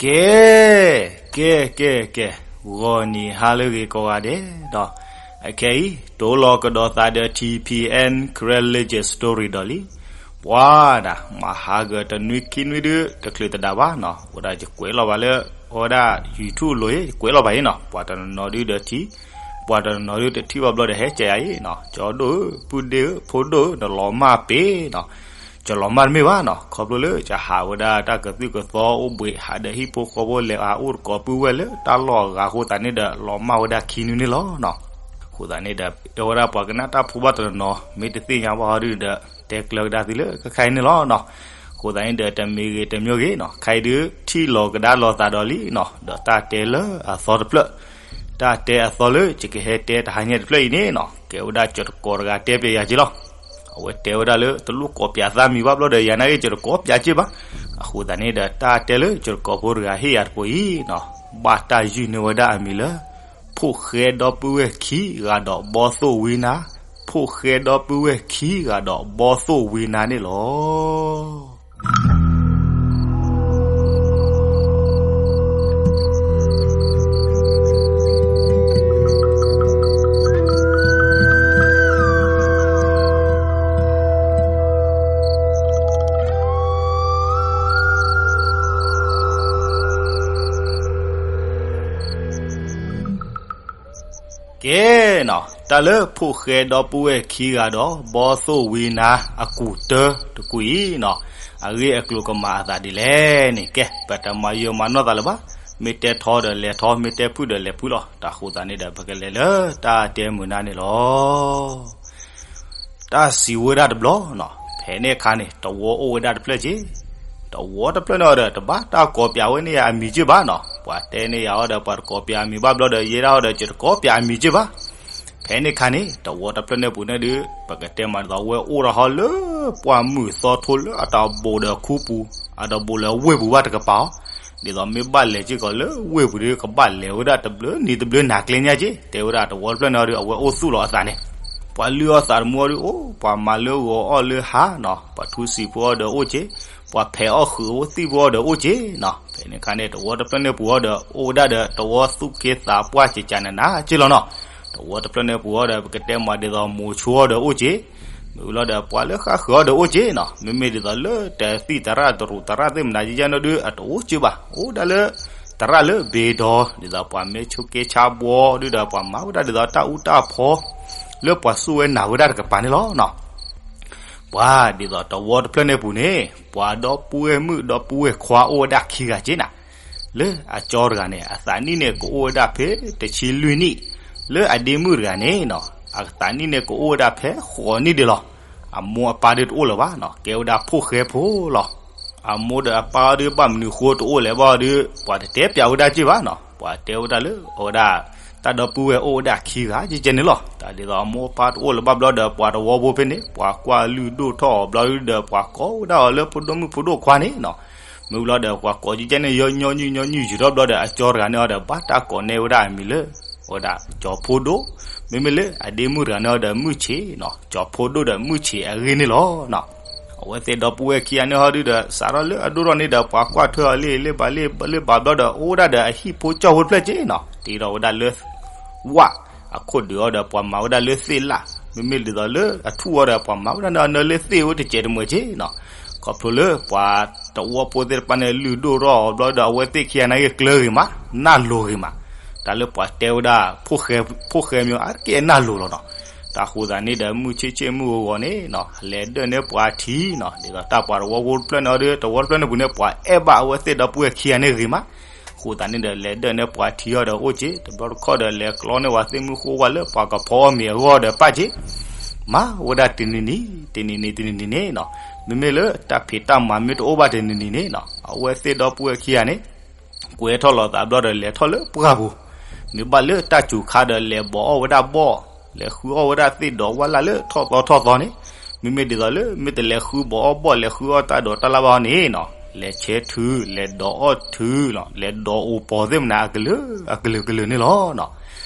ကဲ, ကဲ, ကဲ, ကဲ, ဂီၤနံၤဟါလၢအဂ့ၤကိးဂၤဒဲးဒီး, အခဲအံၤ တိၢ်လီၤကဒီးသးဒီး ထံၣ်ဖံၣ်အဲၣ် Karen Legend Story ဒီးလံ. ပှၤဒၣ် မၤဟးဂီၤတနွံခံနွံဒုး တချုးတဒၣ်ဘၣ်နီၤ, အိၣ်ဒၣ်ယကွဲးလီၤဘၣ်လၢ အဝဲဒၣ် YouTube လိၤအံၤ ယကွဲးလီၤဘၣ်အံၤနီၤ, ပှၤတနီၤနီၤဒုးဒီးထံၣ်, ပှၤတနီၤနီၤဒုးတထံၣ်ဘၣ်ဘျီဒီး ဟဲကဲးယၤအံၤနီၤ, ကၠီဒိၣ်ဧၢ ပုၢ်ဒ့ၣ်ဧၢ ဖိဒိၣ်ဧၢ နလီၤမၢ်ပ့ၤနီၤ, ကလီၤမၢ်တမ့ၢ်ဘၣ်နီၤ, ခီဖျိလၢယဟးဝဲဒၣ်တၢ်ကသုၣ်ကသီအိၣ်ဘှံး ဟးဒီးဟံၣ်ဖိဃီဖိလဲၤအအိၣ်တကိးပုၢ်ဝဲၢ်လၢတၢ်လီၢ်အဂၤအဃိသတးန့ၣ်ဒီး လီၤမၢ်ဝဲဒၣ်ခံနွံန့ၣ်လီၤနီၤ. အဃိသတးန့ၣ်ဒီး တဲဝဲဒၣ်ပှၤကနၣ်တၢ်ဖိဘၣ်တနီၤနီၤ မ့ၢ်တသ့ၣ်ညါဘၣ်ဟီဒုးဒီး တဲကျၢၤကဒါသုလၢခဲခါအံၤန့ၣ်လီၤနီၤ. အဃိသတးန့ၣ်ဒီး တမံၤဂ့ၤတမံၤဂ့ၤနီၤ, ခဲအံၤဒုး ထံၣ်လီၤကဒါလိာ်သးဒီးလံနီၤ, ဒီးတၢ်တဲလၢအသီတဖျၢၣ်, တၢ်တဲအသီလၢယကဟဲတဲတဟါညါတဖျၢၣ်အံၤန့ၣ်နီၤ, ကဲဝဲဒၣ်ကၠီတကိးတဂၤတဲပျဲယၤက့လီၤ. အဝဲတဲဝဲဒၣ်လၢတလိၣ်ကိးပၠးသးမံၤဘၣ်ဘျီဒီး ယၤနာ်က့ ကၠီတကိးပၠးက့ဘၣ်. အဃိသတးန့ၣ်ဒီး တၢ်တဲလၢကၠီတကိးဖိတဂၤဟ့ၣ်ယၤတပူၤအံၤနီၤ, ဘၣ်တၢ်ယုၢ်န့ၢ်ဝဲဒၣ်အမံၤလၢ ဖိၣ်ဃဲဒီပုၢ်ဝဲၢ်ခံဂၤဒီးဘီသိၣ်ဝံနါ, ဖိၣ်ဃဲဒီပုၢ်ဝဲၢ်ခံဂၤဒီးဘီသိၣ်ဝံနါန့ၣ်လီၤ. ကဲနီၤ, တၢ်လၢဖိၣ်ဃဲဒီပုၢ်ဝဲၢ်ခံဂၤဒီး ဘီသိၣ်ဝံနါအကူၣ်တၢတကူၣ်အံၤနီၤ, အဂ့ၢ်အကျိၤကမၤအသးဒ်လဲၣ်န့ၣ် ကဲ ပတမၤယိာ်မၤနီၢ်သးလၢၤဘၣ်. မ့ၢ်တဲထီဒီးလဲၤထီ, မ့ၢ်တဲဖုၣ်ဒီးလဲၤဖုၣ်လီၤ. တၢ်ဃိသတးန့ၣ်ဒီး ပကလဲၤလၢတၢ်တဲမုာ်နါန့ၣ်လီၤ. တၢ်စံးဝဲဒၣ်တဘျီနီၤ, ဖဲန့ၣ်အခါန့ၣ် တဝီအိၣ်ဝဲဒၣ်တဖျၢၣ်က့, တဝီတဖျၢၣ်န့ၣ်ဒီး တဘၣ်တၢ်ကိးပၠးဝဲန့ၢ်ယၤအမံၤက့ဘၣ်နီၤ. ပှၤတဲန့ၢ်ယၤအီၤဒီး ပှၤတကိးပၠးအမံၤဘၣ်ဘျီဒီး ယဲဒၣ်အီၤဒီး ယတကိးပၠးအမံၤက့ဘၣ်. ဖဲန့ၣ်အခါန့ၣ် တဝီတဖျၢၣ်န့ၣ်ပူၤန့ၣ်ဒုး ပကတဲမးဒ်သိး ဝဲအိၣ်ဒီးဟီလၢပှၢ်မုၢ်သီထိလၢအတၢ်ဘူးဒီးခူပူၤ, အတဘူးလၢဝ့ၢ်ပူၤဘၣ်တကပၤအီၤ, ဒ်သိးမ့ၢ်ဘၣ်လဲၤစ့ၢ်ကီးလၢဝ့ၢ်ပူၤဒီး ကဘၣ်လဲၤဝဲဒၣ်တဘျုးနံၤတဘျုးနၤကျဲညါက့. တဲဝဲဒၣ်တဝီတဖျၢၣ်န့ၣ်အီၤဒုး အဝဲအိၣ်သူၣ်လီၤအသးန့ၣ်, ပှၤလုၢ်အီၣ်သးတမူအီၤဒုးအိၣ်, ပှၤမၤလၢဂီၤအီၣ်လၢဟါနီၤ, ပှၤထူစံာ်ဖိအီၤဒီးအိၣ်က့, ပှၤဖဲးအီၣ်ဃုာ်အဝဲသံၣ်ဖိအီၤဒီးအိၣ်က့နီၤ. ဖဲန့ၣ်အခါန့ၣ် တဝီတဖျၢၣ်န့ၣ်ပူၤအီၤဒီး အိၣ်ဝဲဒၣ်ဒီးတဝီသူၣ်က့သးပှၢ်ကကနနၤက့လီၤနီၤ. တဝီတဖျၢၣ်န့ၣ်ပူၤအီၤဒီး ပကတဲမးဒ်သိးမိၤဆိအီၤဒီးအိၣ်က့, မ့ၢ်ဝံၤလီၤဒီးပှၤလၢဃၣ်ဃုာ်အီၤဒီးအိၣ်က့နီၤ. မ့မ့ၢ်ဒ်သိးလၢတသံၣ်တရၣ်တရူးတရၣ်သ့ၣ်မနၤယဲယဲန့ၣ်ဒုး အတအိၣ်က့ဘၣ်. အိၣ်ဒၣ်လၢ တရၣ်လၢဘ့ဒီး ဒ်သိးပှၤမ့ၢ်ဆိးက့ဆါဘှီဒုးဒီး ပှၤမၤဝဲဒၣ်ဒ်သိးတၢ်အူတၢ်ဖီ လၢပှၤစူၢ်ဝဲနာ်ဝဲဒၣ်တကပၤန့ၣ်လီၤနီၤ. ပှၤဒ်သိးတဝီတဖျၢၣ်န့ၣ်ပူၤန့ၣ် ပှၤဒီပုၢ်ဝဲၢ်မုၣ်ဒီပုၢ်ဝဲၢ်ခွါအိၣ်ဝဲဒၣ်ခံဂၤက့နီၤ. လၢအကၠီတဂၤန့ၣ် အသးနံၣ်န့ၣ်ကအိၣ်ဝဲဒၣ်ဖဲတဆံလွံၢ်နံၣ်, လၢအဒ့မုၣ်တဂၤန့ၣ်နီၤ အသးနံၣ်န့ၣ်ကအိၣ်ဝဲဒၣ်ဖဲဃိးနံၣ်ဒံးလီၤ. အမိၢ်အပၢ်ဒုးတအိၣ်လၢၤဘၣ်နီၤ, ကဲဝဲဒၣ်ဖိၣ်ဃဲဖိလီၤ. အမိၢ်ဒီးအပၢ်အီၤဒုးဘၣ်မနုၤဃိတအိၣ်လဲၣ်ဘၣ်အီၤဒုး ပှၤတတဲပၠးဝဲဒၣ်က့ဘၣ်နီၤ. ပှၤတဲဝဲဒၣ်လၢအဝဲဒၣ် တၢ်ဒီပုၢ်ဝဲၢ်အိၣ်ဝဲဒၣ်ခံဂၤကဲကဲန့ၣ်လီၤ. တၢ်ဒ်သိးအမိၢ်အပၢ်တအိၣ်လၢၤဘၣ်ဘျီဒီး ပှၤတဝီဖိဖဲန့ၣ် ပှၤကွၢ်လုၢ်ဒိၣ်ထီၣ်အီၤဘျီဒုးဒီး ပှၤကိးဝဲဒၣ်အီၤလၢဖိဒိၣ်မုၣ်ဖိဒိၣ်ခွါန့ၣ်နီၤ. မ့ၢ်ဝံၤလီၤဒီး ပှၤကိးကဲကဲန့ၣ် ယီညီနုၢ်ညီနုၢ်ယံာ်ထီၣ်ဘျီဒီး အကၠီတဂၤန့ၣ်အီၤဒီး ဘၣ်တၢ်ကိးန့ၢ်ဝဲဒၣ်အမံၤလၢ အဝဲဒၣ်ကၠီဖိဒိၣ်, မ့မ့ၢ်လၢအဒ့မုၣ်တဂၤန့ၣ်အီၤဒီး မုၢ်ဆ့ၣ်နီၤ, ကၠီဖိဒိၣ်ဒီးမုၢ်ဆ့ၣ်အဂ့ၢ်န့ၣ်လီၤနီၤ. အဝဲသ့ၣ်ဒီပုၢ်ဝဲၢ်ခံဂၤန့ၣ်ဟီဒုးဒီး စးထီၣ်လၢအဒိၣ်ထီၣ်န့ၣ်ဒီး ပှၤကွၢ်ထွဲအီၤလၢလၢဘၣ်လၢလၢဘၣ်ဘျီဒီး အိၣ်ဝဲဒၣ်ဒီးအဟံၣ်ဖိကၠီဖိတဖျၢၣ်က့နီၤ, တ့ထီၣ်ဝဲဒၣ်လၢ ဝၣ်, အခိၣ်ဒုးအီၤဒီး ပှၤမၤဝဲဒၣ်လၢသ့ၣ်လၣ်, မ့မ့ၢ်ဒ်သိးလၢအထူၣ်အီၤဒီး ပှၤမၤဝဲဒၣ်န့ၣ်အီၤလၢသ့ၣ်အိၣ်တစဲးတမှဲးက့နီၤ. ခီဖျိလၢပှၤတဝီဖိသ့ၣ်တဖၣ်န့ၣ် လုၢ်ဒိၣ်ထီၣ်အီၤဘျီဒီး အဝဲသ့ၣ်ခံဂၤန့ၣ်က့ၤကျၢၤဂ့ၤမး, နၢ်လိၤဂ့ၤမး, တၢ်လၢပှၤတဲဝဲဒၣ် ဖိၣ်ဃဲမ့ၢ်အါတက့ၢ်အနၢ်လိၤလီၤနီၤ. တၢ်ဃိသးန့ၣ်ဒီး မုၢ်ဆ့ၣ်ဆ့ၣ်မုၢ်ဂီၤဂီၤန့ၣ်နီၤ လဲၤဒၢၣ်န့ၢ်ပှၤထံနီၤ, ဒ်သိးတၢ်ပှၤတဝီဖိတဖျၢၣ်န့ၣ်အီၤဒီး တဝီတဖျၢၣ်န့ၣ်ပူၤန့ၣ် ပှၤအဲၣ်ဘၣ်အဝဲသ့ၣ်ဒီပုၢ်ဝဲၢ်ခံဂၤန့ၣ်ဂ့ၤမး. အဃိသတးန့ၣ်ဒီး လဲၤဒၢၣ်န့ၢ်ပှၤထံအီၤဒီးအိၣ်က့, တဘျီတခီၣ်ဒီး လဲၤကျီန့ၢ်ပှၤသ့ၣ်မုၢ်ဃိဝဲလၢပှၤကဖီအီၣ်မ့ၤအဂီၢ်ဒီးပၣ်က့, မၤဝဲဒၣ်တနံၤနံၤ, တနံၤနံၤ တနံၤနံၤန့ၣ်နီၤ, မ့မ့ၢ်လၢတၢ်ဖံးတၢ်မၤမ့ၢ်တအိၣ်ဘၣ်တနံၤနံၤန့ၣ်နီၤ အဝဲသ့ၣ်ဒီပုၢ်ဝဲၢ်ခံဂၤန့ၣ် ကွဲထီၣ်လီၤသးဘျီဒီး လဲၤထီၣ်လၢပှၢ်ပူၤ, မ့ၢ်ဘၣ်လၢတၢ်စူၤခါဒီး လဲၤဘီးအီၣ်ဝဲဒၣ်ဘီၣ်, လဲၤဃုအီၣ်ဝဲဒၣ်သ့ၣ်ဒီးဝၣ်လၢ်လၢထီၣ်သီထီၣ်သီန့ၣ်, မ့မ့ၢ်ဒ်သိးလၢ မ့ၢ်တလဲၤဃုဘီးအီၣ်ဘီၣ် လဲၤဃုအီၣ်တၢ်ဒိးတၢ်လၢ်ဘၣ်အီၤန့ၣ်နီၤ, လဲၤဆဲးထု, လဲၤဒိးအီၣ်ထု, လဲၤဒိးအိၣ်ပီၤသ့ၣ်မနၤအကလုာ်ကလုာ်ကလုာ်န့ၣ်လီၤနီၤ.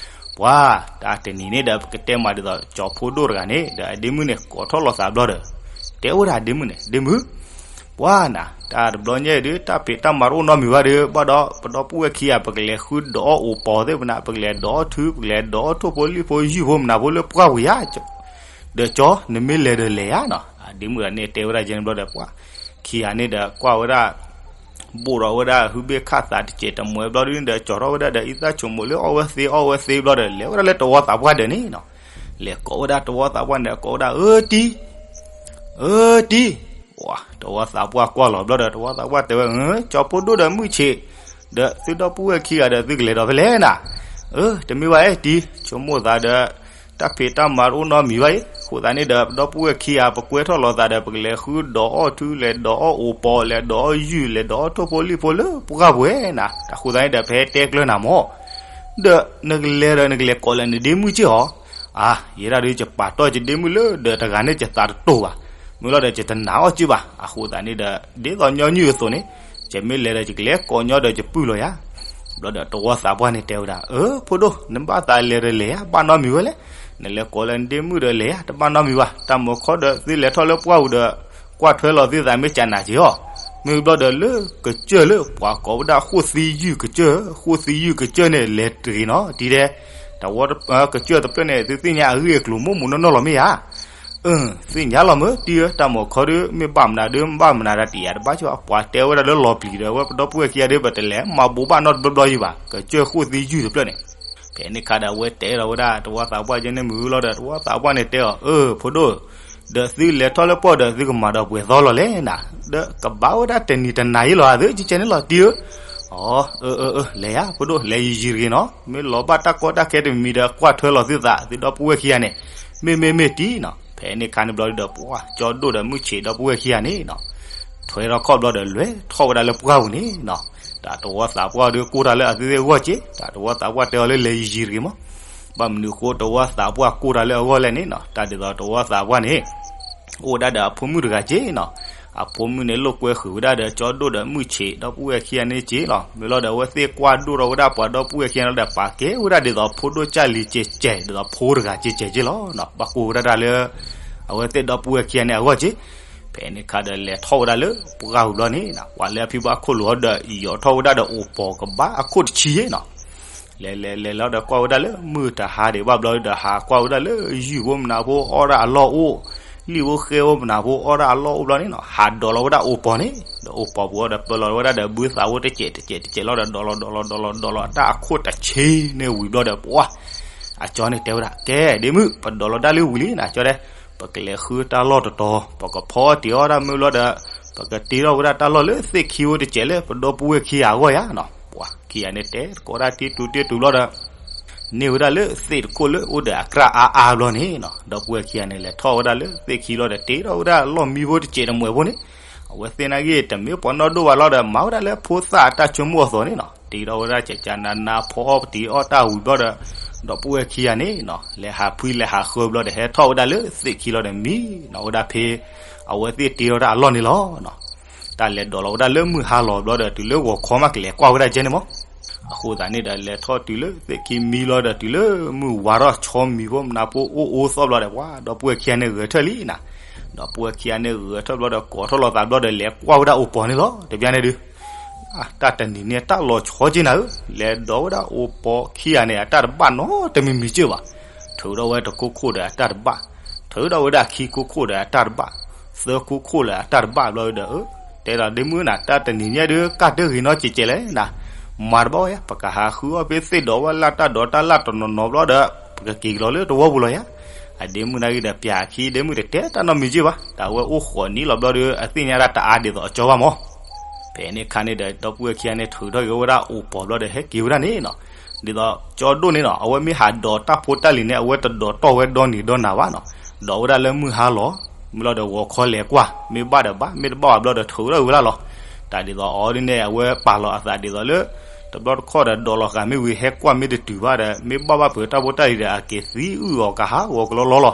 ပှၤတၢ်တနံၤန့ၣ်ဒီး ပကတဲမးဒ်သိး ကၠီဖိဒိၣ်တဂၤန့ၣ်ဒီး အဒ့မုၣ်န့ၣ် ကိးထီၣ်လီၤသးဘျီဒီး တဲဝဲဒၣ်အဒ့မုၣ်န့ၣ်, ဒ့မုၣ်, ပှၤနၤ တၢ်တဘျီညါအံၤဒုး တၢ်ဖံးတၢ်မၤတအိၣ်နီတမံၤဘၣ်ဒီး ဘၣ်ဒီးပဒီပုၢ်ဝဲၢ်ခံဂၤ ပကလဲၤဃုဒိးအီၣ်အိၣ်ပီၤသ့ၣ်မနၤ, ပကလဲၤဒိးအီၣ်ထု, ပကလဲၤဒိးအီၣ်ထိၣ်ဖိလံၣ်ဖိ ယုၢ်ဖိမနၤဖိလၢပှၢ်ပူၤယါ, ဒီးကၠီ နမ့ၢ်လဲၤဒီးလဲၤယါနီၤ. ဒ့မုၣ်တဂၤန့ၣ်တဲဝဲဒၣ်ကဲန့ၣ်ဘျီဒီး ပှၤခံဂၤန့ၣ်ဒီးကွၢ်ဝဲဒၣ် ဘိၣ်ထီၣ်ဝဲဒၣ်ဟုဘ့ၣ်ခၣ်သးတစဲးတမှဲဘျီဒုးဒီး ကၠီထီၣ်ဝဲဒၣ်ဒီးအံသၣ်ဆိမိးလၢအီၣ်ဝဲသ့အီၣ်ဝဲသ့ဘျီဒီး လဲၤဝဲဒၣ်လၢတဝီသးပှၢ်ဒၢးန့ၣ်နီၤ. လဲၤကိးဝဲဒၣ်တဝီသးပှၢ်န့ၣ် ကိးဝဲဒၣ် အၢတံၤ, အၢတံၤ, တဝီသးပှၢ်ကွၢ်လီၤဘျီဒီး တဝီသးပှၢ်တဲဝဲ ကၠီဖိဒိၣ်ဒီးမုၢ်ဆံး ဒီးသုဒီပုၢ်ဝဲၢ်ခံဂၤဒီးသုကလဲၤဒီးဖဲလဲၣ်နၤ. အၢ တမ့ၢ်ဘၣ်အဲၣ်တံၤ ဆိကမိၣ်သးဒီး တၢ်ဖံးတၢ်မၤတအိၣ်နီတမံၤဘၣ်အံၤ, အဃိသတးန့ၣ်ဒီး ပဒီပုၢ်ဝဲၢ်ခံဂၤ ပကွဲထီၣ်လီၤသးဒီး ပကလဲၤဃုဒိးအီၣ်ထု လဲၤဒိးအီၣ်အိၣ်ပီၤ လဲၤဒိးအီၣ်ယုၢ် လဲၤဒိးအီၣ်ထိၣ်ဖိလံၣ်ဖိလၢပှၢ်ပူၤနၤ. အဃိသတးန့ၣ်ဒီး ပဟဲတဲကျၢၤနၤမၢ် ဒီးနကလဲၤဒီးနကလဲၤကိးလၢနဒ့မုၣ်က့ၢ်အီၤ. အါ ယဲဒၣ်ဒုးယပာ်တီၢ်ယဒ့မုၣ်လၢဒီးတဂၤန့ၣ် ယသးတတိာ်ဘၣ်, မ့ၢ်လီၤဒီးယတနာ်အီၤက့ၢ်ဘၣ်. အဃိသတးန့ၣ်ဒီး ဒ်သိးညီနုၢ်အသိးန့ၣ် ယမ့ၢ်လဲၤဒီးယကလဲၤကိးညီဒီးယပုၢ်လီၤယါ. ဘျီဒီးတဝီသးပှၢ်န့ၣ်တဲဝဲဒၣ် အၢ ဖိဒိၣ် နဘၣ်သးလဲၤဒီးလဲၤယါ ဘၣ်နီတမံၤဝဲလဲၣ်, နလဲၤကိးလၢနဒ့မုၣ်ဒီးလဲၤယါ တဘၣ်နီတမံၤဘၣ်. တၢ်မၤခီဒီးသုလဲၤထီၣ်လၢပှၢ်ပူၤဒီး ကွၢ်ထွဲလီၤသုသးမ့ၢ်ကနးက့ၤအီၤ. မ့ၢ်ဘျီဒီးလၢကစၢၢ်လၢပှၤကိးဝဲဒၣ်ဃိၣ်သံယုၢ်ကစၢၢ်, ဃိၣ်သံယုၢ်ကစၢၢ်န့ၣ် လဲၤတဂ့ၤနီၤ တံၤဒဲး, တဝီကစၢၢ်တဖျၢၣ်န့ၣ် သုသ့ၣ်ညါအဂ့ၢ်အကျိၤမိၢ်မိၢ်နီၢ်နီၢ်လီၤမ့ၢ်ဧါ. အၢ သ့ၣ်ညါလီၤမ့ၢ်တံၤဧၢ, တၢ်မၤခီဒီး မ့ၢ်ဘၣ်မနုၤဒီး မ့ၢ်ဘၣ်မနုၤဒီးတံၤယၤတဘၣ်ဆိ, ပှၤတဲဝဲဒၣ်လၢလီၤပျံၤဒီး အဝဲပဒီပုၢ်ဝဲၢ်ခံဂၤဒီး ပတလဲၤမၤဘူးဘၣ်နီတဘျီဘျီယံၤဘၣ်, ကစၢၢ်ဃိၣ်သံယုၢ်တဖျၢၣ်န့ၣ်. ဖဲန့ၣ်ခါဒီး အဝဲတဲဒီးဝဲဒၣ်တဝီသးပှၢ်ကဲန့ၣ်မုၢ်လီၤဒီး တဝီသးပှၢ်န့ၣ်တဲအီၤ အၢ ဖိဒိၣ်, ဒီးသုလဲၤထီၣ်လၢပှၢ်ဒီးသုကမၤဒီးပှဲၤသီလီၤလဲၣ်နၤ, ဒီးကဘၣ်ဝဲဒၣ်တနံၤတနၤအံၤလီၤ သုကဲန့ၣ်လီၤတံၤဧၢ. အၢ အၢ အၢ အၢ လဲၤယါဖိဒိၣ် လဲၤယံၤယံၤတဂ့ၤနီၤ, မ့ၢ်လီၤဘၣ်တၢ်ကီတၢ်ခဲတမံၤဒီး ကွၢ်ထွဲလီၤသုသး သုဒီပုၢ်ဝဲၢ်ခံဂၤန့ၣ်, မ့ၢ်မ့ၢ်မ့ၢ်တံၤနီၤ. ဖဲန့ၣ်ခါန့ၣ်ဘျီဒီး ပှၤကၠီဒိၣ်ဒီးမုၢ်ဆံးဒီပုၢ်ဝဲၢ်ခံဂၤန့ၣ်နီၤ ထွဲထီၣ်ခီၣ်ဘျီဒီး လဲၤထီၣ်ဝဲဒၣ်လၢပှၢ်ပူၤန့ၣ်နီၤ. တၢ်တဝီသးပှၢ်ဒီးကိၢ်တၢ်လၢအသုသ့ၣ်အဂီၢ်က့ၢ်, တၢ်တဝီသးပှၢ်တဲအီၤလၢလဲၤယံၤယံၤတဂ့ၤမး, ဘၣ်မနုၤဃိတဝီသးပှၢ်ကိၢ်တၢ်လၢအဂီၢ်လဲၣ်န့ၣ်နီၤ. တၢ်ဒ်သိးတဝီသးပှၢ်န့ၣ် အိၣ်ဝဲဒၣ်ဒီးအဖိမုၣ်တဂၤက့ၢ်နီၤ. အဖိမုၣ်န့ၣ်လိာ်ကွဲဃုာ်ဝဲဒၣ်ဒီးကၠီဒိၣ်ဒီးမုၢ်ဆံးဒီပုၢ်ဝဲၢ်ခံဂၤန့ၣ်က့ၢ်လီၤ. မ့ၢ်လီၤဒီးအဝဲသ့ၣ်ကွၢ်ဒိၣ်ထီၣ်ဝဲဒၣ်ပှၤဒီပုၢ်ဝဲၢ်ခံဂၤန့ၣ်ဒီး ပာ်ကဲဝဲဒၣ်ဒ်သိးဖိဒိၣ်ကၢ်လံၤကဲကဲ ဒ်သိးဖိတဂၤကဲကဲက့ၢ်လီၤ. ဘၣ်ကိၢ်ဝဲဒၣ်တၢ်လၢ အဝဲသ့ၣ်ဒီပုၢ်ဝဲၢ်ခံဂၤန့ၣ်အဂီၢ်က့ၢ်. ဖဲန့ၣ်ခါဒီး လဲၤထီၣ်ဝဲဒၣ်လၢပှၢ်ပူၤဘျီန့ၣ်နီၤ, ပှၤလၢအဖံဘၣ်ခိၣ်လိာ်အီၤဒီး ယီၤထီၣ်ဝဲဒၣ်ဒီးအိၣ်ပီၤကဘၣ်အခိၣ်တဆံယ့ၢ်နီၤ. လဲၤလဲၤလဲၤလီၤဒီးကွၢ်ဝဲဒၣ်လၢမုၢ်တဟါဒံးဘၣ်ဘျီဒီး ဟးကွၢ်ဝဲဒၣ်လၢယုၢ်ဖိမနၤဖိအီၣ်ဒၣ်အလီၢ်အိၣ်, လံၣ်ဖိဃဲဖိမနၤဖိအီၣ်ဒၣ်အလီၢ်အိၣ်ဘျီန့ၣ်နီၤ, ဟးဒိးလီၤဝဲဒၣ်အိၣ်ပီၤန့ၣ်, ဒီးအိၣ်ပီၤပူၤအီၤဒီး ပၢလီၤဝဲဒၣ်ဒီးဘုသးဖိတစဲးတစဲးတစဲးလီၤဒီး ဒိးလီၤဒိးလီၤဒိးလီၤဒိးလီၤတၢ်အခိၣ်တဆံန့ၣ်ဝံၤဘျီဒီး ပှၤ အကၠီန့ၣ်တဲဝဲဒၣ် ကဲဒ့မုၣ် ပဒိးလီၤဒၣ်လၢဝံၤလံနၤကၠီဒဲး, ပကလဲၤဃုတၢ်လီၢ်တတီၤ ပကဖီအီၣ်တ့ၤအီၣ်ဒၣ်မုၢ်လီၤဒီး ပကတ့ထီၣ်ဝဲဒၣ်တၢ်လီၢ်လၢသ့ၣ်ခံဖိတစဲးလၢပဒီပုၢ်ဝဲၢ်ခံဂၤအဂီၢ်ယါနီၤ. ပှၤခံဂၤန့ၣ်တဲတကိးဒၣ်တံတူာ်တံတူာ်ဘျီဒီး န့ၢ်ဝဲဒၣ်လၢသ့ၣ်တခိၣ်လၢအိၣ်ဒီးအကြၢ်အါအါဘျီန့ၣ်နီၤ, ဒီပုၢ်ဝဲၢ်ခံဂၤန့ၣ် လဲၤထီၣ်ဝဲဒၣ်လၢသ့ၣ်ခံလီၤဒီး တ့ထီၣ်ဝဲဒၣ်လီၢ်မံဖိတစဲးတမှဲးဖိန့ၣ်, အဝဲသ့ၣ်နာ်က့ တမ့ၢ်ပှၤနီၢ်ဒိၣ်ဘၣ်လီၤဒီး မၤဝဲဒၣ်လၢဖိသၣ်အတၢ်ဆိကမိၣ်အသိးန့ၣ်နီၤ, တ့ထီၣ်ဝဲဒၣ်ကကနနဖီအီၣ်တ့ၤအီၣ်တၢ်ဝံၤဘျီဒီး ဒီပုၢ်ဝဲၢ်ခံဂၤန့ၣ်နီၤ လဲၤဟးဖှံလဲၤဟးဃၢဘျီဒီး ဟဲထီၣ်ဝဲဒၣ်လၢသ့ၣ်ခံလီၤဒီး မံနီၤဝဲဒၣ်ဖဲ အဝဲသ့ၣ်တ့ထီၣ်တၢ်အလီၢ်န့ၣ်လီၤ. တၢ်လဲၤဒိးလီၤဝဲဒၣ်လၢမုၢ်ဟါလီၤဘျီဒီး တုၤလၢဂီၤခီမးကလဲၤကွၢ်ဝဲဒၣ်ကဲန့ၣ်မး. အဃိသတးန့ၣ်ဒီး လဲၤထီၣ်တုၤလၢသ့ၣ်ခံမံလီၤဒီး တုၤလၢမုၢ်ဝါထီၣ်ဆီမံၤဖိမနၤဖိအိၣ်အိၣ်သီၣ်ဘျီဒီး ပှၤဒီပုၢ်ဝဲၢ်ခံဂၤန့ၣ်ဂဲၤထၢၣ်လံနၤ, ဒီပုၢ်ဝဲၢ်ခံဂၤန့ၣ်ဂဲၤထၢၣ်ဘျီဒီး ကိးထီၣ်လီၤသးဘျီဒီး လဲၤကွၢ်ဝဲဒၣ်အိၣ်ပီၤန့ၣ်လီၤ. တဘျီန့ၣ်ဒုး တၢ်တနံၤန့ၣ် တၢ်လီၤဆီက့နၤဧၢ, လဲၤဒိးဝဲဒၣ်အိၣ်ပီၤခံဂၤန့ၣ် အတၢ်တဘၣ်နီတမံၤမံၤက့ၢ်ဘၣ်. ထုးထီၣ်ဝဲတခိခိၣ်ဒီးအတၢ်တဘၣ်, ထုးထီၣ်ဝဲဒၣ်ခံခိခိၣ်ဒီးအတၢ်တဘၣ်, သၢခိခိၣ်လၢအတၢ်တဘၣ်ဘျီဒီး အၢ တဲဒီးဒ့မုၣ်နၤ တၢ်တနံၤညါဒုး ကၢ်တဂ့ၤနီတစဲးစဲးလဲၣ်နၤ, မၤတဘၣ်ဝဲယါ, ပကဟးဃုအီၣ်ဖဲသ့ၣ်ဒီးဝဲလၢတၢ်ဒိးတၢ်လၢ်တနီၤနီၤဘျီဒီး ပကက့ၤကလီၤလၢတဝီပူၤလီၤယါ. အဒ့မုၣ်နာ်က့ဒီး ပျၢ်ခံဒ့မုၣ်တတဲတၢ်နီတမံၤက့ၢ်ဘၣ်, တၢ်ဝဲအိၣ်ဃိးနံၣ်လီၤဘျီဒီး အသ့ၣ်ညါဒၣ်တအါဒ်သိးအကၠီဘၣ်မး. ဖဲန့ၣ်ခါန့ၣ်ဒီး ဒီပုၢ်ဝဲၢ်ခံဂၤန့ၣ် ထုးထီၣ်က့ၤဝဲဒၣ်အိၣ်ပီၤဘျီဒီး ဟဲက့ၤဝဲဒၣ်န့ၣ်နီၤ. ဒ်သိးကၠီဒိၣ်န့ၣ်နီၤ အဝဲမ့ၢ်ဟးဒိးတၢ်ဖိတၢ်လံၤန့ၣ် အဝဲတဒိးတီၢ်ဝဲဒီနံၤဒီနၤဘၣ်နီၤ, ဒိးဝဲဒၣ်လၢမုၢ်ဟါလီၤ, မ့ၢ်လီၤဒီးဂီၤခီလဲၤကွၢ် မ့ၢ်ဘၣ်ဒီးဘၣ် မ့ၢ်တဘၣ်ဘၣ်ဘျီဒီး ထုးထီၣ်က့ၤဝဲဒၣ်လီၤ. တၢ်ဒ်သိးအီၤဒ်န့ၣ် အဝဲပာ်လီၤအသးဒ်သိးလၢ တဘျီတခီၣ်ဒီးဒိးလီၤဃာ်မ့ၢ်ဝံၤ ဟဲကွၢ်မ့ၢ်တတုၤဘၣ်ဒီး မ့ၢ်ဘၣ်ဘၣ်ဖုးတၢ်ဖိတၢ်လံၤဒီး အက့ၤသံအုၣ်အီၤကဟး ဂီၤကလီလီလီၤ.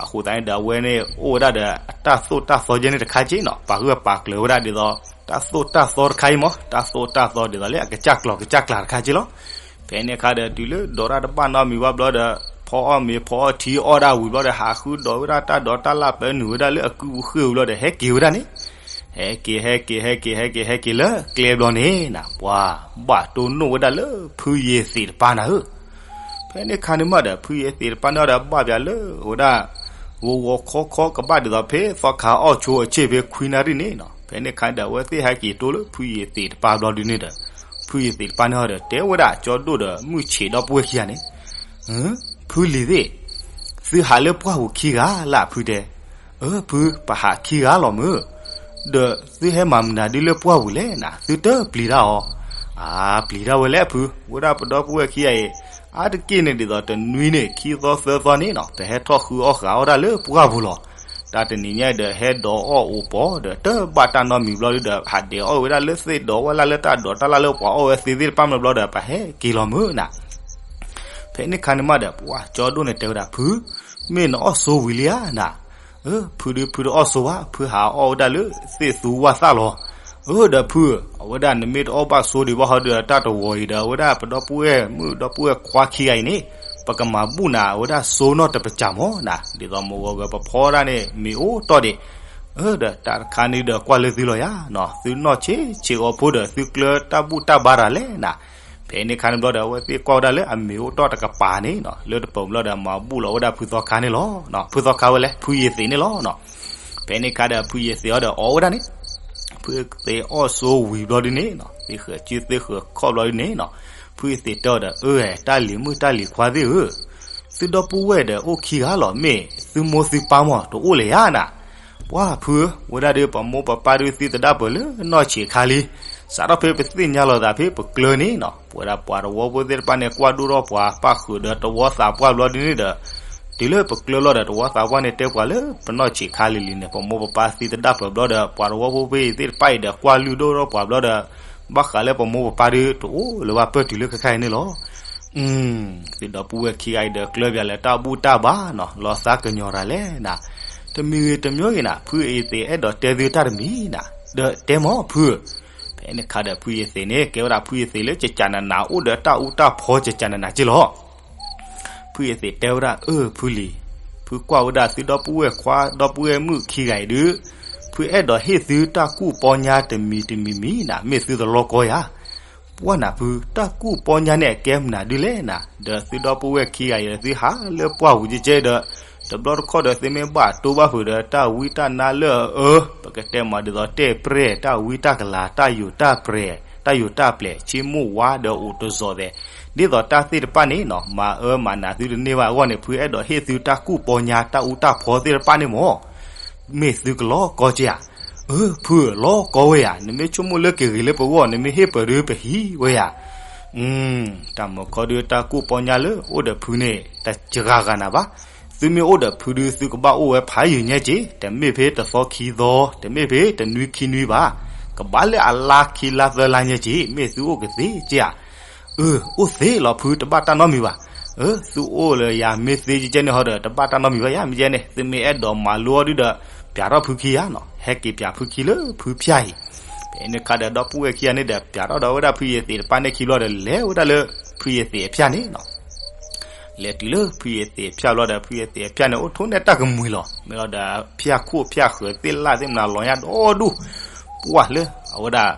အဃိသတးန့ၣ်ဒီး အဝဲန့ၣ်အိၣ်ဝဲဒၣ်ဒီး အတၢ်သိၣ်တၢ်သီကဲန့ၣ်တခါက့နီၤ, ပာ်ဂၢၢ်ပာ်ကျၢၤဝဲဒၣ်ဒ်သိး တၢ်သိၣ်တၢ်သီတခါအံၤမး, တၢ်သိၣ်တၢ်သီဒ်သိးလၢအကစၢ်ကျီၤကစၢ်ကျၢ်တခါက့လီၤ. ဖဲန့ၣ်အခါဒီး တုၤလၢဒိးတၢ်တဘၣ်နီတမံၤဘၣ်ဘျီဒီး ဖီအီၣ်မ့ၤဖီအီၣ်ထံအီၣ်ဒၣ်ဝံၤဘျီဒီး ဟးဃုဒိးဝဲဒၣ်တၢ်ဒိးတၢ်လၢ်ပၢနုာ်ဝဲဒၣ်လၢအကုပူၤဃ့ၢ်ဝံၤဘျီဒီး ဟဲက့ၤဝဲဒၣ်န့ၣ် ဟဲက့ၤ ဟဲက့ၤ ဟဲက့ၤ ဟဲက့ၤ ဟဲက့ၤလၢကျဲဘျီန့ၣ်နၤ, ပှၤဘၣ်တိၢ်နီၣ်ဝဲဒၣ်လၢဖုယ့ၤသ့းတပၢ်နၤဧၢ. ဖဲန့ၣ်ခါန့ၣ်မးဒီး ဖုယ့ၤသ့းတပၢ်န့ၣ်ဒီး ဘၣ်ပၠးလၢဝဲဒၣ် ဂီၤဂီၤခီခီ ကဘၣ်ဒ်သိးဖဲသီခါအီၣ်ဆိအဆ့ၣ် ဖဲခွံနၣ်ရံၣ်န့ၣ်နၤ. ဖဲန့ၣ်ခါဒီး အဝဲသ့ၣ်ဟဲက့ၤတိၢ်လၢဖုယ့ၤသ့းတပၢ်ဘျီဒုန့ၣ်ဒီး ဖုယ့ၤသ့းတပၢ်န့ၣ်ဒီး တဲဝဲဒၣ်ကၠီဒိၣ်ဒီးမုၢ်ဆံးဒီပုၢ်ဝဲၢ်ခံဂၤန့ၣ်, ဖုလံၤသ့ၣ်, သုဟးလၢပှၢ်ပူၤခံဂၤလၢ် ဖုတဲ. အၢ ဖု ပဟးခံဂၤလီၤမုၢ်, ဒီးသုဟဲမၤမနုၤဒုလၢပှၢ်ပူၤလဲၣ်နၤ, သုတပျံၤတၢ်အီၤ. အါ ပျံၤတၢ်ဝဲလဲၣ်ဖု, ဝဲဒၣ်ပဒီပုၢ်ဝဲၢ်ခံဂၤအံၤ အါတက့ၢ်န့ၣ်ဒ်သိးတနွံန့ၣ် ခံသီသၢသီန့ၣ်နၤ ပဟဲထီၣ်ဃုအီၣ်ဃုအီၣ်တၢ်လၢပှၢ်ပူၤလီၤ. တၢ်တနံၤညါအံၤဒီး ဟဲဒိးအီၣ်အိၣ်ပီၤဒီး တဘၣ်တၢ်နီတမံၤဘျီဒုဒီး ဟးဒဲးအီၣ်ဝဲဒၣ်လၢသ့ၣ်ဒီးဝဲလၢ်လၢတၢ်ဒိးတၢ်လၢ်လၢပှၤအီၣ်ဝဲသ့သ့ၣ်တဖၣ်မ့ၢ် ဘျီဒီး ပဟဲက့ၤလီၤမုၢ်နၤ. ဖဲန့ၣ်ခါန့ၣ်မးဒီး ပှၤကၠီဒိၣ်န့ၣ်တဲဝဲဒၣ် ဖု, မ့ၢ်နအီၣ်ဆိဝံၤလံဧါနၤ. အၢ ဖုဒု ဖုတအီၣ်ဆိဘၣ်, ဖုဟးအီၣ်ဝဲဒၣ်လၢသ့ၣ်သူဝၣ်သၣ်လီၤ. အၢ ဒီးဖု, အဝဲဒၣ်နမ့ၢ်တအီၣ်ဘၣ်ဆိဒံးဘၣ်ဟီဒီး တၢ်တဝီၤအံၤဒီး အဝဲဒၣ်ပဒီပုၢ်ဝဲၢ်မုၣ်ဒီပုၢ်ဝဲၢ်ခွါခံဂၤအံၤန့ၣ် ပကမၤဘူၣ်နၤဝဲဒၣ်ဆိနီၣ်တပစၢ်မၢ်နၤ, ဒ်သိးမုၢ်ဂီၤဂီၤပဖီဒၣ်န့ၣ် မ့ၢ်အိၣ်တီၢ်ဒံး. အၢ ဒီးတၢ်တခါန့ၣ်ဒီးကွၢ်လၢသုလီၤယၤနၤ, သုနီၢ်ဆံးဆံးအီၤဖိဒီး သုကျၢတၢ်ဘူၣ်တၢ်ဘါတၢ်လဲၣ်နၤ. ဖဲန့ၣ်ခါန့ၣ်ဘျီဒီး အဝဲသ့ၣ်ကွၢ်ဝဲဒၣ်လၢအမ့ၢ်အိၣ်တီၢ်တကပၤန့ၣ်နၤ, လၢတပၤဘျီဒီး မၤဘူၣ်လီၤဝဲဒၣ်ဖုသီခါန့ၣ်လီၤ. ဖုသီခါဝဲလဲၣ် ဖုယ့ၤသ့းန့ၣ်လီၤ. ဖဲန့ၣ်ခါဒီး ဖုယ့ၤသ့းအီၤဒီးအီၣ်ဝဲဒၣ်န့ၣ်, ဖုယ့ၤသ့းအီၣ်ဆိဝံၤဘျီဒုန့ၣ်နၤ, သ့ၣ်ဃဲၤစုသ့ၣ်ဃဲၤခီၣ်ဘျီဒုန့ၣ်နၤ, ဖုယ့ၤသ့းတဲအီၤဒီး အၢ တၢ်လံၤမုၣ်တၢ်လံၤခွါသ့ၣ်ဧၢ, သုဒီပုၢ်ဝဲၢ်ဒီးအိၣ်ခံဂၤလီၤ, မ့ၢ်သုမိၢ်သုပၢ်မၢ် တအိၣ်လၢၤယၤနၤ. ပှၤဖု, ဝဲဒၣ်ဒီးပမိၢ်ပပၢ်ဒုးသံသဒၣ်ပၢၢ်လၢနီၢ်ဆံးခါလံ. စးထီၣ်ဖဲပသ့ၣ်ညါလီၤသးဖဲပကျၢၤန့ၣ်နၤ, ပဝဲဒၣ်ပှၤတဝီဖိသ့ၣ်တဖၣ်န့ၣ် ကွၢ်ဒိၣ်ထီၣ်ပှၤ ပၣ်ဃုာ်ဒီးတဝီသးပှၢ်ဘျီဒုန့ၣ်ဒီး တုၤလၢပကျၢၤလီၤဒီး တဝီသးပှၢ်န့ၣ်တဲပှၤလၢပနီၢ်ဆံးခါလံၤလံၤန့ၣ် ပမိၢ်ပပၢ်သံသဒၣ်ပၢၢ်ဘျီဒီး ပှၤတဝီဖိဖဲအံၤသ့ၣ်တဖၣ်အံၤဒီး ကွၢ်လုၢ်ဒိၣ်ထီၣ်ပှၤဘျီဒီး ဘၣ်ဃးလၢပမိၢ်ပပၢ်ဒုး တအိၣ်လၢၤဘၣ်ပၢၢ်တုၤလၢခဲခါအံၤန့ၣ်လီၤ. သုဒီပုၢ်ဝဲၢ်ခံဂၤအံၤဒီး ကျၢၤပၠးလၢတၢ်ဘူၣ်တၢ်ဘါနၤ, လီၤသးကညီၤတၢ်လဲၣ်နၤ. တမံၤဂ့ၤတမံၤဂ့ၤနၤ, ဖုယ့ၤသ့းအဲၣ်ဒိးတဲသုတၢ်တမံၤနၤ, ဒီးတဲမၢ်ဖု. ဖဲန့ၣ်ခါဒီး ဖုယ့ၤသ့းန့ၣ် ကဲဝဲဒၣ်ဖုယ့ၤသ့းလၢကကနနၤ အိၣ်ဒီးတၢ်အူတၢ်ဖီကကနနၤက့လီၤ. ဖုယ့ၤသ့းတဲဝဲဒၣ် အၢ ဖုလံၤ, ဖုကွၢ်ဝဲဒၣ်သုဒီပုၢ်ဝဲၢ်ခွါ ဒီပုၢ်ဝဲၢ်မုၣ်ခံဂၤအံၤဒုး, ဖုအဲၣ်ဒိးဟ့ၣ်သုတၢ်ကူၣ်ပီညါတမံၤတမံၤမံၤနၤ, မ့ၢ်သုတလီကီယၤ. ပှၢ်နၤဖု, တၢ်ကူၣ်ပီညါန့ၣ် အကဲမနုၤဒုလဲၣ်နၤ, ဒီးသုဒီပုၢ်ဝဲၢ်ခံဂၤအံၤဒီး သုဟးလၢပှၢ်ပူၤကဲကဲဒီး တဘျီတခီၣ်ဒီး သုမ့ၢ်ဘၣ်တိၢ်ဘၣ်ဖုးဒီး တၢ်ဝံတၢ်နါလၢအအၢ, ပကတဲမးဒ်သိးတဲပြဲၢ်, တၢ်ဝံတၢ်ကလၤ, တၢ်ယိာ်တၢ်ပြဲၢ်, တၢ်ယိာ်တၢ်ပျဲၢ်, ဆ့မိၣ်ဝါဒီးအိၣ်တစီၤသဲး, ဒ်သိးတၢ်သ့ၣ်တဖၣ်န့ၣ်နၤ, မၤအၢမၤနးသုတန့ၢ်ဘၣ်အဂီၢ်န့ၣ် ဖုအဲၣ်ဒိးဟ့ၣ်သုတၢ်ကူၣ်ပီညါ တၢ်အူတၢ်ဖီသ့ၣ်တဖၣ်န့ၣ်မၢ် မ့ၢ်သုကလီကီက့ဧါ. အၢ ဖုဧၢ, လီကီဝဲယၤ, နမ့ၢ်ဆိကမိၣ်လၢက့ၤဂ့ၤလၢပဂီၢ်, နမ့ၢ်ဟ့ၣ်ပၢၤဒုးပဟံးဝဲယၤ. တၢ်မုၢ်ခီဒုး တၢ်ကူၣ်ပီညါလၢအိၣ်ဒီးဖုန့ၣ် တစှၤဂၤနၤဘၣ်. သုမ့ၢ်အိၣ်ဒီးဖုဒုး သုကဘၣ်အိၣ်ဝဲဖးယံာ်ညါက့, တမ့ၢ်ဖဲတသီခံသီ, တမ့ၢ်ဖဲတနွံခံနွံဘၣ်. ကဘၣ်လၢအလါခံလါသၢလါညါက့, မ့ၢ်သုအိၣ်ကသ့က့ဧါ. အၢ အိၣ်သ့လီၤဖု, တဘၣ်တၢ်နီတမံၤဘၣ်. အၢ သုအိၣ်လၢယၤမ့ၢ်သ့ကဲန့ၣ်ဟီဒီး တဘၣ်တၢ်နီတမံၤဘၣ်ယၤ, မ့ၢ်ကဲန့ၣ် သုမ့ၢ်အဲၣ်ဒိးမၤလိအီၤဒုဒီး ပၠးထီၣ်ဖုခံယၤနၤ, ဟဲက့ၤပၠးဖုခံလၢဖုဖၠၣ်အံၤ. ဖဲန့ၣ်ခါဒီး ဒီပုၢ်ဝဲၢ်ခံဂၤန့ၣ်ဒီး ပၠးထီၣ်ဒီးဝဲဒၣ်ဖုယ့ၤသ့းတပၢ်န့ၣ်ခံဘျီဒီး လဲၤဝဲဒၣ်လၢဖုယ့ၤသ့းအဖၠၣ်န့ၣ်နၤ. လဲၤတုၤလၢဖုယ့ၤသ့းအဖၠၣ်ဘျီဒီး ဖုယ့ၤသ့းအဖၠၣ်န့ၣ် အိၣ်ထိၣ်န့ၢ်တၢ်ကမှံၤလီၤ. မ့ၢ်လီၤဒီး ဖၠၣ်ခိၣ်ဖၠၣ်ဃၢၤသ့ၣ်လၣ်သ့ၣ်မနၤလီၤညါဒီဒူၣ်, ပှၢ်လၢအဝဲဒၣ်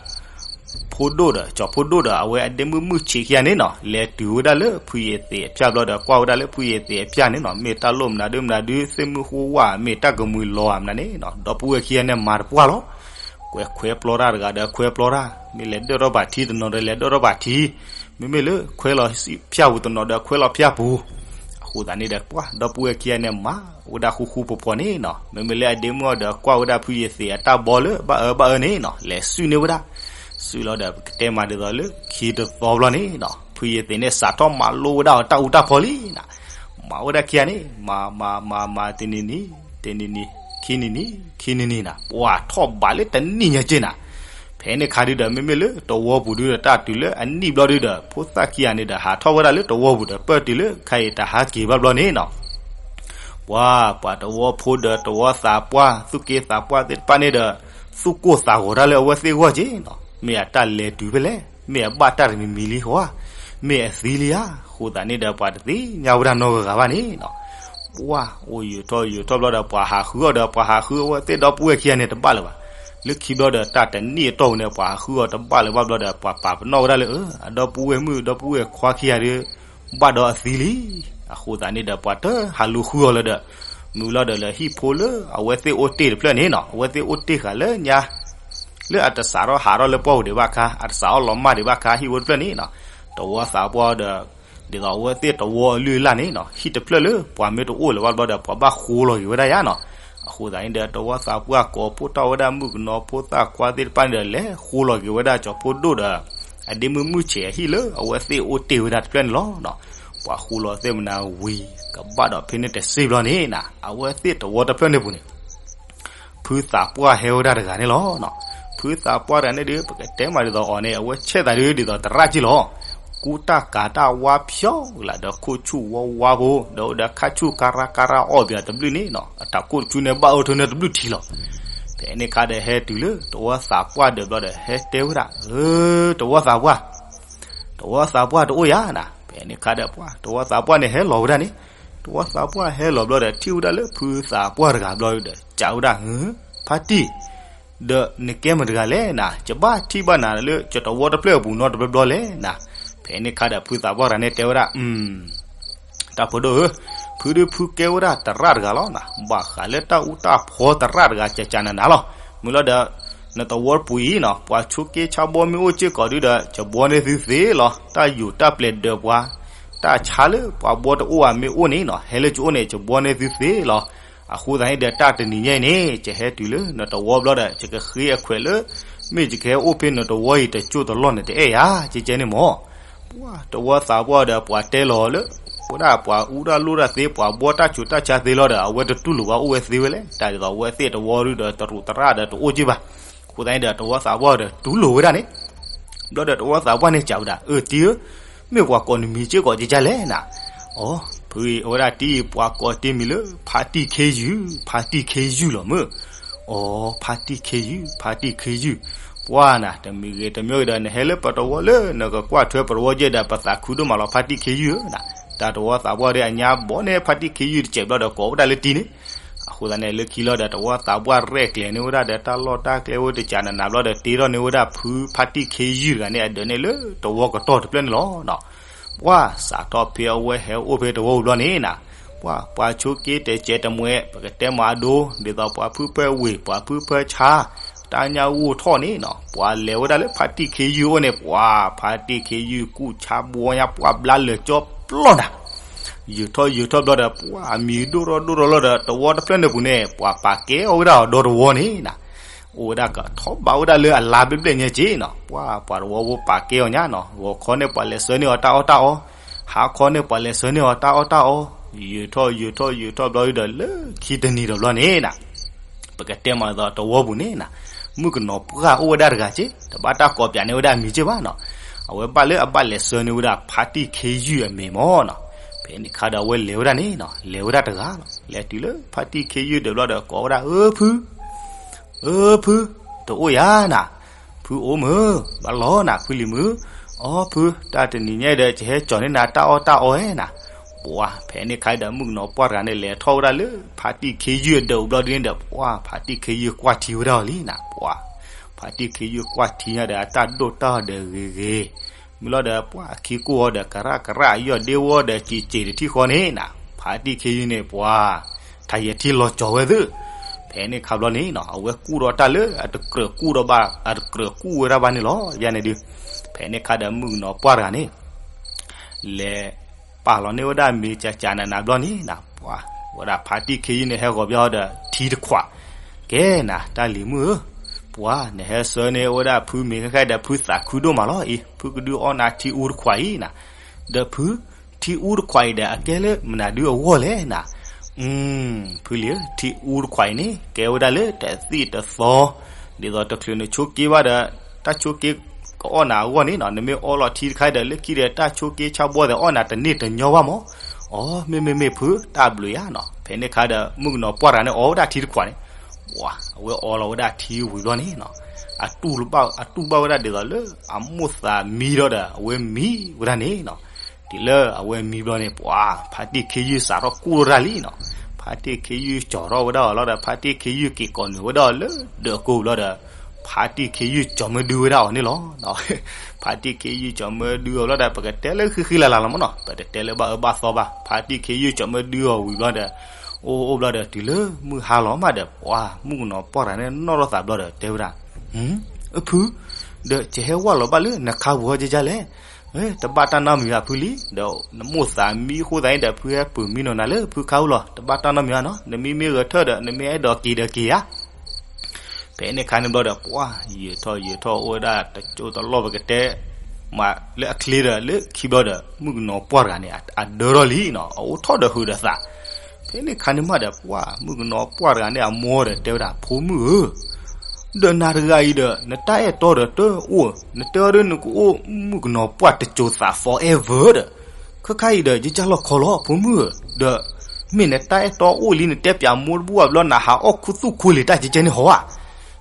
ဖိဒိၣ်ဒီး ကၠီၤဖိဒိၣ်ဒီး အဝဲအဒ့မုၣ်မုၣ်ဆံးခံဂၤန့ၣ်နၤ, လဲၤတုၤဝဲဒၣ်လၢဖုယ့ၤသ့းအဖၠၣ်ဘျီဒီး ကွၢ်ဝဲဒၣ်လၢဖုယ့ၤသ့းအဖၠၣ်န့ၣ်နၤ, မ့ၢ်တၢ်လိၣ်မနုၤဒုမနုၤဒု သ့ၣ်မုၢ်ဟူဝၣ် မ့ၢ်တၢ်ကမှံၤလီၤဧါမနုၤန့ၣ်နၤ, ဒီပုၢ်ဝဲၢ်ခံဂၤန့ၣ် မၤတပှၢ်လီၤ. ကွဲးခွဲပျီတၢ်တဂၤဒီးခွဲပျီတၢ်, မ့ၢ်လဲၤဒၢၣ်ထီၣ်ဘၣ်ထံတနီၤဒီးလဲၤဒၢၣ်ထီၣ်ဘၣ်ထံ, မ့မ့ၢ်လၢခွဲလီၤဖၠၣ်ပူၤတနီၤဒီးခွဲလီၤဖၠၣ်ပူၤ. အဃိသတးန့ၣ်ဒီး ပှၢ် ဒီပုၢ်ဝဲၢ်ခံဂၤန့ၣ် မၤဝဲဒၣ်ဃူဃူဖိးဖိးန့ၣ်နၤ, မ့မ့ၢ်လၢအဒ့မုၣ်အီၤဒီး ကွၢ်ဝဲဒၣ်ဖုယ့ၤသ့းအတၢ်ဘီလၢဘၣ်အၢဘၣ်အၢန့ၣ်နၤ, လဲၤစုၣ်န့ၢ်ဝဲဒၣ်. စုၣ်လီၤဒီး ပကတဲမးဒ်သိးလၢ ခံတသီဘျီန့ၣ်နၤ, ဖုယ့ၤသ့းန့ၣ် စးထီၣ်မၤလိဝဲဒၣ်အီၤတၢ်အူတၢ်ဖီလံနၤ. မၤဝဲဒၣ်ခံဂၤန့ၣ် မၤ မၤ မၤ မၤ တနံၤနံၤ တနံၤနံၤ ခံနံၤနံၤ ခံနံၤနံၤနၤ, ပှၢ်ထီၣ်ဘးလၢတနံၣ်ညါက့နၤ. ဖဲန့ၣ်ခါဒုဒီး မ့မ့ၢ်လၢတဝီပူၤဒုဒီး တၢ်တုၤလၢအနံၣ်ဘျီဒုဒီး ဖိသၣ်ခံဂၤန့ၣ်ဒီး ဟးထီၣ်ဝဲဒၣ်လၢတဝီပူၤဒီး ပၢၢ်တုၤလၢခဲအံၤတဟါက့ၤဘၣ်ဘျီန့ၣ်နၤ, ပှၢ် ပှၤတဝီဖိဒီးတဝီသးပှၢ် သူၣ်က့သးပှၢ်သ့ၣ်တဖၣ်န့ၣ်ဒီး သူၣ်ကိၢ်သးဂီၤတၢ်လၢအဝဲသ့ၣ်အဂီၢ်က့နၤ, မ့ၢ်အတၢ်လဲၤတုၤဖဲလဲၣ်, မ့ၢ်အဘၣ်တၢ်တမံၤမံၤလံဧါ, မ့ၢ်အသံလံဧါ, အဃိသတးန့ၣ်ဒီး ပှၤတသ့ၣ်ညါဝဲဒၣ်နီတဂၤဂၤဘၣ်န့ၣ်နၤ. ပှၢ် အိၣ်ယံာ်ထီၣ်ယံာ်ထီၣ်ဘျီဒီး ပှၤဟးဃုအီၤဒီး ပှၤဟးဃုအဝဲသ့ၣ်ဒီပုၢ်ဝဲၢ်ခံဂၤန့ၣ် တဘၣ်လၢၤဘၣ်. လၢခံဘျီဒီး တၢ်တနံၣ်အတီၢ်ပူၤန့ၣ် ပှၤဃုအီၤတဘၣ်လၢၤဘၣ်ဘျီဒီး ပှၤပာ်ပနီၣ်ဝဲဒၣ်လၢ အဒီပုၢ်ဝဲၢ်မုၣ် ဒီပုၢ်ဝဲၢ်ခွါခံဂၤဒီး ဘၣ်ဒီးအသံလံ. အဃိသတးန့ၣ်ဒီး ပှၤတဟးလူၤဃုအီၤလၢၤဒီး မုၢ်လီၤဒီးလၢဟံၣ်ဖိလၢအဝဲသ့ၣ်အိၣ်တ့ၢ်တဖျၢၣ်န့ၣ်နီၤ, အဝဲသ့ၣ်အိၣ်တ့ၢ်ဃာ်လၢညါ လၢအတစးထီၣ်ဟးထီၣ်လၢပှၢ်ပူၤဒံးဘၣ်ခါ, အတစးထီၣ်လီၤမၢ်ဒံးဘၣ်ခါဟံၣ်ဖိတဖျၢၣ်န့ၣ်နီၤ, တဝီသးပှၢ်ဒီး ဒ်သိးအဝဲသ့ၣ်တဝီအလုၢ်အလၢ်န့ၣ်နီၤ, ဟံၣ်တဖျၢၣ်လၢပှၤမ့ၢ်တအိၣ်လၢၤဘၣ်ဘျီဒီး ပှၤဘၣ်ဃိလီၤက့ၤဝဲဒၣ်ယါနီၤ. အဃိသတးန့ၣ်ဒီး တဝီသးပှၢ်ကိးဖှိၣ်တီၢ်ဝဲဒၣ်မုၣ်ကနီၤဖိသၣ်ခွါသ့ၣ်တဖၣ်န့ၣ်ဒီး လဲၤဃိလီၤက့ၤဝဲဒၣ်ကၠီၤဖိဒိၣ်ဒီး အဒ့မုၣ်မုၢ်ဆဲးအဟံၣ်လၢအဝဲသ့ၣ်အိၣ်တ့ၢ်ဝဲဒၣ်တဖျၢၣ်န့ၣ်လီၤ. ပှၤဃိလီၤသ့ၣ်မနၤဝံၤ ကဘၣ်ဒီးဖဲန့ၣ်တစ့ၢ်ဘျီန့ၣ်နီၤ, အဝဲသ့ၣ်တဝီတဖျၢၣ်န့ၣ်ပူၤန့ၣ် ဖုသးပှၢ်ဟဲဝဲဒၣ်တဂၤန့ၣ်လီၤ. ဖုသးပှၢ်တဂၤန့ၣ်ဒီး ပကတဲမးဒ်သိးအီၤန့ၣ် အဝဲဆဲးသးဒ်သိးတရၣ်က့ၢ်လီၤ. ကူတၢ်ကၤတၢ်ဝါဖျိလၢဒီးခိၣ်ဆူၣ်ဝါဝါဖိ ဒီးအိၣ်ဒီးခါဆူၣ်ကါရါကါရါအီၣ်ဘၣ်တဘျုးန့ၣ်နီၤ, အတၢ်ကိၢ်တဆူန့ၣ်ဘၣ်အိၣ်ထီၣ်န့ၣ်တဘျုးထံလီၤ. ဖဲန့ၣ်ခါဒီးဟဲတုၤလၢတဝီသးပှၢ်ဒီးဘျီဒီး ဟဲတဲဝဲဒၣ်, အၢ တဝီသးပှၢ် တဝီသးပှၢ်တအိၣ်ယါနီၤ. ဖဲန့ၣ်ခါဒီးပှၤ တဝီသးပှၢ်န့ၣ်ဟဲလီၤဝဲဒၣ်န့ၣ်, တဝီသးပှၢ်ဟဲလီၤဘျီဒီး ထံၣ်ဝဲဒၣ်လၢဖုသးပှၢ်တဂၤဘျီဒီး စံးဝဲဒၣ်, ဖါတံၢ်, ဒီးနကဲမတၤတဂၤလဲၣ်နီၤ, ယဘၣ်ထံၣ်ဘၣ်နၤလၢ ယတဝီတဖျၢၣ်အပူၤနီတဘျီဘျီလဲၣ်နီၤ. ဖဲန့ၣ်ခါဒီးဖုသးပှၢ်တဂၤန့ၣ်တဲဝဲဒၣ်, တၢ်ဖိဒိၣ်ဧၢ, ဖုဒုးဖုကဲဝဲဒၣ်တရၣ်တဂၤလီၤနီၤ, ဘၣ်ဃးလၢတၢ်အူတၢ်ဖီတရၣ်တဂၤ ကကနနၤလီၤ. မုၢ်လီၤဒီး နတဝီပူၤအံၤနီၤ, ပှၤဆိးက့ဆါဘီမ့ၢ်အိၣ်စ့ၢ်ကီးဒုဒီး ယဘီန့ၢ်သုသ့လီၤ. တၢ်ယိာ်တၢ်ပျဲၤဒၢးပှၤ, တၢ်ဆါလၢပှၤဘီတအိၣ်ဧါမ့ၢ်အိၣ်န့ၣ်နီၤ, ဟဲလၢယအိၣ်န့ၣ် ယဘီန့ၢ်သုသ့လီၤ. အဃိသတးန့ၣ်ဒီး တၢ်တနံၤညါအံၤန့ၣ် ယဟဲတုၤလၢနတဝီဘျီဒီး ယကဃ့အခွဲးလၢ မ့ၢ်ယကဟဲအိၣ်ဖဲနတဝီအံၤ တကၠိၢ်တလီၢ်န့ၣ် တအဲၣ်ယၤကဲကဲန့ၣ်မၢ်. ပှၤတဝီသးပှၢ်ဒီး ပှၤတဲလီၤလၢ ဝဲဒၣ်ပှၤအူတၢ်လိၣ်တၢ်သ့ ပှၤဘီတၢ်ဆူးတၢ်ဆါသ့လီၤဒီး အဝဲတတူၢ်လိာ်ဘၣ်အိၣ်ဝဲသ့ဝဲလဲၣ်. တၢ်ဒ်သိးအဝဲသ့ၣ်တဝီဒုဒီး တရူးတရၣ်ဒီးတအိၣ်က့ဘၣ်. အဃိသတးန့ၣ်ဒီး တဝီသးပှၢ်ဒီးတူၢ်လိာ်ဝဲဒၣ်န့ၣ် ဘျီဒီးတဝီသးပှၢ်န့ၣ်စံးဝဲဒၣ်, အၢ တံၢ်ဧၢ, မ့ၢ်ပှၤကိးနမံၤစ့ၢ်ကီးကကလဲၣ်နီၤ. အိ ဖုအံၤ အဝဲဒၣ်တံၢ်အံၤ ပှၤကိးတ့ၢ်မံၤလၢ ဖါတံၢ်ခ့ယုၢ်, ဖါတံၢ်ခ့ယုၢ်လီၤမၢ်. အိ ဖါတံၢ်ခ့ယုၢ်, ဖါတံၢ်ခ့ယုၢ်, ပှၤနီၤ တမံၤဂ့ၤတမံၤဂ့ၤဒီး နဟဲလၢပတဝီလၢ နကကွၢ်ထွဲပတဝီကဲဒီး ပသးခုဒိၣ်မးလီၤ ဖါတံၢ်ခ့ယုၢ်ဧၢနီၤ. တၢ်တဝီသးပှၢ်ဒီးအညါဘီန့ၢ်ဖါတံၢ်ခ့ယုၢ်တစဲးဘျီဒီး ကိးဝဲဒၣ်လၢတံၢ်န့ၣ် အဃိသတးန့ၣ် လၢခံလီၤဒီး တဝီသးပှၢ်ရဲၣ်ကျဲၤန့ၢ်ဝဲဒၣ်ဒီး တၢ်လီၢ်တၢ်ကျဲအိၣ်တကးနးနးဘျီဒီး တ့ထီၣ်န့ၢ်ဝဲဒၣ်ဖုဖါတံၢ်ခ့ယုၢ်တဂၤန့ၣ် အဒၢးန့ၣ်လၢတဝီကတီၢ်တဖျၢၣ်န့ၣ်လီၤ. ပှၤစးထီၣ်ဖဲအဝဲဟဲအိၣ်ဖဲတဝီပူၤဘျီန့ၣ်နီၤ, ပှၤ ပှၤဆိးက့တကဲတမှဲ ပကတဲမးအဒိ ဒ်သိးပှၤဖုဖၢဝ့ၢ် ပှၤဖုဖၢဆါ တၢ်ညၣ်ဂိၢ်ထီၣ်န့ၣ်နီၤ, ပှၤလဲၤဝဲဒၣ်လၢဖါတံၢ်ခ့ယုၢ်အအိၣ်န့ၣ် ပှၤ ဖါတံၢ်ခ့ယုၢ်ကူၣ်ဆါဘီညါ ပှၤဘျါလၢာ်ကၠီပျီနၤ ယုာ်ထီၣ်ယုာ်ထီၣ်ဘျီဒီး ပှၤအမံၤဒိၣ်ထီၣ်ဒိၣ်ထီၣ်လီၤဒီး တဝီတဖျၢၣ်န့ၣ်ပူၤန့ၣ် ပှၤပာ်ကဲအီၤဝဲဒၣ်အီၤဒီတဝီန့ၣ်နီၤ, အိၣ်ဝဲဒၣ်ကထီၣ်ဘးဝဲဒၣ်လၢအလါဘျဲၣ်ဘျဲၣ်ညါက့နီၤ, ပှၤ ပှၤတဝီဖိပာ်ကဲအီၤညါနီၤ, ဂီၤခီန့ၣ်ပှၤလဲၤဆှၢန့ၢ်အီၤတၢ်အီၣ်တၢ်အီ, ဟါခီန့ၣ်ပှၤလဲၤဆှၢန့ၢ်အီၤတၢ်အီၣ်တၢ်အီ, ယုာ်ထီၣ်ယုာ်ထီၣ်ယုာ်ထီၣ်ဘျီဒီး လၢခံတနံၤဒီးဘျီန့ၣ်နီၤ ပကတဲမးဒ်သိးတဝီပူၤန့ၣ်နီၤ, မုၣ်ကနီၤပှၢ်အိၣ်ဝဲဒၣ်တဂၤက့, တဘၣ်တၢ်ကိးပၠးန့ၢ်ဝဲဒၣ်အမံၤက့ဘၣ်နီၤ, အဝဲဘၣ်လၢအဘၣ်လဲၤဆှၢန့ၢ်ဝဲဒၣ်ဖါတံၢ်ခ့ယုၢ်အမံၤမၢ်နီၤ, ဖဲန့ၣ်ခါဒီးအဝဲလဲၤဝဲဒၣ်န့ၣ်နီၤ, လဲၤဝဲဒၣ်တဂၤလီၤ, လဲၤတုၤလၢဖါတံၢ်ခ့ယုၢ်ဒီးဘျီဒီးကိးဝဲဒၣ် အၢ ဖု အၢ ဖု, တအိၣ်ယၤနၤ, ဖုအိၣ်မုၢ်, ဘၣ်လီၤနၤ ဖုလံၤမုၢ်, အိ ဖု, တၢ်တနံၤညါဒီး ယဟဲကၠီၤန့ၢ်နၤတၢ်အီၣ်တၢ်အီဧါနၤ, ပှၤ ဖဲန့ၣ်ခါဒီးမုၣ်ကနီၤပှၢ်တဂၤန့ၣ် လဲၤထီၣ်ဝဲဒၣ်လၢ ဖါတံၢ်ခ့ယုၢ်အဒၢးပူၤဘျီဒ်န့ၣ်ဒီး ပှၤ ဖါတံၢ်ခ့ယုၢ်ကွၢ်ထံဝဲဒၣ်အီၤလံနၤ, ပှၤ ဖါတံၢ်ခ့ယုၢ်ကွၢ်ထံညါဒီး အတၢ်ဒိၣ်တၢ်ဒီးဂ့ၤဂ့ၤ, မုၢ်လီၤဒီး ပှၤအခံကိၢ်အီၤဒီး ကရၣ်ကရၣ် အယီၢ်ဒ့ဝီဒီး စံးစ့းတထံၣ်ဃီန့ၣ်နၤ, ဖါတံၢ်ခ့ယုၢ်န့ၣ် ပှၤ ထးယဲၢ်ထံလီၤကၠီၤဝဲသု, ဖဲန့ၣ်ခါဘျီန့ၣ်နီၤ အဝဲကူၣ်ဒီးတၢ်လၢ အတကြၢးကူၣ်ဒီးဘၣ် အတကြၢးကူၣ်ဝဲဒၣ်ဘၣ်န့ၣ်လီၤ, ယန့ၣ်ဒုး, ဖဲန့ၣ်ခါဒီးမုၣ်ကနီၤပှၢ်တဂၤန့ၣ် လဲၤပာ်လီၤန့ၢ်ဝဲဒၣ်မ့ၤကကနးနးဘျီန့ၣ်နၤ, ပှၤ ဝဲဒၣ်ဖါတံၢ်ခ့ယုၢ်န့ၣ် ဟဲဂီၤဘၣ်အီၤဒီးထံတခွး, ကဲနၤ တၢ်လံၤမုၣ်ဧၢ, ပှၤ နဟဲဆှၢန့ၢ်ဝဲဒၣ်ဖုမ့ၤခဲခဲဒီး ဖုသးခုဒိၣ်မးလီၤအံၤ, ဖုကဒုးအီၣ်နၤထံအူတခွးအံၤနၤ, ဒီးဖု ထံအူတခွးအံၤဒီး အကဲလၢမနုၤဒုးအဂီၢ်လဲၣ်နၤ, အု ဖုလံၤဧၢ, ထံအူတခွးအံၤန့ၣ် ကဲဝဲဒၣ်လၢတသံၣ်တသီ, ဒ်သိးတချုးနဆိးက့ဘၣ်ဒီး တၢ်ဆိးက့ကအီၣ်နၤအဂီၢ်န့ၣ်နီၤ, နမ့ၢ်အီလီၤထံတခါဒီး လၢခံဒီး တၢ်ဆိးက့ဆါဘီသဲးအီၣ်နၤတန့ၢ်တညီဘၣ်မး, အိ မ့မ့မ့ၢ်ဖု တၢ်ဘျုးယါနီၤ, ဖဲန့ၣ်ခါဒီး မုၣ်ကနီၤပှၢ်တဂၤန့ၣ် အီဝဲဒၣ်ထံတခွးန့ၣ်, ပှၤ အဝဲအီလီၤဝဲဒၣ်ထံဝံၤဘျီန့ၣ်နီၤ, အတူၢ်ဘၣ်ဝဲဒၣ်ဒ်သိးလၢ အမိၢ်သးမံဒီး အဝဲမံဝဲဒၣ်န့ၣ်နီၤ, တုၤလၢအဝဲမံဘျီန့ၣ် ပှၤ ဖါတံၢ်ခ့ယုၢ်စးထီၣ်ကူၣ်ထီၣ်တၢ်လံနီၤ, ဖ ဖါတံၢ်ခ့ယုၢ်ကၠီၤထီၣ်ဝဲဒၣ်အီၤလီၤဒီး ဖါတံၢ်ခ့ယုၢ်က့ၤကိးနုာ်ဝဲဒၣ်အီၤလၢဒၢးကိၢ်ဘျီဒီး ဖါတံၢ်ခ့ယုၢ်ကၠီၤမၢဒုဝဲဒၣ်အီၤန့ၣ်လီၤ. ဖါတံၢ်ခ့ယုၢ်ကၠီၤမၢဒုအီၤဘျီဒီး ပကတဲလၢဃံဃံလၤလၤလီၤမ့ၢ်နီၤ, ပတတဲလၢဘၣ်အၢဘၣ်သီဘၣ်. ဖါတံၢ်ခ့ယုၢ်ကၠီၤမၢဒုအီၤဝံၤဘျီဒီး အိၣ်အိၣ်ဘျီဒီး တုၤလၢမုၢ်ဟါလီၤမးဒီး ပှၤမုၣ်ကနီၤပှၢ်တဂၤန့ၣ် နီၣ်ထီၣ်သးဘျီဒီး တဲဝဲဒၣ်, အဖု, ဒီးယဟဲဝၢ်လီၤဘၣ်လၢနခါပူၤဟီကကလဲၣ်. တဘၣ်တၢ်နီတမံၤဘၣ်ဖုလံ, ဒီးနမိၢ်သးမံအဃိသတးန့ၣ်ဒီး ဖုဟဲပၢၤမံနီၤနၤလၢဖုခါပူၤလီၤ, တဘၣ်တၢ်နီတမံၤဘၣ်နီၤ, နမ့မ့ၢ်ဂဲၤထၢၣ်ဒီး နမ့ၢ်အဲၣ်ဒိးက့ၤဒီးက့ၤဧါ. ဖဲန့ၣ်အခါန့ၣ်ဘျီဒီး ပှၤယံာ်ထီၣ်ယံာ်ထီၣ်အိၣ်ဝဲဒၣ်တကၠိတလီၢ်ပကတဲ, မးလၢအချ့ဒီးလၢခံဘျီဒီး မုၣ်ကနီၤပှၢ်တဂၤန့ၣ် အဒၢထီၣ်လံနီၤ, အအိၣ်ထီၣ်ဒီးဟုးဒီးသး. ဖဲန့ၣ်အခါန့ၣ်မးဒီး ပှၤမုၣ်ကနီၤပှၢ်တဂၤန့ၣ်အမိၢ်ဒီးတဲဝဲဒၣ်, ဖိမုၣ်ဧၢ, ဒီးနၤတဂၤအံၤဒီး နတၢ်အဲၣ်တီဒီးတအိၣ်, နတဲအီၤဒီးနကအိၣ်မုၣ်ကနီၤပှၢ်တစိၤသး forever ဒီး ခဲခါအံၤဒီး ယကၢ်လီၤခီလီၤ ဖိမုၣ်ဧၢ, ဒီး မ့ၢ်နတၢ်အဲၣ်တီအိၣ်လံ နတဲပၠးမိၢ်တဘူၣ်ဘၣ်ဘျီ နဟးအီၣ်ခူသူၣ်ခူလံာ်တၢ်ကဲကဲန့ၣ်ဟီဧါ.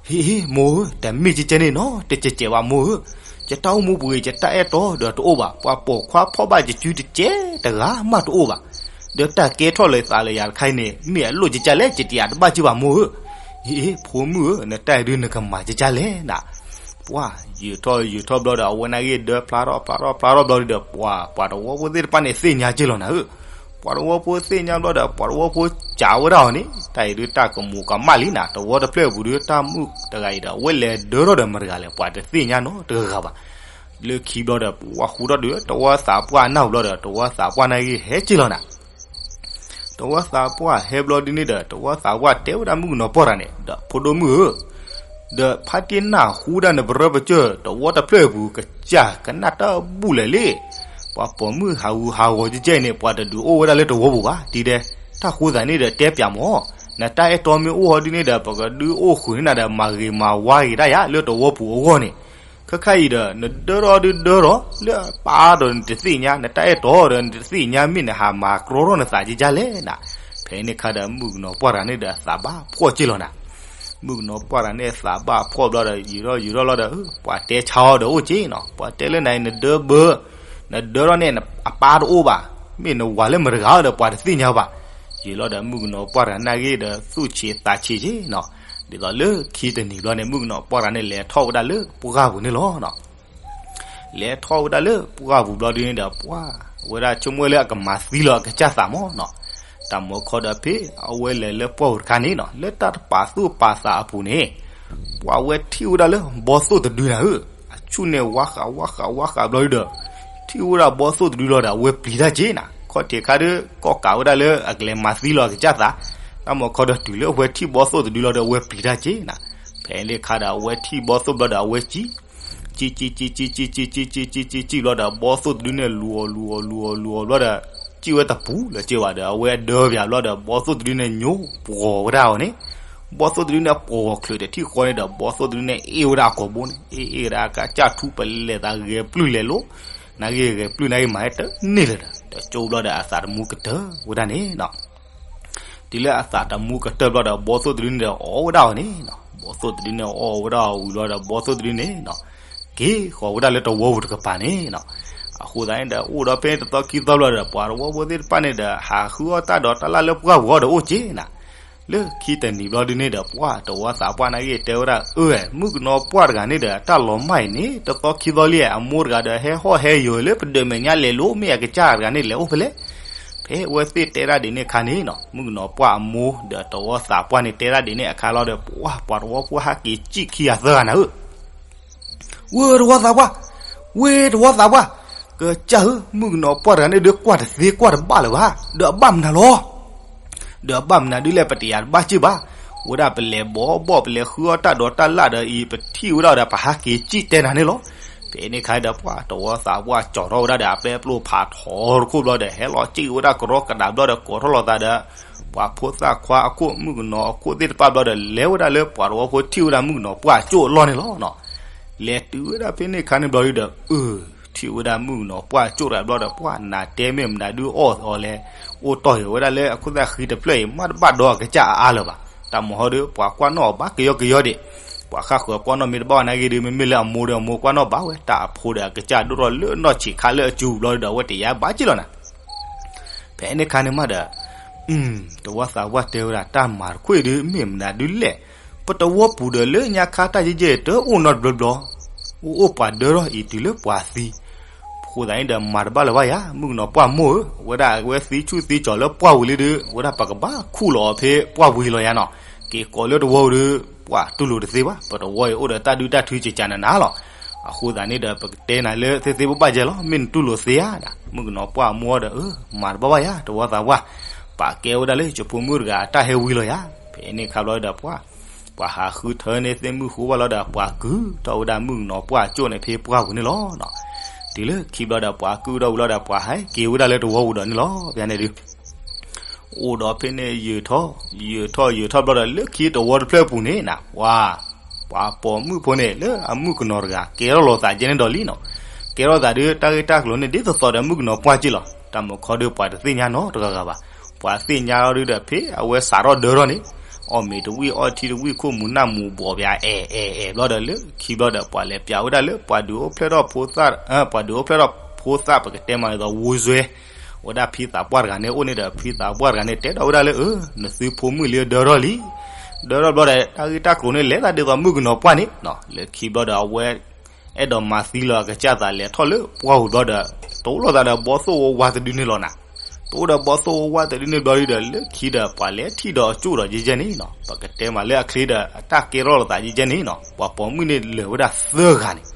ဟ့ၣ် မိၢ်ဧၢ, တမ့ၢ်ကဲကဲန့ၣ်နီၤ, တကဲကဲဘၣ်မိၢ်ဧၢ, ယတၢ်အိၣ်မူပူၤအံၤ ယတၢ်အဲၣ်တီဒီးတအိၣ်ဘၣ်, ပှၤပိာ်ခွါဖီၣ်ဘၣ်ယစုတကဲတဂၤမးတအိၣ်ဘၣ်, ဒီးတၢ်ကဲထီၣ်လၢသးလၢယၤတခါအံၤန့ၣ် မ့ၢ်အလိၣ်ကဲကဲလဲၣ် ယတယၤတဘၣ်က့ၤဘၣ်မိၢ်ဧၢ. ဟ့ၣ် ဖိမုၣ်ဧၢ, နတၢ်အဲၣ်ဒုးနကမၤကဲကဲလဲၣ်နၤ. ပှၤယံာ်ထီၣ်ယံာ်ထီၣ်ဘျီဒီး အဝဲန့ၣ်ဂ့ၢ်ဒၢဖျါထီၣ်ဖျါထီၣ်ဖျါထီၣ်ဘျီဒီး ပှၤ ပှၤတဝီဖိသ့ၣ်တဖၣ်န့ၣ်သ့ၣ်ညါက့ၤလီၤနၤဧၢ. ပှၤတဝီဖိသ့ၣ်ညါဘျီဒီး ပှၤတဝီဖိစံးဝဲဒၣ်အီၤန့ၣ် တၢ်အံၤဒုးတၢ်ကမူးကမၣ်လံနၤ, တဝီတဖျၢၣ်အပူၤဒီး တၢ်မုၣ်တဂၤအံၤဒီး အဝဲလဲၤဒၢထီၣ်ဒီးမတၤတဂၤလဲၣ် ပှၤတသ့ၣ်ညါနီတဂၤဘၣ်. လၢခံဘျီဒီး ပှၤဃူထီၣ်ဒုး တဝီသးပှၢ်နၢ်ဟူဘျီဒီး တဝီသးပှၢ်န့ၣ်ဂ့ၢ်ဟဲက့ၤလီၤနၤ. တဝီသးပှၢ်ဟဲဘျီဒ်န့ၣ်ဒီး တဝီသးပှၢ်တဲဝဲဒၣ်မုၣ်ကနီၤပှၢ်တဂၤန့ၣ်ဒီး ဖိဒိၣ်မုၣ်ဧၢ, ဒီးဖါတံၢ်နၢ်ဟူဒၣ်နပရၢပကၢၢ် တဝီတဖျၢၣ်အပူၤ ကစၢ်ကနၣ်တၢ်ဘူၣ်လဲၣ်လံ. ပှၤပိာ်မုၣ်ဟးဂူာ်ဟးဂီၤကဲကဲအံၤန့ၣ် ပှၤတဒုးအိၣ်ဝဲဒၣ်လၢတဝီပူၤဘၣ်, ဒ်ဒဲ တၢ်ဃိသးန့ၣ်ဒီး တဲပၠးမး, နတၢ်အဲၣ်တီမ့ၢ်အိၣ်ဟီဒ်န့ၣ်ဒီး ပကဒုးအိၣ်ဃုာ်န့ၢ်နၤဒီး မၤဂ့ၤမၤဝါဂ့ၤဒၣ်ယၤလၢတဝီပူၤအဂီၢ်န့ၣ်, ခဲခါအံၤဒီး နဒၢထီၣ်ဒုးဒၢထီၣ် လၢအပၢ်ဒီးနတသ့ၣ်ညါ, နတၢ်အဲၣ်တီဒီးနတသ့ၣ်ညါ မ့ၢ်နဟးမၤကြီထီၣ်နသးကဲကဲလဲၣ်နၤ. ဖဲန့ၣ်အခါဒီး မုၣ်ကနီၤပှၢ်တဂၤန့ၣ်ဒီး အသးဘၣ်ဖှီၣ်က့ၤလီၤနၤ. မုၣ်ကနီၤပှၢ်တဂၤန့ၣ်အသးဘၣ်ဖှီၣ်ဘျီဒီး ယံာ်ထီၣ်ယံာ်ထီၣ်လီၤဒီး ပှၤတဲဆါအီၤဒီးအိၣ်က့ၤနီၤ, ပှၤတဲလၢနၤအံၤ နဒၢဘၢ နဒၢထီၣ်န့ၣ် အပၢ်တအိၣ်ဘၣ်, မ့ၢ်နဝၤလၢမတၤတဂၤဒီး ပှၤတသ့ၣ်ညါဘၣ်. ယံာ်လီၤဒီး မုၣ်ကနီၤပှၢ်တဂၤန့ၣ်ဂ့ၢ်ဒီး သူၣ်ဆံးသးဆံးက့ၤနီၤ. ဒ်သိးလၢခံတနံၤဘျီန့ၣ် မုၣ်ကနီၤပှၢ်တဂၤန့ၣ် လဲၤထီၣ်ဝဲဒၣ်လၢပှၢ်ပူၤန့ၣ်လီၤ. လဲၤထီၣ်ဝဲဒၣ်လၢပှၢ်ပူၤဘျီဒ်န့ၣ်ဒီး ပှၤဝဲဒၣ်ဆိကမိၣ်ဝဲလၢအကမၤသံလီၤအကစၢ်သးမးနီၤ. တၢ်မၤခီဒီးဖဲအဝဲလဲၤလၢပှၢ်ပူၤတခါန့ၣ်နီၤ, လၢတၢ်တပာ်သူၣ်ပာ်သးအပူၤန့ၣ် ပှၤဝဲထံၣ်ဝဲဒၣ်လၢဘီသိၣ်တဒုနၤဧၢ, အဆူၣ်န့ၣ်ဝါဃးဝါဃးဝါဃးဘျီဒ်ဒီး ထံၣ်ဝဲဒၣ်ဘီသိၣ်တဒုလီၤဒီး အဝဲပျံၤတၢ်က့ၤနၤ, ခီၣ်ထံးခါဒီး ကီၣ်ကးဝဲဒၣ်လၢအကလဲၤမၤသံလီၤအကစၢ်သး, တၢ်မၤခီဒီးတုၤလၢအဝဲထံၣ်ဘီသိၣ်တဒုလီၤဒီး အဝဲပျံၤတၢ်က့ၤနၤ. ဖဲန့ၣ်အခါဒီး အဝဲထံၣ်ဘီသိၣ်ဘျီဒီး အဝဲကံ ကံ ကံ ကံ ကံ ကံ ကံ ကံ ကံ ကံ ကံ ဘျီဒီး ဘီသိၣ်တဒုန့ၣ် လူၤအီၤ လူၤအီၤ လူၤအီၤ လူၤအီၤဘျီဒီး စံၣ်ဝဲတပူၤလၢၤက့ၤဘၣ်ဒီး အဝဲဒၢပၠးဘျီဒီး ဘီသိၣ်တဒုန့ၣ် ညိပှီၤဝဲဒၣ်အီၤန့ၣ်, ဘီသိၣ်တဒုန့ၣ် ပှီၤချၢးတထံၣ်ဃီန့ၣ်ဒီး ဘီသိၣ်တဒုန့ၣ် အ့ၣ်ဝဲဒၣ်အကိာ်ဘိန့ၣ် အ့ၣ်အ့ၣ်ဝဲဒၣ် ကစၢ်ထူပလဲၤသးဂဲၤပျုၢ်လဲၤလိၤ, နာ်က့ဂဲၤပျုၢ်နာ်က့မၤဟဲတန့ၢ်လၢၤဒီး တကၠိဘျီဒီး အသးတမူကတၢၢ်ဝဲဒၣ်န့ၣ်နီၤ. တုၤလၢအသးတမူကတၢၢ်ဘျီဒီး ဘီသိၣ်တဒုန့ၣ်ဒီး အီၣ်ဝဲဒၣ်အီၤန့ၣ်နီၤ, ဘီသိၣ်တဒုန့ၣ် အီၣ်ဝဲဒၣ်အီၤဝံၤဘျီဒီး ဘီသိၣ်တဒုန့ၣ်နီၤ က့ၤဃီၤဝဲဒၣ်လၢတဝီပူၤတကပၤန့ၣ်နီၤ. အဃိသတးန့ၣ်ဒီး အိၣ်ဒီးဖဲတသီခံသီဘျီဒီး ပှၤတဝီဖိသ့ၣ်တဖၣ်န့ၣ်ဒီး ဟးဃုအီၣ်တၢ်ဒီးတၢ်လၢ်လၢပှၢ်ပူၤအီၤဒီးအိၣ်က့ၤနၤ. လၢခံတနံၤဘျီဒ်န့ၣ်ဒီး ပှၤတဝီသးပှၢ်နာ်က့တဲဝဲဒၣ် အၢ မုၣ်ကနီၤပှၢ်တဂၤန့ၣ်ဒီး တၢ်လီၤမၢ်အံၤန့ၣ် တသီခံသီလံ အမိၢ်တဂၤဒီး ဟဲဟီၣ်ဟဲယီၤလၢပဒၢးမဲာ်ညါလဲၤလိၤ မ့ၢ်အကစၢ်တဂၤန့ၣ် လဲၤအိၣ်ဖဲလဲၣ်. ဖဲအဝဲသ့ၣ်တဲဒၣ်ဒ်န့ၣ်အခါန့ၣ်နီၤ မုၣ်ကနီၤပှၢ်အမိၢ်ဒီးတဝီသးပှၢ်န့ၣ် တဲဒၣ်ဒ်န့ၣ်အခါလီၤဒီး ပှၤ ပှၤတဝီဖိဟဲက့ၤစံၣ်ခံဂၤသၢဂၤနၤဧၢ ဝ့ၢ်တဝီသးပှၢ်, ဝ့ၢ်တဝီသးပှၢ်, ကစၢ်ဧၢ, မုၣ်ကနီၤပှၢ်တဂၤန့ၣ်ဒုး ကွၢ်တသ့ကွၢ်တဘၣ်လၢၤဘၣ်, ဒီးအဘၣ်မနုၤလီၤ. ဒီးအဘၣ်မနုၤဒုးလဲၣ် ပတယၤတဘၣ်စ့ၢ်ဘၣ်. ဝဲဒၣ်ပလဲၤဘီဘီၣ် ပလဲၤဃုအီၣ်တၢ်ဒီးတၢ်လၢ်ဒီးအံၤ ပထံၣ်ဝဲဒၣ်ဒီး ပဟးက့ၤစံၣ်တဲနၤန့ၣ်လီၤ. ဖဲန့ၣ်အခါဒီး ပှၤတဝီသးပှၢ်ကၠီၤထီၣ်ဝဲဒၣ်ဒီး အပျဲၢ်ပျိၢ်ဖးထီတခိၣ်ဘျီဒီး ဟဲလီၤစံၣ်ဝဲဒၣ်ကရီကဒးဘျီဒီး ကိးထီၣ်လီၤသးဒီး ပှၤဖိသၣ်ခွါအခိၣ် မုၣ်ကနီၤအခိၣ်သ့ၣ်တဖၣ်ဘျီဒီး လဲၤဝဲဒၣ်လၢပှၤတဝီဖိထံၣ်ဝဲဒၣ်မုၣ်ကနီၤပှၢ်ကၠိၣ်အလီၢ်န့ၣ်လီၤ. လဲၤတုၤဝဲဒၣ်ဖဲန့ၣ်အခါန့ၣ်ဘျီဒီး အၢ ထံၣ်ဝဲဒၣ်မုၣ်ကနီၤပှၢ်ကၠိၣ်တဂၤဘျီဒီး ပှၤနၤတဲမ့ၢ်မနုၤဒုးအီၣ်အီၤလဲၣ်, အိၣ်တီၢ်ဟ့ၣ်ဝဲဒၣ်လၢအခိၣ်သၣ်ဃံတဖျၢၣ်အံၤ မ့ၢ်တဘၣ်ဒီးအကစၢ်အါအါလၢၤဘၣ်. တၢ်မၤဟီဒီး ပှၤကွၢ်နီၣ်အီၤဘၣ်ကယီကယီဒံး, ပှၤဃၣ်ဃၢၤကွၢ်နီၣ်မ့ၢ်တဘၣ်နာ်က့ဒီး မ့မ့ၢ်လၢအမိၢ်ဒီးအမိၢ်ကွၢ်နီၣ်ဘၣ်ဝဲ တၢ်အဖိဒီးအကစၢ်ဒိၣ်ထီၣ်လၢနီၢ်ဆံးခါလၢအစုပူၤဘျီဒီး အဝဲတယါဘၣ်က့ၢ်လီၤနၤ. ဖဲန့ၣ်အခါန့ၣ်မးဒီး တဝီသးပှၢ်တဲဝဲဒၣ် တၢ်မၤတခွ့ၣ်ဒုး မ့ၢ်မနုၤဒုးလဲၣ်. ပတဝီပူၤဒီးလၢညါခါတၢ်ယဲၢ်ယဲၢ်တအိၣ်နီတဘျီဘျီ, အိၣ်အိၣ်ပှၤဒၢထီၣ်အံၤတုၤလၢပှၤသံ. အဃိသတးန့ၣ်ဒီး မၤတဘၣ်လၢၤဘၣ်ယၤ မုၣ်ကနီၤပှၢ်မိၢ်ဧၢ, အဝဲဒၣ်အဝဲသံဆူၣ်သံကၠီၤလၢပှၢ်ဝံၤလံဒုး အဝဲဒၣ်ပကဘၣ်ခူၣ်လီၤအီၤဖဲပှၢ်ဝံၤလီၤယၤနီၤ. က့ၤကိးလၢတဝီဒုး ပှၢ်တူၢ်လိာ်တသ့ဘၣ်, ပတဝီအံၤအိၣ်ဒီးတၢ်ဒုတၢ်ထုကကးနးနးလီၤ. အဃိသတးန့ၣ်ဒီး ပကတဲနၤလၢသ့သ့ဘၣ်ဘၣ်ယဲလီၤ, မ့ၢ်နတူၢ်လိာ်သ့ဧါ. မုၣ်ကနီၤပှၢ်မိၢ်ဒီး အၢ မၤတဘၣ်ဘၣ်ယၤ တဝီသးပှၢ်, ပာ်ကဲဝဲဒၣ်လၢယဖိမုၣ်တဂၤအတၢ်ဟဲဝံၤလီၤယၤ. ဖဲန့ၣ်ခါဘျီဒီးပှၤ ပှၤဟးဃုထၢန့ၢ်သ့ၣ်မုၢ်ဃိဘၣ်လီၤဒီး ပှၤကုၢ်ထီၣ်ဝဲဒၣ်မုၣ်ကနီၤပှၢ်ကၠိၣ်န့ၣ်ဖဲပှၢ်ပူၤန့ၣ်လီၤ. တုၤလၢခံဘျီဒီး ပှၤကုၢ်ထီၣ်ဝံၤလီၤဒီး ပှၤဟဲက့ၤဝဲဒၣ်လၢတဝီပူၤဒီးန့ၣ်လီၤ. ဖဲန့ၣ်ဒုး အိၣ်ဒီးဖဲန့ၣ်ယုာ်ထီၣ် ယုာ်ထီၣ်ယုာ်ထီၣ်ဘျီဒီး လၢခံတဝီတဖျၢၣ်ပူၤန့ၣ်နၤ ပှၤ ပှၤပိာ်မုၣ်ဖိန့ၣ် လၢအမုၣ်ကနီၤတဂၤ ကဲထီၣ်လိာ်သးကဲန့ၣ်ဒီးလံနီၤ. ကဲထီၣ်သးဒုး တၢ်ဂ့ၢ်တၢ်ကျိၤန့ၣ် ဒ်သိးသိးဒီးမုၣ်ကနီၤပှၢ်ကၠိၣ်လီၤ. တၢ်မုၢ်ခီဒုး ပှၤတသ့ၣ်ညါနီတဂၤဂၤဘၣ်. ပှၤသ့ၣ်ညါလီၤဒုးဒီး ဖဲအဝဲစးထီၣ်ဒၢထီၣ်န့ၣ် အီၣ်မ့ၤတဝံၣ်အီထံတဝံၣ် ခိၣ်မူၤနၢ်မူၤဘှီးပၠး အဲၣ်အဲၣ်အဲၣ်ဘျီဒီး လၢခံဘျီဒီး ပှၤလဲၤပၠးဝဲဒၣ်လၢ ပှၤဒုးအိၣ်ဖျဲၣ်ထီၣ်ဖိသၣ် ပှၤဒုးအိၣ်ဖျဲၣ်ထီၣ်ဖိသၣ် ပကတဲမးဒ်သိး ဝူစွဲ ဝဲဒၣ်ဖံသးပှၢ်တဂၤန့ၣ် အိၣ်န့ၣ်ဒီး ဖံသးပှၢ်တဂၤန့ၣ် တဲဒီးဝဲဒၣ်လၢ အၢ နသုဖိမုၣ်လံဒၢထီၣ်လံ. ဒၢထီၣ်ဘျီဒီး တၢ်ဂ့ၢ်တၢ်ကျိၤန့ၣ် လဲၤသးဒ်သိးမုၣ်ကနီၤပှၢ်န့ၣ် လၢခံဘျီဒီး အဝဲ အဲၣ်ဒိးမၤသံလီၤအကစၢ်သး လဲၤထီၣ်လၢပှၢ်ပူၤဘျီဒီး တအိၣ်လိာ်သးဒီးဘီသိၣ်ဝါဝါတဒုန့ၣ်လီၤနၤ. တအိၣ်ဒီးဘီသိၣ်ဝါဝါတဒုန့ၣ်ဘျီဒီး လၢခံဒီး ပှၤလဲၤထံၣ်ဒီးအကၠိၣ်ဒီးယဲယဲန့ၣ်နီၤ. ပကတဲမးလၢအချ့ဒီး အတၢ်ကဲထီၣ်လိာ်သးယဲယဲန့ၣ်နီၤ. ပှၤပိာ်မုၣ်န့ၣ်လၢာ်ဝဲဒၣ်သၢဂၤန့ၣ်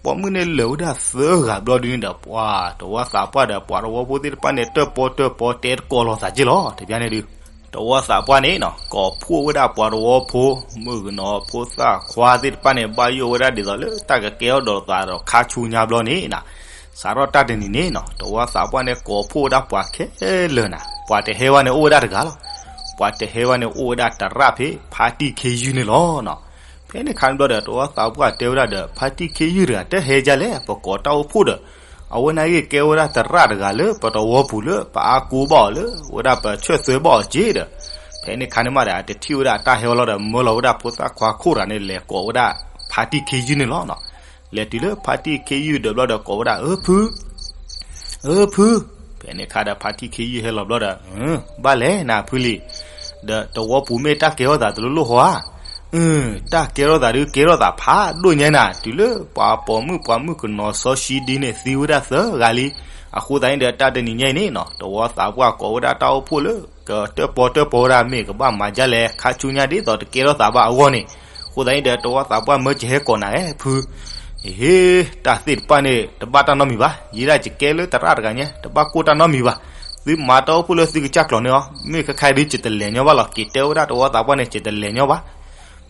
ပိာ်မုၣ်န့ၣ်လၢာ်ဝဲဒၣ်သၢဂၤဘျီဒုန့ၣ်ဒီး ပှၤတဝီသးပှၢ်ဒီး ပှၤတဝီဖိသ့ၣ်တဖၣ်န့ၣ် တၢၣ်ပီတၢၣ်ပီတဲတကိးလိာ်သးက့ၢ်လီၤ. တဘျီန့ၣ်ဒုး တဝီသးပှၢ်န့ၣ်နီၤ ကိးဖှိၣ်ဝဲဒၣ်ပှၤတဝီဖိ မုၣ်ကနီၤဖိသၣ်ခွါသ့ၣ်တဖၣ်န့ၣ် ဘၣ်ယိၣ်ဝဲဒၣ်ဒ်သိးလၢတၢ်ကကဲထီၣ်ဒီးသးဒီးခါဆူညါဘျီန့ၣ်နၤ. စးထီၣ်တၢ်တနံၤန့ၣ်နီၤ တဝီသးပှၢ်န့ၣ် ကိးဖှိၣ်ဝဲဒၣ်ပှၤခဲလၢာ်နၤ. ပှၤတဟဲဝဲန့ၣ် အိၣ်ဝဲဒၣ်တဂၤလီၤ. ပှၤတဟဲဝဲန့ၣ် အိၣ်ဝဲဒၣ်တရၣ်ဖဲ ဖါတံၢ်ခ့ယုၢ်န့ၣ်လီၤနီၤ. ဖဲန့ၣ်ခါန့ၣ်ဘျီဒီး တဝီသးပှၢ်တဲဝဲဒၣ်ဒီး ဖါတံၢ်ခ့ယုၢ်တဂၤ တဟဲဒ်လဲၣ် ပကိးတၢ်အိၣ်ဖှိၣ်ဒီး အဝဲန့ၣ်ဂ့ၢ်ကဲဝဲဒၣ်တရၣ်တဂၤလၢပတဝီပူၤလၢပအါကိဘၣ်အီၤလၢ ဝဲဒၣ်ပဆၢၣ်သွဲဘၣ်အီၤက့ဒီး ဖဲန့ၣ်ခါန့ၣ်မးဒီး တထံၣ်ဝဲဒၣ်တၢ်ဟဲဝဲလီၤဒီး မၢလီၤဝဲဒၣ်ဖိသၣ်ခွါခိၣ်တဂၤန့ၣ် လဲၤကိးဝဲဒၣ်ဖါတံၢ်ခ့ယုၢ်န့ၣ်လီၤနီၤ. လဲၤတုၤလၢဖါတံၢ်ခ့ယုၢ်ဒီးဘျီဒီးကိးဝဲဒၣ် အၢဖု အၢဖု. ဖဲန့ၣ်ခါဒီးဖါတံၢ်ခ့ယုၢ်ဟဲလီၤဘျီဒီး ဘၣ်လဲၣ်နၤဖုလံၤ, ဒီးတဝီပူၤမ့ၢ်တၢ်ကဲထီၣ်သးတလိၣ်လိၣ်ဟီဧါ. အၢ တၢ်ကဲထီၣ်သးဒုးကဲထီၣ်သးဖးဒိၣ်ညါနၤ တုၤလၢပှၤပိာ်မုၣ်ပှၤမုၣ်ကနီၤစီဆှံဒ်န့ၣ်သံဝဲဒၣ်သၢဂၤလံ. အဃိသတးန့ၣ်ဒီးတၢ်တနံၤညါအံၤန့ၣ်နီၤ တဝီသးပှၢ်ကိးဝဲဒၣ်တၢ်အိၣ်ဖှိၣ်လၢ ကတၢၣ်ပီတၢၣ်ပီဝဲဒၣ်မ့ၢ်ကဘၣ်မၤဒ်လဲၣ် ခါဆူညါဒ်သိးတကဲထီၣ်သးဘၣ်အဂီၢ်န့ၣ်, အဃိသတးန့ၣ်ဒီးတဝီသးပှၢ်မၢကဟဲကိးနၤဧၢဖု ဟ့ တၢ်သ့ၣ်တဖၣ်န့ၣ် တဘၣ်တၢ်နီတမံၤဘၣ်, ယဲဒၣ်ယကဲလၢသရၣ်တဂၤညါ တဘၣ်ကိၢ်တၢ်နီတမံၤဘၣ်. သုမၤတၢ်အိၣ်ဖှိၣ်လၢသုကစၢ်ကျိၤန့ၣ်အီၤ မ့ၢ်ခဲခါဒုးယတလဲၤညီဘၣ်လီၤ. က့ၤတဲဝဲဒၣ်တဝီသးပှၢ်န့ၣ် ယတလဲၤညီဘၣ်.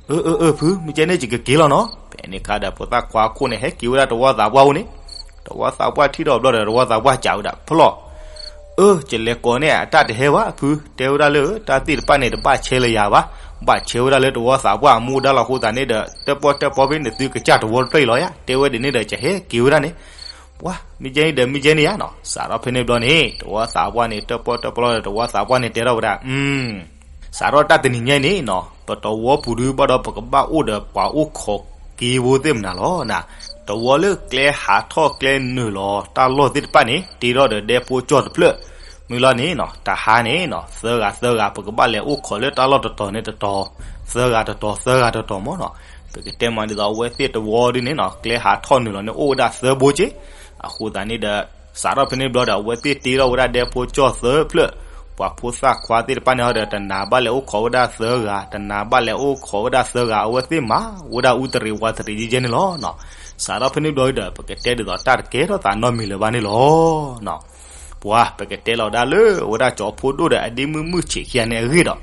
အၢ အၢ အၢ ဖု မ့ၢ်ကဲန့ၣ်ယကက့ၤလီၤနီၤ. ဖဲန့ၣ်ခါဒီးဖိသၣ်ခွါခိၣ်န့ၣ် ဟဲက့ၤဝဲဒၣ်တဝီသးပှၢ်အိၣ်န့ၣ်, တဝီသးပှၢ်ထံၣ်ထီၣ်ဘျီဒီး တဝီသးပှၢ်စံးဝဲဒၣ် ဖျီၣ် အၢ ယလဲၤကိးန့ၢ်အတၢ်တဟဲဘၣ်ဖု, တဲဝဲဒၣ်လၢတၢ်သ့ၣ်တဖၣ်န့ၣ် တဘၣ်ဆဲးလၢယၤဘၣ်, ဘၣ်ဆဲးဝဲဒၣ်လၢတဝီသးပှၢ်အမူဒါလီၤအဃိသတးန့ၣ်ဒီး တၢၣ်ပီၣ်တၢၣ်ပီဖဲန့ၣ်သုကစၢ်တဝီတဖျၢၣ်အံၤလီၤယါ, တဲဝဲဒ်န့ၣ်ဒီး ယဟဲက့ၤဝဲဒၣ်န့ၣ် ပှၤ မ့ၢ်ကဲန့ၣ်ဒီးမ့ၢ်ကဲန့ၣ်ဧါနီၤ. စးထီၣ်ဖဲန့ၣ်ဘျီန့ၣ် တဝီသးပှၢ်န့ၣ် တၢၣ်ပီၣ်တၢၣ်ပီလီၤဒီး တဝီသးပှၢ်န့ၣ်တဲထီၣ်ဝဲဒၣ် စးထီၣ်တၢ်တနံၤညါအံၤန့ၣ်နီၤ ပတဝီပူၤဒုးဘၣ်ဒီးပကဘၣ်အိၣ်ဒီးပှၤအိၣ်ခိးက့ဖိသ့ၣ်မနုၤလီၤနၤ. တဝီလၢကျဲဟးထီၣ်ကျဲနုာ်လီၤတၢ်လီၢ်သ့ၣ်တဖၣ်န့ၣ် တ့ထီၣ်ဒီးဒဲဖိကၠီၣ်တဖျၢၣ်, မ့ၢ်လီၤန့ၣ်နီၤ တဟါန့ၣ်နီၤ သၢဂၤသၢဂၤ ပကဘၣ်လဲၤအိၣ်ခိးလၢတၢ်လီၢ်တတီၤန့ၣ်တတီၤ, သၢဂၤတတီၤသၢဂၤတတီၤမ့ၢ်နီၤ. ပကတဲမးဒ်သိးအဝဲသ့ၣ်တဝီဒ်န့ၣ်နီၤ ကျဲဟးထီၣ်နုာ်လီၤန့ၣ်အိၣ်ဝဲဒၣ်သၢဘိက့ၢ်. အဃိသတးန့ၣ်ဒီး စးထီၣ်ဖဲန့ၣ်ဘျီဒီး အဝဲသ့ၣ်တ့ထီၣ်ဝဲဒၣ်ဒဲဖိကၠီၣ်သၢဖျၢၣ်, ပှၤဖိသၣ်ခွါသ့ၣ်တဖၣ်န့ၣ်ဒီး တနၤဘၣ်လဲၤအိၣ်ခိးဝဲဒၣ်သၢဂၤ, တနၤဘၣ်လဲၤအိၣ်ခိးဝဲဒၣ်သၢဂၤ, အဝဲသ့ၣ်မၤဝဲဒၣ်အူတရံးဝးတရံးယဲယဲန့ၣ်လီၤနီၤ. စးထီၣ်ဖဲန့ၣ်ဘျီဒီး ပကတဲဒ်သိးတၢ်တကဲထီၣ်သးနီတမံၤလၢၤဘၣ်န့ၣ်လီၤနီၤ. ပှၤ ပကတဲလီၤဒၣ်လၢ အဝဲဒၣ်ကၠီၤဖိဒိၣ်ဒီးအဒ့မုၣ်မုၣ်ဆံးခံဂၤန့ၣ်အဂ့ၢ်ဒီး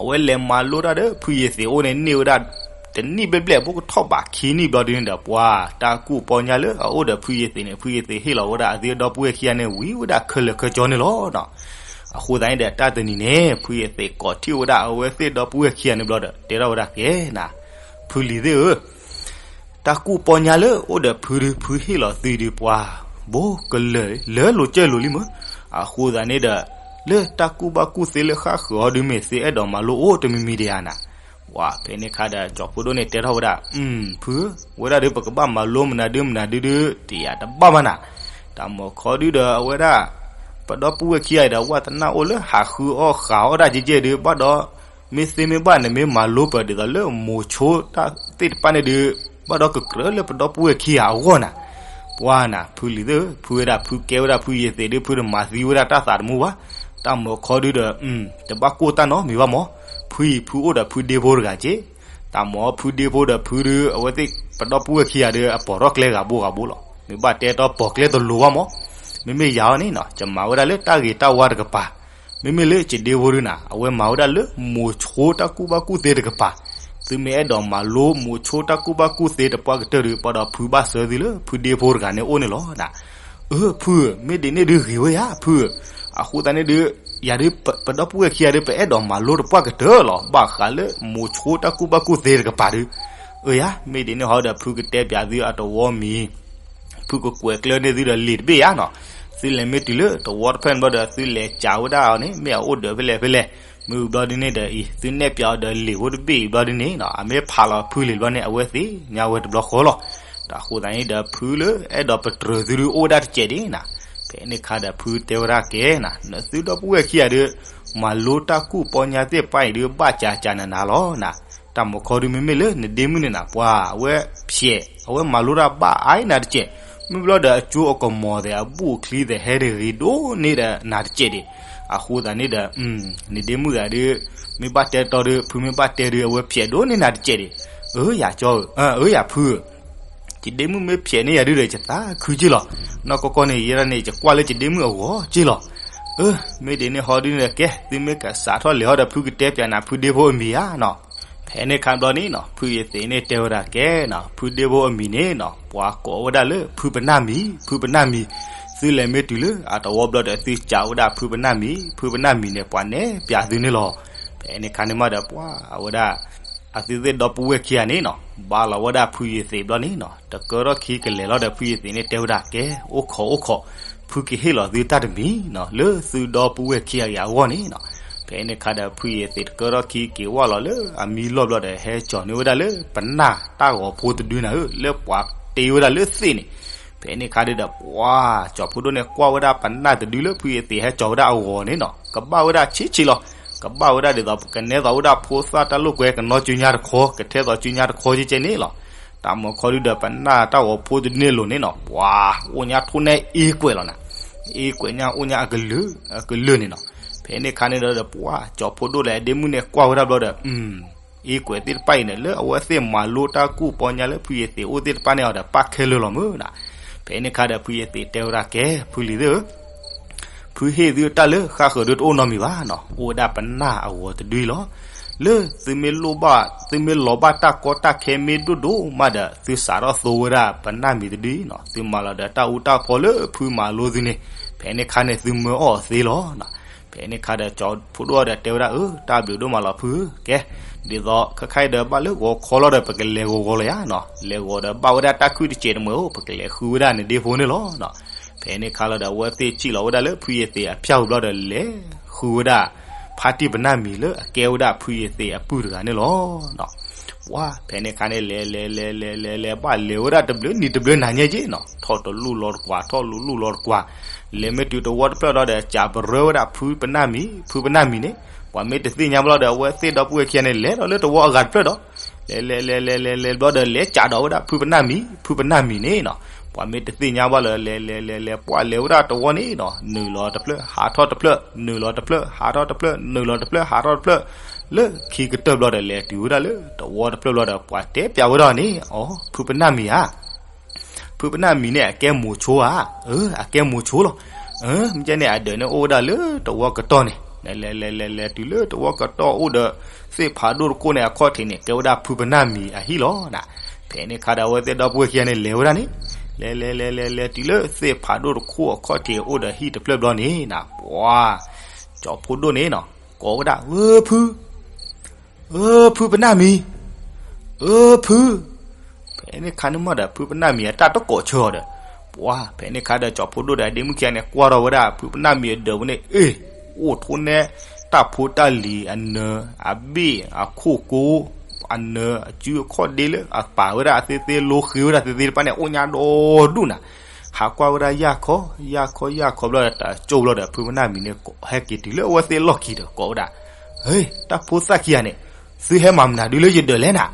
အဝဲလဲၤမၤလိတၢ်ဒီးဖုယ့ၤသ့းအိၣ်န့ၣ် န့ၢ်ဝဲဒၣ် တနံၣ်ဘျဲၣ်ဘျဲၣ် ဖိကထီၣ်ဘးခံနံၣ်ဘျီဒ်န့ၣ်ဒီး ပှၤတၢ်ကူၣ်ပီညါလၢအအိၣ်ဒီးဖုယ့ၤသ့းန့ၣ် ဖုယ့ၤသ့းဟ့ၣ်လီၤဝဲဒၣ်အသ့အဒီပုၢ်ဝဲၢ်ခံဂၤန့ၣ် ဝံၤဝဲဒၣ်ခဲလၢာ်ခဲဆ့န့ၣ်လီၤနီၤ. အဃိသတးန့ၣ်ဒီး တၢ်တနံၤန့ၣ် ဖုယ့ၤသ့းကိးထီၣ်ဝဲဒၣ်အဝဲသ့ၣ်ဒီပုၢ်ဝဲၢ်ခံဂၤန့ၣ်ဘျီဒီး တဲထီၣ်ဝဲဒၣ်ကဲနၤ ဖုလံၤသ့ၣ်ဧၢ တၢ်ကူၣ်ပီညါလၢအိၣ်ဒီးဖုဒုး ဖုဟ့ၣ်လီၤသုဒုးပှၤ ဘိကလၢာ်လၢလိၤကၢၢ်လိၤလံမ့ၢ်. အဃိသတးန့ၣ်ဒီး လၢတၢ်ကူၣ်ဘၣ်ကူၣ်သ့လၢဃၣ်ဃုာ်အီၤဒုးမ့ၢ်သ့အဲၣ်ဒိးမၤလိအိၣ်တမံၤမံၤဒံးဧါနၤ. ပှၤဖဲန့ၣ်ခါဒီး ကၠီၤဖိဒိၣ်န့ၣ်တဲထီၣ်ဝဲဒၣ် ဖု ဝဲဒၣ်ဒုးပကဘၣ်မၤလိမနုၤဒုမနုၤဒုဒု တယၤတဘၣ်ဘၣ်နၤ. တၢ်မုၢ်ခီဒုဒီးအဝဲဒၣ် ပဒီပုၢ်ဝဲၢ်ခံဂၤအံၤဒီး ဝဲတနၢ်အိၣ်လၢဟးဃုအီၣ်ဃုအီၣ်ဒၣ်ကဲကဲဒုး ဘၣ်ဒီး မ့ၢ်သ့မ့ၢ်ဘၣ်န့ၣ် မ့ၢ်မၤလိပၢၤဒ်သိးလၢမိၤဆိတၢ်သ့ၣ်တဖၣ်န့ၣ်ဒုး ဘၣ်ဒီးကကြၢးလၢပဒီပုၢ်ဝဲၢ်ခံဂၤအဂီၢ်နၤ. ပှၤနၤ ဖုလံၤသ့ၣ်ဧၢ, ဖုဝဲဒၣ်ဖုကဲဝဲဒၣ်ဖုယသ့းဒုး ဖုတမၤသံဝဲဒၣ်တၢ်သးတမူဘၣ်. တၢ်မၤခီဒုးဒီး တဘၣ်ကိၢ်တၢ်နီတမံၤဘၣ်မး. ဖုအံၤဖုအိၣ်ဒီးဖုဒ့ဖိတဂၤက့, တၢ်မၤဖုဒ့ဖိဒီးဖုဒုး အဝဲသ့ၣ်ပဒီပုၢ်ဝဲၢ်ခံဂၤဒုး အပိာ်ထီၣ်ကျဲဂၤဘိဂၤဘိလီၤ. မ့ၢ်ဘၣ်တဲတီပိာ်ကျဲတလိၤဘၣ်မး. မ့မ့ၢ်ယၤအီၤန့ၣ်နီၤ ယမၤဝဲဒၣ်လၢတၢ်ဂ့ၤတၢ်ဝါတကပၤ, မ့မ့ၢ်လၢယဒ့ဖိဒုးနၤ အဝဲမၤဝဲဒၣ်လၢမိၤဆိတၢ်ကူၣ်ဘၣ်ကူၣ်သ့တကပၤ. သုမ့ၢ်အဲၣ်ဒိးမၤလိမိၤဆိတၢ်ကူၣ်ဘၣ်ကူၣ်သ့တပှၢ်ကတၢၢ်ဒုး ဘၣ်ဒီးဖုဘၣ်ဆှၢသုလၢဖုဒ့ဖိတဂၤန့ၣ်အိၣ်န့ၣ်လီၤနၤ. အၢ ဖုဧၢ, မ့ၢ်ဒ်န့ၣ်ဒုးဂ့ၤဝဲယၤ ဖုဧၢ. အဃိသတးန့ၣ်ဒုး ယၤဒုး ပဒီပုၢ်ဝဲၢ်ခံဂၤဒုး ပအဲၣ်ဒိးမၤလိတပှၢ်ကတၢၢ်လီၤ. ဘၣ်ဃးလၢမိၤဆိတၢ်ကူၣ်ဘၣ်ကူၣ်သ့တကပၤဒုး. အၢယၤ, မ့ၢ်ဒ်န့ၣ်ဟီဒီး ဖုကတဲပၠးသုအတဝီမံၤ, ဖုကကွဲးကျၢၢ်န့ၢ်သုဒီးလံာ်တဘ့ၣ်ယၤနီၤ. သုလဲၤမ့ၢ်တုၤလၢတဝီတဖျၢၣ်န့ၣ်ဘျီဒီး သုလဲၤစံးဝဲဒၣ်အီၤန့ၣ် မ့ၢ်အအိၣ်ဒၢးဖဲလဲၣ်ဖဲလဲၣ်, မ့ၢ်ဝံၤဘျီဒ်န့ၣ်ဒီးအံၤ သုနဲၣ်ပၠးအီၤဒီးလံာ်ဖိတဘ့ၣ်အံၤဘျီဒ်န့ၣ်နီၤ အမ့ၢ်ဖးလီၤဖုလံာ်ဘျီန့ၣ် အဝဲသ့ၣ်ညါဝဲတဘျီဃီလီၤ. တၢ်ဃိသတးန့ၣ်ဒီး ဖုလၢအဲၣ်ဒိးပတြၢၤသုဒုးအိၣ်ဝဲဒၣ်တစဲးဒ်နၤ. ဖဲန့ၣ်ခါဒီးဖုတဲဝဲဒၣ်ကဲနၤ နသုဒီပုၢ်ဝဲၢ်ခံဂၤဒုး မၤလိတၢ်ကူၣ်ပီညါသ့ၣ်တဖၣ်အံၤဒုး ဘၣ်စးစးနးနးလီၤနၤ. တၢ်မၤခီဒုးမ့မ့ၢ်လၢနဒ့မုၣ်န့ၣ်နၤ ပှၤအဝဲဖျဲး အဝဲမၤလိတၢ်ဘၣ်အါအံၤနၤတစဲး, မ့ၢ်ဘျီဒီးအကၠိအကမီၤသ့ၣ် အဘူၣ်အချံသ့ၣ်ဟဲတဂ့ၤဒိၣ်န့ၢ်ဒီးနၤတစဲးဒံး. အဃိသတးန့ၣ်ဒီး နဒ့မုၣ်ဂၤဒုး မ့ၢ်ဘၣ်တဲတီဒုး ဖုမ့ၢ်ဘၣ်တဲဒုး အဝဲဖျဲးဒိၣ်န့ၢ်နၤတစဲးဒံး. အၢယၤကၠီဧၢ, အၢယၤဖုဧၢ, ယဒ့မုၣ်မ့ၢ်ဖျဲးန့ၢ်ယၤဒုးဒီး ယသးခုက့ၢ်လီၤ. နီၢ်ကီၢ်ကီၢ်န့ၣ် ယဲဒၣ်န့ၣ် ယကွၢ်လၢယဒ့မုၣ်အဂီၤက့ၢ်လီၤ. အၢ မ့ၢ်ဒ်န့ၣ်ဟီဒုးန့ၣ်ကဲ သုမ့ၢ်ကစးထီၣ်လဲၤဟီဒီး ဖုကတဲပၠးနၤဖုဒ့ဖိအမံၤဧါနီၤ. ဖဲန့ၣ်ခါဘျီန့ၣ်နီၤ ဖုယသ့ၣ်န့ၣ်တဲဝဲဒၣ်ကဲနီၤ ဖုဒ့ဖိအမံၤန့ၣ်နီၤ ပှၤကိးဝဲဒၣ်လၢဖုပနၢ်မံၤ ဖုပနၢ်မံၤ. သုလဲၤမ့ၢ်တုၤလၢအတဝီဘျီဒီး သုစံးဝဲဒၣ်ဖုပနၢ်မံၤ ဖုပနၢ်မံၤန့ၣ် ပှၤနဲၣ်ပၠးသုန့ၣ်လီၤ. ဖဲန့ၣ်ခါန့ၣ်မးဒီးပှၤအဝဲဒၣ် အသုသ့ၣ်ဒီပုၢ်ဝဲၢ်ခံဂၤန့ၣ်နီၤ ဘါလီၤဝဲဒၣ်ဖုယသ့ၣ်ဘျီန့ၣ်နီၤ တကၢထီၣ်ခံကလဲၤလီၤဒီး ဖုယသ့ၣ်န့ၣ်တဲဝဲဒၣ်ကဲ အိၣ်ခိးအိၣ်ခိး ဖုကဟ့ၣ်လီၤသုတၢ်တမံၤနီၤ လၢသုဒီပုၢ်ဝဲၢ်ခံဂၤအံၤအဂီၢ်န့ၣ်နီၤ. ဖဲန့ၣ်ခါဒီး ဖုယသ့ၣ်တကၢထီၣ်ခံက့ၤဝဲလီၤလၢအမံလီၢ်ဘျီဒီး ဟဲကၠီၤန့ၢ်ဝဲဒၣ်လၢပနၢ်တၢ်ဂီၤဖိတဒုနၤဧၢ လၢပှၤတ့ဝဲဒၣ်လၢသ့ၣ်န့ၣ်. ဖဲန့ၣ်ခါဒီး ပှၤကၠီၤဖိဒိၣ်န့ၣ် ကွၢ်ဝဲဒၣ်ပနၢ်တဒုလၢဖုယသ့ၣ်ဟဲကၠီၤဝဲဒၣ်အဂီၤန့ၣ်နီၤ ကဘၣ်ဝဲဒၣ်ဆံးဆံးလီၤ. ကဘၣ်ဝဲဒၣ်ဒ်သိး ကနဲသိးဝဲဒၣ်ဖိသၣ်တၢ်လိာ်ကွဲ ကနီၢ်ကၠူညါတခီ ကထဲသိးကၠူညါတခီကဲကဲန့ၣ်လီၤ. တၢ်မၤခီဒုဒီးပနၢ်တၢ်ဂီၤဖိတဒုန့ၣ်လိၤန့ၣ်နီၤ ပှၤအိၣ်ညါထိၣ်နဲအ့ကွဲးလီၤနၤ. အ့ကွဲးညါအိၣ်ညါအကလုာ် အကလုာ်န့ၣ်နီၤ. ဖဲန့ၣ်ခါန့ၣ်ဒီး ပှၤကၠီၤဖိဒိၣ်လၢအဒ့မုၣ်န့ၣ်ကွၢ်ဝဲဒၣ်ဘျီဒီး အ့ကွဲးသ့ၣ်တဖၣ်အံၤန့ၣ် လၢအဝဲသ့ၣ်မၤလိတၢ်ကူၣ်ပီညါလၢဖုယသ့ၣ်အိၣ်သ့ၣ်တဖၣ်န့ၣ်အီၤဒီး ပၣ်ခဲလၢာ်လီၤမ့ၢ်နၤ. ဖဲန့ၣ်ခါဒီး ဖုယသ့ၣ်တဲဝဲဒၣ်ကဲ ဖုလံၤသ့ၣ်ဧၢ ဖုဟ့ၣ်သုတၢ်လၢဃၣ်ဃၢၤဒုတအိၣ်နီတမံၤဘၣ်နီၤ အိၣ်ဝဲဒၣ်ပနၢ်အဂီၤတဒုလီၤ. လၢသုမ့ၢ်လိၣ်ဘၣ် သုမ့ၢ်လီၤဘၣ်တၢ်ကီတၢ်ခဲမ့ၢ်ဒိၣ်ဒိၣ်မးဒီး သုစးထီၣ်သိဝဲဒၣ်ပနၢ်မံၤတဒုနီၤ သုမၤလီၤဒီးတၢ်အူတၢ်ဖီလၢဖုမၤလိသုန့ၣ် ဖဲန့ၣ်ခါန့ၣ်သုမၢအီၣ်သ့လီၤ. ဖဲန့ၣ်ခါဒီးကၠီၤဖိဒိၣ်ဒီးတဲဝဲဒၣ် အၢ တၢ်ဘျုးဒိၣ်မးလီၤဖုဧၢ ကဲ ဒ်သိးခဲခါအံၤဒီးဘၣ်လၢဂီၤခီလီၤဒီး ပကလဲၤဂီၤဂီၤလီၤယါနီၤ လဲၤဂီၤဒီးဘၣ်ဝဲဒၣ်တၢ်ခုၣ်တစဲးတမှဲၤအိၣ် ပကလဲၤဃုဝဲဒၣ်နဒ့ဖိန့ၣ်လီၤ. ဖဲန့ၣ်ခါလီၤဒီး အဝဲသ့ၣ်စံၣ်လီၤဝဲဒၣ်လၢဖုယသ့ၣ်အဖၠၣ်ဝံၤဘျီဒီး လဲၤဃုဝဲဒၣ် ဖါတံၢ်ပနၢ်မံၤလၢအကဲဝဲဒၣ်ဖုယသ့ၣ်အပုၢ်တဂၤန့ၣ်လီၤ. ပှၤ ဖဲန့ၣ်ခါန့ၣ် လဲၤလဲၤလဲၤလဲၤလဲၤလဲၤ ဘၣ်လဲၤဝဲဒၣ်တဘျုးနံၤတဘျုးနၤညါက့နီၤ ထီၣ်တလူၢ်လီၤတကွၢ် ထီၣ်လူၢ်လူၢ်လီၤတကွၢ် လဲၤမ့ၢ်တုၤတဝီတဖျၢၣ်လီၤဒီး စံးပရၢဝဲဒၣ်ဖုပနၢ်မံၤ ဖုပနၢ်မံၤန့ၣ် ပှၤမ့ၢ်တသ့ၣ်ညါဘၣ်လီၤဒီး အဝဲသ့ၣ်ဒီပုၢ်ဝဲၢ်ခံဂၤန့ၣ် လဲၤဒီးလၢတဝီအဂၤတဖျၢၣ်ဒီး လဲၤလဲၤလဲၤလဲၤလဲၤလဲၤဘျီဒီး လဲၤစံးဒီးဝဲဒၣ်ဖုပနၢ်မံၤ ဖုပနၢ်မံၤန့ၣ်နီၤ ပှၤမ့ၢ်တသ့ၣ်ညါဘၣ်လၢ လဲၤလဲၤလဲၤလဲၤ ပှၤလဲၤဝဲဒၣ်တဝီန့ၣ်နီၤ နုာ်လီၤတဖျၢၣ် ဟးထီၣ်တဖျၢၣ် နုာ်လီၤတဖျၢၣ် ဟးထီၣ်တဖျၢၣ် နုာ်လီၤတဖျၢၣ် ဟးထီၣ်တဖျၢၣ် လၢခံကတၢၢ်ဘျီဒီး လဲၤတုၤဝဲဒၣ်လၢတဝီတဖျၢၣ်ဘျီဒီး ပှၤတဲပၠးဝဲဒၣ်န့ၣ် အိ ဖုပနၢ်မံၤဧါ ဖုပနၢ်မံၤန့ၣ် အကဲမိၤဆိဧါ, အၢ အကဲမိၤဆိလီၤ. မ့ၢ်ကဲန့ၣ် အဒၢးန့ၣ်အိၣ်ဝဲဒၣ်လၢတဝီကတီၢ်န့ၣ်, လဲၤလဲၤလဲၤလဲၤလဲၤတုၤလၢတဝီကတီၢ်အိၣ်ဒီး သ့ၣ်ဖးဒိၣ်တခိၣ်န့ၣ် အခီၣ်ထံးန့ၣ် ကဲဝဲဒၣ်ဖုပနၢ်မံၤအဟံၣ်လီၤနၤ. ဖဲန့ၣ်ခါဒီး အဝဲသ့ၣ်ဒီပုၢ်ဝဲၢ်ခံဂၤန့ၣ် လဲၤဝဲဒၣ်န့ၣ်, လဲၤလဲၤလဲၤလဲၤလဲၤတုၤလၢ သ့ၣ်ဖးဒိၣ်တခိၣ်အခီၣ်ထံးအိၣ်ဒီးဟံၣ်တဖျၢၣ်ဘျီန့ၣ်နၤ, ပှၤ ကၠီၤဖိဒိၣ်န့ၣ်နီၤ ကိးဝဲဒၣ် ဧၢ ဖု ဧၢ ဖုပနၢ်မံၤ, ဧၢ ဖု. ဖဲန့ၣ်ခါန့ၣ်မးဒီး ဖုပနၢ်မံၤအတၢ်တကိးဆၢအီၤဒီး, ပှၤ ဖဲန့ၣ်ခါဒီး ကၠီၤဖိဒိၣ်ဒီး အဒ့မုၣ်ခံဂၤန့ၣ် ကွၢ်ထီၣ်ဝဲဒၣ် ဖုပနၢ်မံၤအဒၢးပူၤန့ၣ် အ့ၣ်, အိၣ်ထိၣ်နဲ တၢ်ဖိတၢ်လံၤအနၢၤ အဘ့ၣ် အခိၣ်ကိ အနၢၤ အစုအခီၣ်ဒ့လၢအပာ်ဝဲဒၣ်အသ့သ့ လိဃ့ဝဲဒၣ်သ့သ့တဖၣ်န့ၣ် အိၣ်ညါဒီဒူၣ်နၤ. ဟးကွၢ်ဝဲဒၣ်ယၢ်ခီ, ယၢ်ခီယၢ်ခီဘျီဒီး တၢ်ကၠိဘျီဒီး ဖုပနၢ်မံၤန့ၣ် ဟဲက့ၤတုၤလၢအဝဲသ့ၣ်လီၢ်ခံဒီးကိးဝဲဒၣ်, ဟ့, တၢ်ဖိသၣ်ခံဂၤန့ၣ်, သုဟဲမၤမနုၤဒုလၢယဒၢးလဲၣ်နၤ.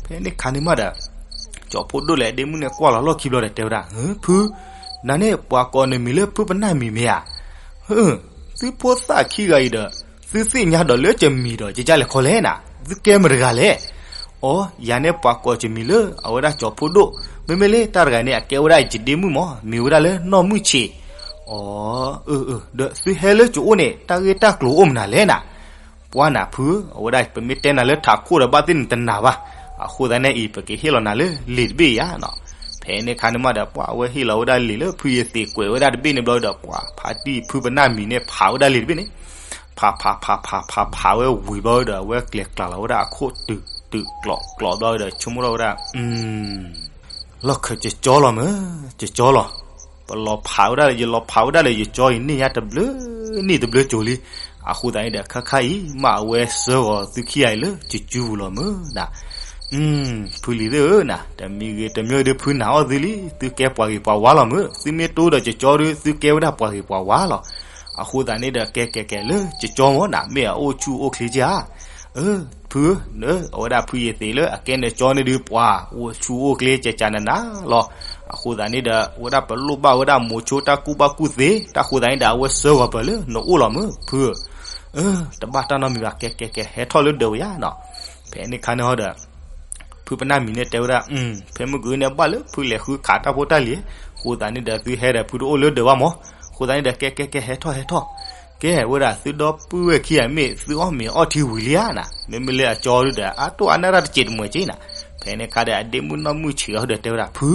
ဖဲန့ၣ်ခါန့ၣ်မးဒီး ကၠီၤဖိဒိၣ်လဲၣ်အဒ့မုၣ်န့ၣ် ကွၢ်လီၤလီၢ်ခံဘျီဒီး တဲဝဲဒၣ်, ဖု, နၤန့ၣ် ပှၤကိးနမံၤလၢဖုပနၢ်မံၤမ့ၢ်ဧါ. သုဖိသၣ်ခံဂၤအံၤဒီး သုသ့ၣ်ညါဒီးလၢကမံၤဒီး ကကလဲၤခီလဲၣ်နၤ, သုကဲမတၤတဂၤလဲၣ်. အိ, ယၤန့ၣ်ပှၤကိးကမံၤလၢ အဝဲဒၣ်ကၠီၤဖိဒိၣ်, မ့မ့ၢ်လၢတၢ်တဂၤန့ၣ် အကဲဝဲဒၣ်ယဒ့မုၣ်မး, မံၤဝဲဒၣ်လၢနီၢ်မုၢ်ဆံး. အိ, ဒီးသုဟဲလၢကအိၣ်န့ၣ် တၢ်ဂ့ၢ်တၢ်ကျိၤအိၣ်မနုၤလဲၣ်နၤ. ပှၤနၤဖု, အဝဲဒၣ်ပမ့ၢ်တဲနၤလၢထးခိၣ်ဒီးဘၣ်သ့ၣ်န့ၣ်တနာ်ဘၣ်. အဃိသတးန့ၣ်အံၤ ပကဟ့ၣ်လီၤနၤလၢလံာ်တဘ့ၣ်ဧါနီၤ. ဖဲန့ၣ်ခါန့ၣ်မးဒီး ပှၤအဝဲဟ့ၣ်လီၤဝဲဒၣ်လံာ်လၢဖုယသံးကွဲးဝဲဒၣ်တဘ့ၣ်န့ၣ်ဘျီဒီး ပှၤဖါတံၢ်ဖုပနၢ်မံၤန့ၣ် ဖးဝဲဒၣ်လံာ်တဘ့ၣ်န့ၣ်, ဖးဖးဖးဖးဖးဖးဝဲဝံၤဘျီဒီး အဝဲကျဲၤကျါလီၤဝဲဒၣ်အခိၣ်တုာ်တုာ်ကျီးကျီးဘျီဒီး ဆိကမိၣ်ထီၣ်ဝဲဒၣ်, လီၢ်ခၢၣ်ကကၠီလီၤမ့ၢ်, ကကၠီလီၤ. ပလီၤဖးဝဲဒၣ်လၢ ယလီၤဖးဝဲဒၣ်လၢယကၠီအံၤ န့ၢ်ညါတဘျုးနံၣ်တဘျုးကၠိၤလံ. အဃိသတးန့ၣ်ဒီး ခါခါအံၤ မ့ၢ်အဝဲဆှၢဂီၤသုခံဂၤအံၤလၢ ကကၠူပူၤလီၤမ့ၢ်နၤ. ဖုလံၤသ့ၣ်ဧၢနၤ, တမံၤဂ့ၤတမံၤဒု ဖုနာ်အီၣ်သုလံ, သုကဲပှၤဂ့ၤပှၤဝါလီၤမ့ၢ်, သုမ့ၢ်တိဒီးကကၠီဒု သုကဲဝဲဒၣ်ပှၤဂ့ၤပှၤဝါလီၤ. အဃိသတးန့ၣ်ဒီး ကဲကဲကဲလၢကကၠီမ့ၢ်နၤ, မ့ၢ်အအိၣ်ဆူၣ်အိၣ်ချ့ကဧါ. ဖုဧၢ, အဝဲဒၣ်ဖုယသံးလၢအကဲနကၠီန့ၣ်ဒု ပှၤအိၣ်ဆူၣ်အိၣ်ချ့ကကနနၤလီၤ. အဃိသတးန့ၣ်ဒီး အဝဲဒၣ်ပလိၣ်ဘၣ်ဝဲဒၣ်မိၤဆိတၢ်ကူၣ်ဘၣ်ကူၣ်သ့, တၢ်ဃိသတးန့ၣ်ဒီး အဝဲဆှၢဂီၤပၢၤလၢနအိၣ်လီၤမ့ၢ်ဖုဧၢ. တဘၣ်တၢ်နီတမံၤဘၣ်, ကဲကဲကဲ ဟဲထီၣ်လၢဒၢးဝဲယါနီၤ. ဖဲန့ၣ်ခါန့ၣ်ဟီဒီး ဖုပနၢ်မံၤန့ၣ်တဲဝဲဒၣ်, ဖဲမုၢ်ဂုၤန့ၣ်ဘၣ်လၢဖုလဲၤဃုခးတၢ်ဖိတၢ်လံၤ, အဃိသတးန့ၣ်ဒီး သုဟဲဒီးဖုတအိၣ်လၢဒၢးဘၣ်မး. အဃိသတးန့ၣ်ဒီး ကဲကဲကဲ ဟဲထီၣ်ဟဲထီၣ်. ကဲဝဲဒၣ်သုဒီပုၢ်ဝဲၢ်ခံဂၤမ့ၢ်သုအီၣ်မ့ၤအီထံဝံၤလံဧါနၤ, မ့မ့ၢ်လၢအကၠီဒုဒီး အတိၢ်အါနၢ်တၢ်တစဲးတမှဲးက့နၤ. ဖဲန့ၣ်ခါဒီး အဒ့မုၣ်နီၢ်မုၢ်ဆံးအီၤဒီးတဲဝဲဒၣ်, ဖု,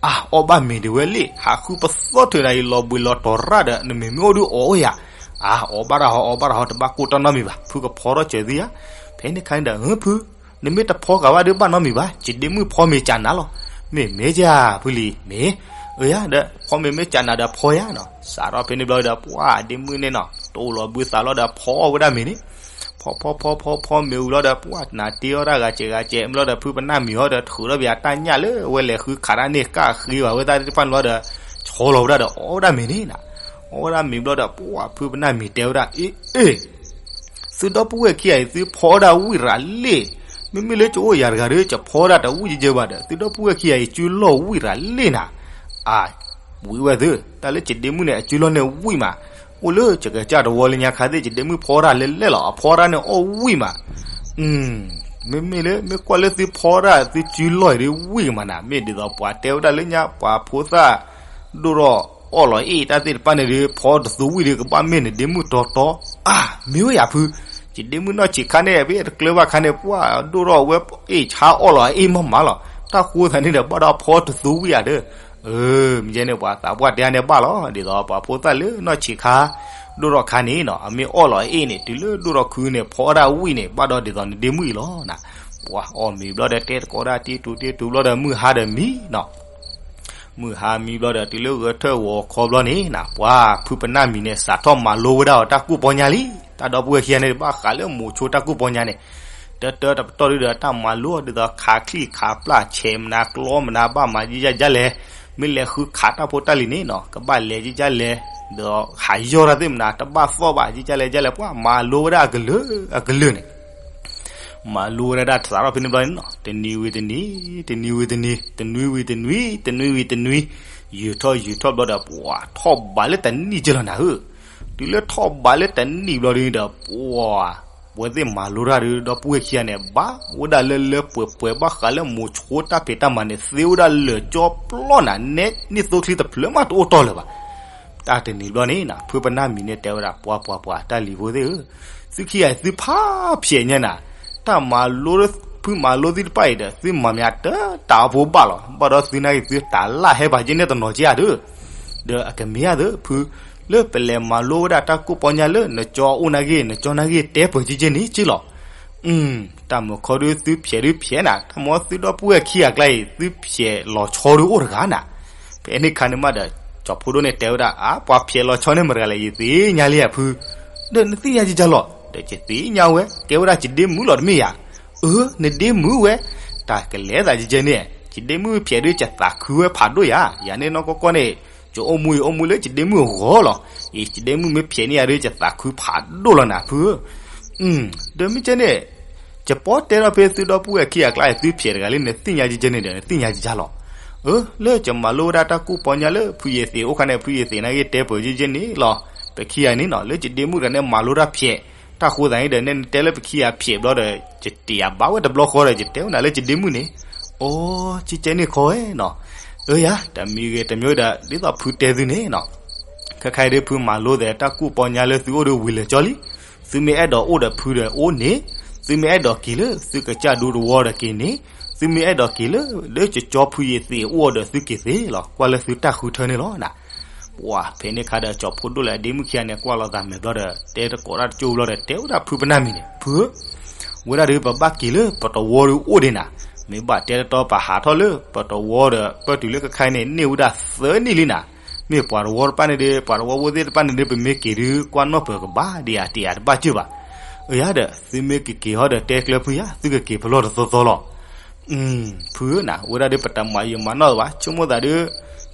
အါ အီၣ်ဘၣ်မ့ၤဒံးဝဲလံ, ဟးဃုပသီၣ်ထုးနၤအံၤ လီၤဘှံးလီၤတီၤရၣ်ဒီး နမ့ၢ်မ့ၢ်အိၣ်ဒုအီၣ်အိၣ်ယၤ. အါ အီၣ်ဘၣ်တၢ်ဟီ အီၣ်ဘၣ်တၢ်ဟီ တဘၣ်ကိၢ်တၢ်နီတမံၤဘၣ်, ဖုကဖီထီၣ်စၢၤသုဧါ. ဖဲန့ၣ်ခါန့ၣ်ဒီး ဖု, နမ့ၢ်တဖီဂာ်ဘၣ်ဒုးဘၣ်နီတမံၤဘၣ်, ယဒ့မုၣ်ဖီမ့ၤကးနၤလီၤ. မ့ၢ်မ့ၢ်ယၤ ဖုလံၤ, မ့ၢ်, အၢယၤဒီး ဖီမ့ၤမ့ၢ်ကးနၤဒီးဖီယၤနီၤ. စးထီၣ်ဖဲန့ၣ်ဘျီဒီး ပှၤဒ့မုၣ်န့ၣ်နီၤ တအိၣ်လီၤဘှံးသးလီၤဒီး ဖီအီၣ်ဝဲဒၣ်မ့ၤန့ၣ်. ဖီဖီဖီဖီဖီမ့ၤဝံၤလီၤဒီး ပှၤနၤတ့အီၣ်တၢ်ဂၤစဲးဂၤစဲးမ့ၢ်လီၤဒီး ဖုပနၢ်မံၤဟီဒီး ထုးထီၣ်ပယၤတၢ်ညၣ်လၢ အဝဲလဲၤဃုခးတၢ်န့ၣ်ကၣ်ဃ့ဘၣ်ဝဲတၢ်သ့ၣ်တဖၣ်န့ၣ်လီၤဒီး ဆီလီၤဝဲဒၣ်ဒီး အီၣ်ဝဲဒၣ်မ့ၤန့ၣ်နၤ. အီၣ်ဝဲဒၣ်မ့ၤဘျီဒီး ပှၤဖုပနၢ်မံၤတဲဝဲဒၣ်, အ့ အ့ သုဒီပုၢ်ဝဲၢ်ခံဂၤအံၤ သုဖီဒၣ်ဝံၣ်ရၤလ့ၣ်, မ့မ့ၢ်လၢကအိၣ်ယၤတဂၤဒီး ကဖီဒၣ်တဝံၣ်ကကဲဘၣ်ဒီး သုဒီပုၢ်ဝဲၢ်ခံဂၤအံၤ စုလီၢ်ဝံၣ်ရၤလ့ၣ်နၤ. အါ, ဝံၣ်ဝဲသု, တၢ်လၢယဒ့မုၣ်န့ၣ် အစုလီၢ်န့ၣ်ဝံၣ်မး, အိၣ်လၢယကစၢ်တဝီလၢညါခါသ့ၣ် ယဒ့မုၣ်ဖီဒၣ်လဲၣ်လဲၣ်လီၤ, အဖီဒၣ်န့ၣ်အီၣ်ဝံၣ်မး. မ့မ့ၢ်လၢ မ့ၢ်ကွၢ်လၢသုဖီဒၣ်သုစုလီၢ်အံၤဒီးဝံၣ်ကမးနၤ, မ့ၢ်ဒ်သိးပှၤတဲဝဲဒၣ်လၢညါ ပှၤဖိသၣ် ဒိၣ်ထီၣ်အီၣ်လီၤအ့ၣ်တၢ်သ့ၣ်တဖၣ်န့ၣ်ဒီး ဖီတသူဝံၣ်ဒီး ကဘၣ်မ့ၢ်နဒ့မုၣ်တီတီ. အါ, မ့ၢ်ဝဲယၤဖု, ယဒ့မုၣ်နီၢ်ဆံးခါန့ၣ် ဖဲတကျၢၤဘၣ်ခါန့ၣ် ပှၤဒိၣ်ထီၣ်ဝဲအ့ၣ်ဆါအီၣ်လီၤအ့ၣ်မးမးလီၤ, တၢ်ဃိသးန့ၣ်ဒီး ဘၣ်ဒီးဖီတသူဝံၣ်ဧါဒီး. အၢ, မ့ၢ်ယဲန့ၣ် ပှၤသးပှၢ်တဲန့ၣ်ဘၣ်လီၤ, ဒ်သိးပှၤဖိသၣ်လၢနီၢ်ဆံးခါ ဒိၣ်ထီၣ်ခါန့ၣ်နီၤ အမ့ၢ်အီၣ်လီၤအ့ၣ်န့ၣ် တုၤလၢဒိၣ်ထီၣ်ခုန့ၣ် ဖီဒၣ်ဝံၣ်န့ၣ် ဘၣ်ဒီးဒ်သိးနဒ့မုၣ်အံၤလီၤနၤ. ပှၤအီၣ်မ့ၤဘျီဒီး တဲတကိးဒၣ်တ့တူတ့တူဘျီဒီး မုၢ်ဟါဒီးမံနီၤ. မုၢ်ဟါမံဘျီဒီး တုၤလၢဂဲၤထၢၣ်ဂီၤခီဘျီန့ၣ်နၤ ပှၤဖုပနၢ်မံၤန့ၣ် စးထီၣ်မၤလိဝဲဒၣ်အီၤတၢ်ကူၣ်ပီညါလံ. တၢ်ဒီပုၢ်ဝဲၢ်ခံဂၤန့ၣ် ဘၣ်ဃးလၢမိၤဆိတၢ်ကူၣ်ပီညါန့ၣ် တၢတၢတပတီၢ်ဒုဒီး တၢ်မၤလိအီၤဒ်သိး ခးချံၣ်ခးပျၢ် ဆဲးမနၤ ကျီမနၤ ဘၣ်မၤဒ်လဲၣ်ဒ်လဲၣ်, မ့ၢ်လဲၤဃုခးတၢ်ဖိတၢ်လံၤန့ၣ်နီၤ ကဘၣ်လဲၤဒ်လဲၣ်ဒ်လဲၣ်, ဒီးဟးယီၢ်တၢ်သ့ၣ်မနၤ တဘၣ်သီၣ်ဘၣ် ဒ်လဲၣ်ဒ်လဲၣ် ပှၤမၤလိဝဲဒၣ်အကလုာ်အကလုာ်န့ၣ် မၤလိဝဲဒၣ်တၢ်စးထီၣ်ဖဲန့ၣ်ဘျီန့ၣ်နီၤ တနံၤဝံၤတနံၤ, တနံၤဝံၤတနံၤ, တနွံဝံၤတနွံ, တနွံဝံၤတနွံ, ယံာ်ထီၣ်ယံာ်ထီၣ်ဘျီဒီး ပှၤထီၣ်ဘးလၢတနံၣ်ကလီၤနၤဧၢ, တုၤလၢထီၣ်ဘးလၢတနံၣ်ဘျီဒုဒီး ပှၤ ပဝဲသ့ၣ်မၤလိတၢ်ဒီး ဒီပုၢ်ဝဲၢ်ခံဂၤန့ၣ် ဘၣ်ဝဲဒၣ်လၢလၢပှဲၤပှဲၤ ဘၣ်ဃးလၢမိၤဆိတၢ်ဖံးတၢ်မၤန့ၣ် သ့ဝဲဒၣ်လၢာ်ကၠီပျီနၤ နဲနံၣ်သိချံတဖျၢၣ်မးတအိၣ်တီၢ်လၢၤဘၣ်. တၢ်တနံၤဘျီန့ၣ် ဖုပနၢ်မံၤန့ၣ်တဲဝဲဒၣ် ပှၤပှၤပှၤ တၢ်လံၤဖိသ့ၣ်ဧၢ, သုခံဂၤအံၤသုဖးဖျဲးညါနၤ, တၢ်မၤလိ ဖုမၤလိသုတဖၣ်အံၤဒီး သုမၤမၠးတတၢ်အဖိဘၣ်လီၤ. ဘၣ်ဒီးသုနာ်က့ၤ သုတၢ်လၢဟဲပာ်က့ၤန့ၢ်တနီၤက့ၤဧါဒု, ဒီးအကမ့ၢ်ဧါဒု ဖု လၢပလဲၤမၤလိဝဲဒၣ်တၢ်ကူၣ်ပီညါလၢနကၠီအအိၣ်နာ်က့ၤ နကၠီနာ်က့ၤ တဲပၢၤက့ၤက့ၤန့ၣ်က့ၤလီၤ. တၢ်မုာ်ခီဒုသုဖျဲးဒုဖျဲးနၤ, တၢ်မ့ၢ်သုဒီပုၢ်ဝဲၢ်ခံဂၤအကျါအံၤ သုဖျဲးလီၤဆီဒုအိၣ်တဂၤနၤ. ဖဲန့ၣ်ခါန့ၣ်မးဒီး ကၠီၤဖိဒိၣ်န့ၣ်တဲဝဲဒၣ် အါ ပှၤဖျဲးလီၤဆီန့ၣ်မတၤတဂၤလဲၣ် ယသ့ၣ်ညါလံဧါဖု, ဒီးနသ့ၣ်ညါကကလီၤ, ဒီးယသ့ၣ်ညါဝဲ ကဲဝဲဒၣ်ယဒ့မုၣ်လီၤတမ့ၢ်ယၤ. အၢ နဒ့မုၣ်ဝဲ, တၢ်ကလဲၤသးကကဲန့ၣ် ယဒ့မုၣ်ဖျဲးဒုး ယသးခုဝဲဖးဒိၣ်ယၤ, ယၤန့ၣ်နီၢ်ကီၢ်ကီၢ်န့ၣ် ယအိၣ်မူယအိၣ်မူလၢယဒ့မုၣ်အဂီၢ်လီၤ. အံၤ ယဒ့မုၣ်မ့ၢ်ဖျဲးန့ၢ်ယၤဒုး ယသးခုဖးဒိၣ်လီၤနၤ ဖုဧၢ. ဒီးမ့ၢ်ကဲန့ၣ် ယပီတဲထီၣ်ဖဲသုဒီပုၢ်ဝဲၢ်ခံဂၤအကျါ သုဖျဲးတဂၤလံ နသ့ၣ်ညါကဲန့ၣ်ဒီး နသ့ၣ်ညါကဲလီၤ. အၢ လၢယမၤလိဝဲဒၣ်တၢ်ကူၣ်ပီညါလၢဖုယသံးအိၣ်ခါန့ၣ် ဖုယသံးနာ်က့တဲပၢၢ်ကဲန့ၣ်လီၤ. ပခံဂၤန့ၣ်နီၤ လၢယဒ့မုၣ်တဂၤန့ၣ် မၤလိတၢ်ဖျဲး တၢ်ဃိသးန့ၣ်ဒီး နဲနတဲလၢပခံဂၤဖျဲးဘျီဒီး ယတယာ်ဘၣ်ဝဲတဘျီဃီဒီး ယတဲဝဲနၤလၢယဒ့မုၣ်န့ၣ်, အိ ကဲကဲန့ၣ်ခီဝဲနီၤ. အၢယၤ တမံၤဂ့ၤတမံၤဒီး ဒ်သိးဖုတဲသုန့ၣ်နီၤ, ခဲခါအံၤဒုး ဖုမၤလိသးတၢ်ကူၣ်ပီညါလၢသုအိၣ်ဒီးဝံၤလၢာ်ကၠီလံ. သုမ့ၢ်အဲၣ်ဒိးအိၣ်ဒီးဖုဒီးအိၣ်န့ၣ်, သုမ့ၢ်အဲၣ်ဒိးက့ၤလၢသုကစၢ်ဒူတဝီဒီးက့ၤန့ၣ်, သုမ့ၢ်အဲၣ်ဒိးက့ၤလၢ လၢကၠီဖုယသံးအိၣ်ဒီးသုက့ၤသ့လီၤ. ကွၢ်လၢသုတၢ်ဃုထၢန့ၣ်လီၤနၤ. ပှၤဖဲန့ၣ်ခါဒီး ကၠီဖးဒိၣ်လၢအဒ့မုၣ်ခံဂၤန့ၣ် ကွၢ်လီၤသးမဲာ်ဘျီဒီး တဲတကိးတၢ်တကၠိဘျီဒီး တဲဝဲဒၣ်ဖုပနၢ်မံၤန့ၣ်, ဖုဧၢ, ဝဲဒၣ်ဒုး ပဘၣ်က့ၤလၢပတဝီဒုးအိၣ်ဒံးနၤ, မ့ၢ်ဘၣ်တဲတတီပဟးထီၣ်လၢပတဝီဒီး ပတုၤလၢခဲခါအံၤန့ၣ် န့ၢ်ဝဲဒၣ်သၢနံၣ်လံနၤ. မ့ၢ်ပှၤတဝီတဖၣ်န့ၣ်ဒီး ပှၤတဝီဖိသ့ၣ်တဖၣ်န့ၣ်ဒီး ပမ့ၢ်က့ၤဒုး ကွၢ်နီၣ်ပၢၢ်ကဘၣ်ဒံးဧါ တယာ်တဘၣ်စၢၤဘၣ်. အၢယၤဒီး သုမ့ၢ်ကက့ၤဟီဒီး တဲကျၢၤဖုယၤ သုကက့ၤဖဲလဲၣ်တသီသီလီၤ. ဖုဧၢနၤ ဝဲဒၣ်ဒုး ပတမၤယံာ်မၤနီၢ်ဘၣ်, ဆိကမိၣ်သးဒုး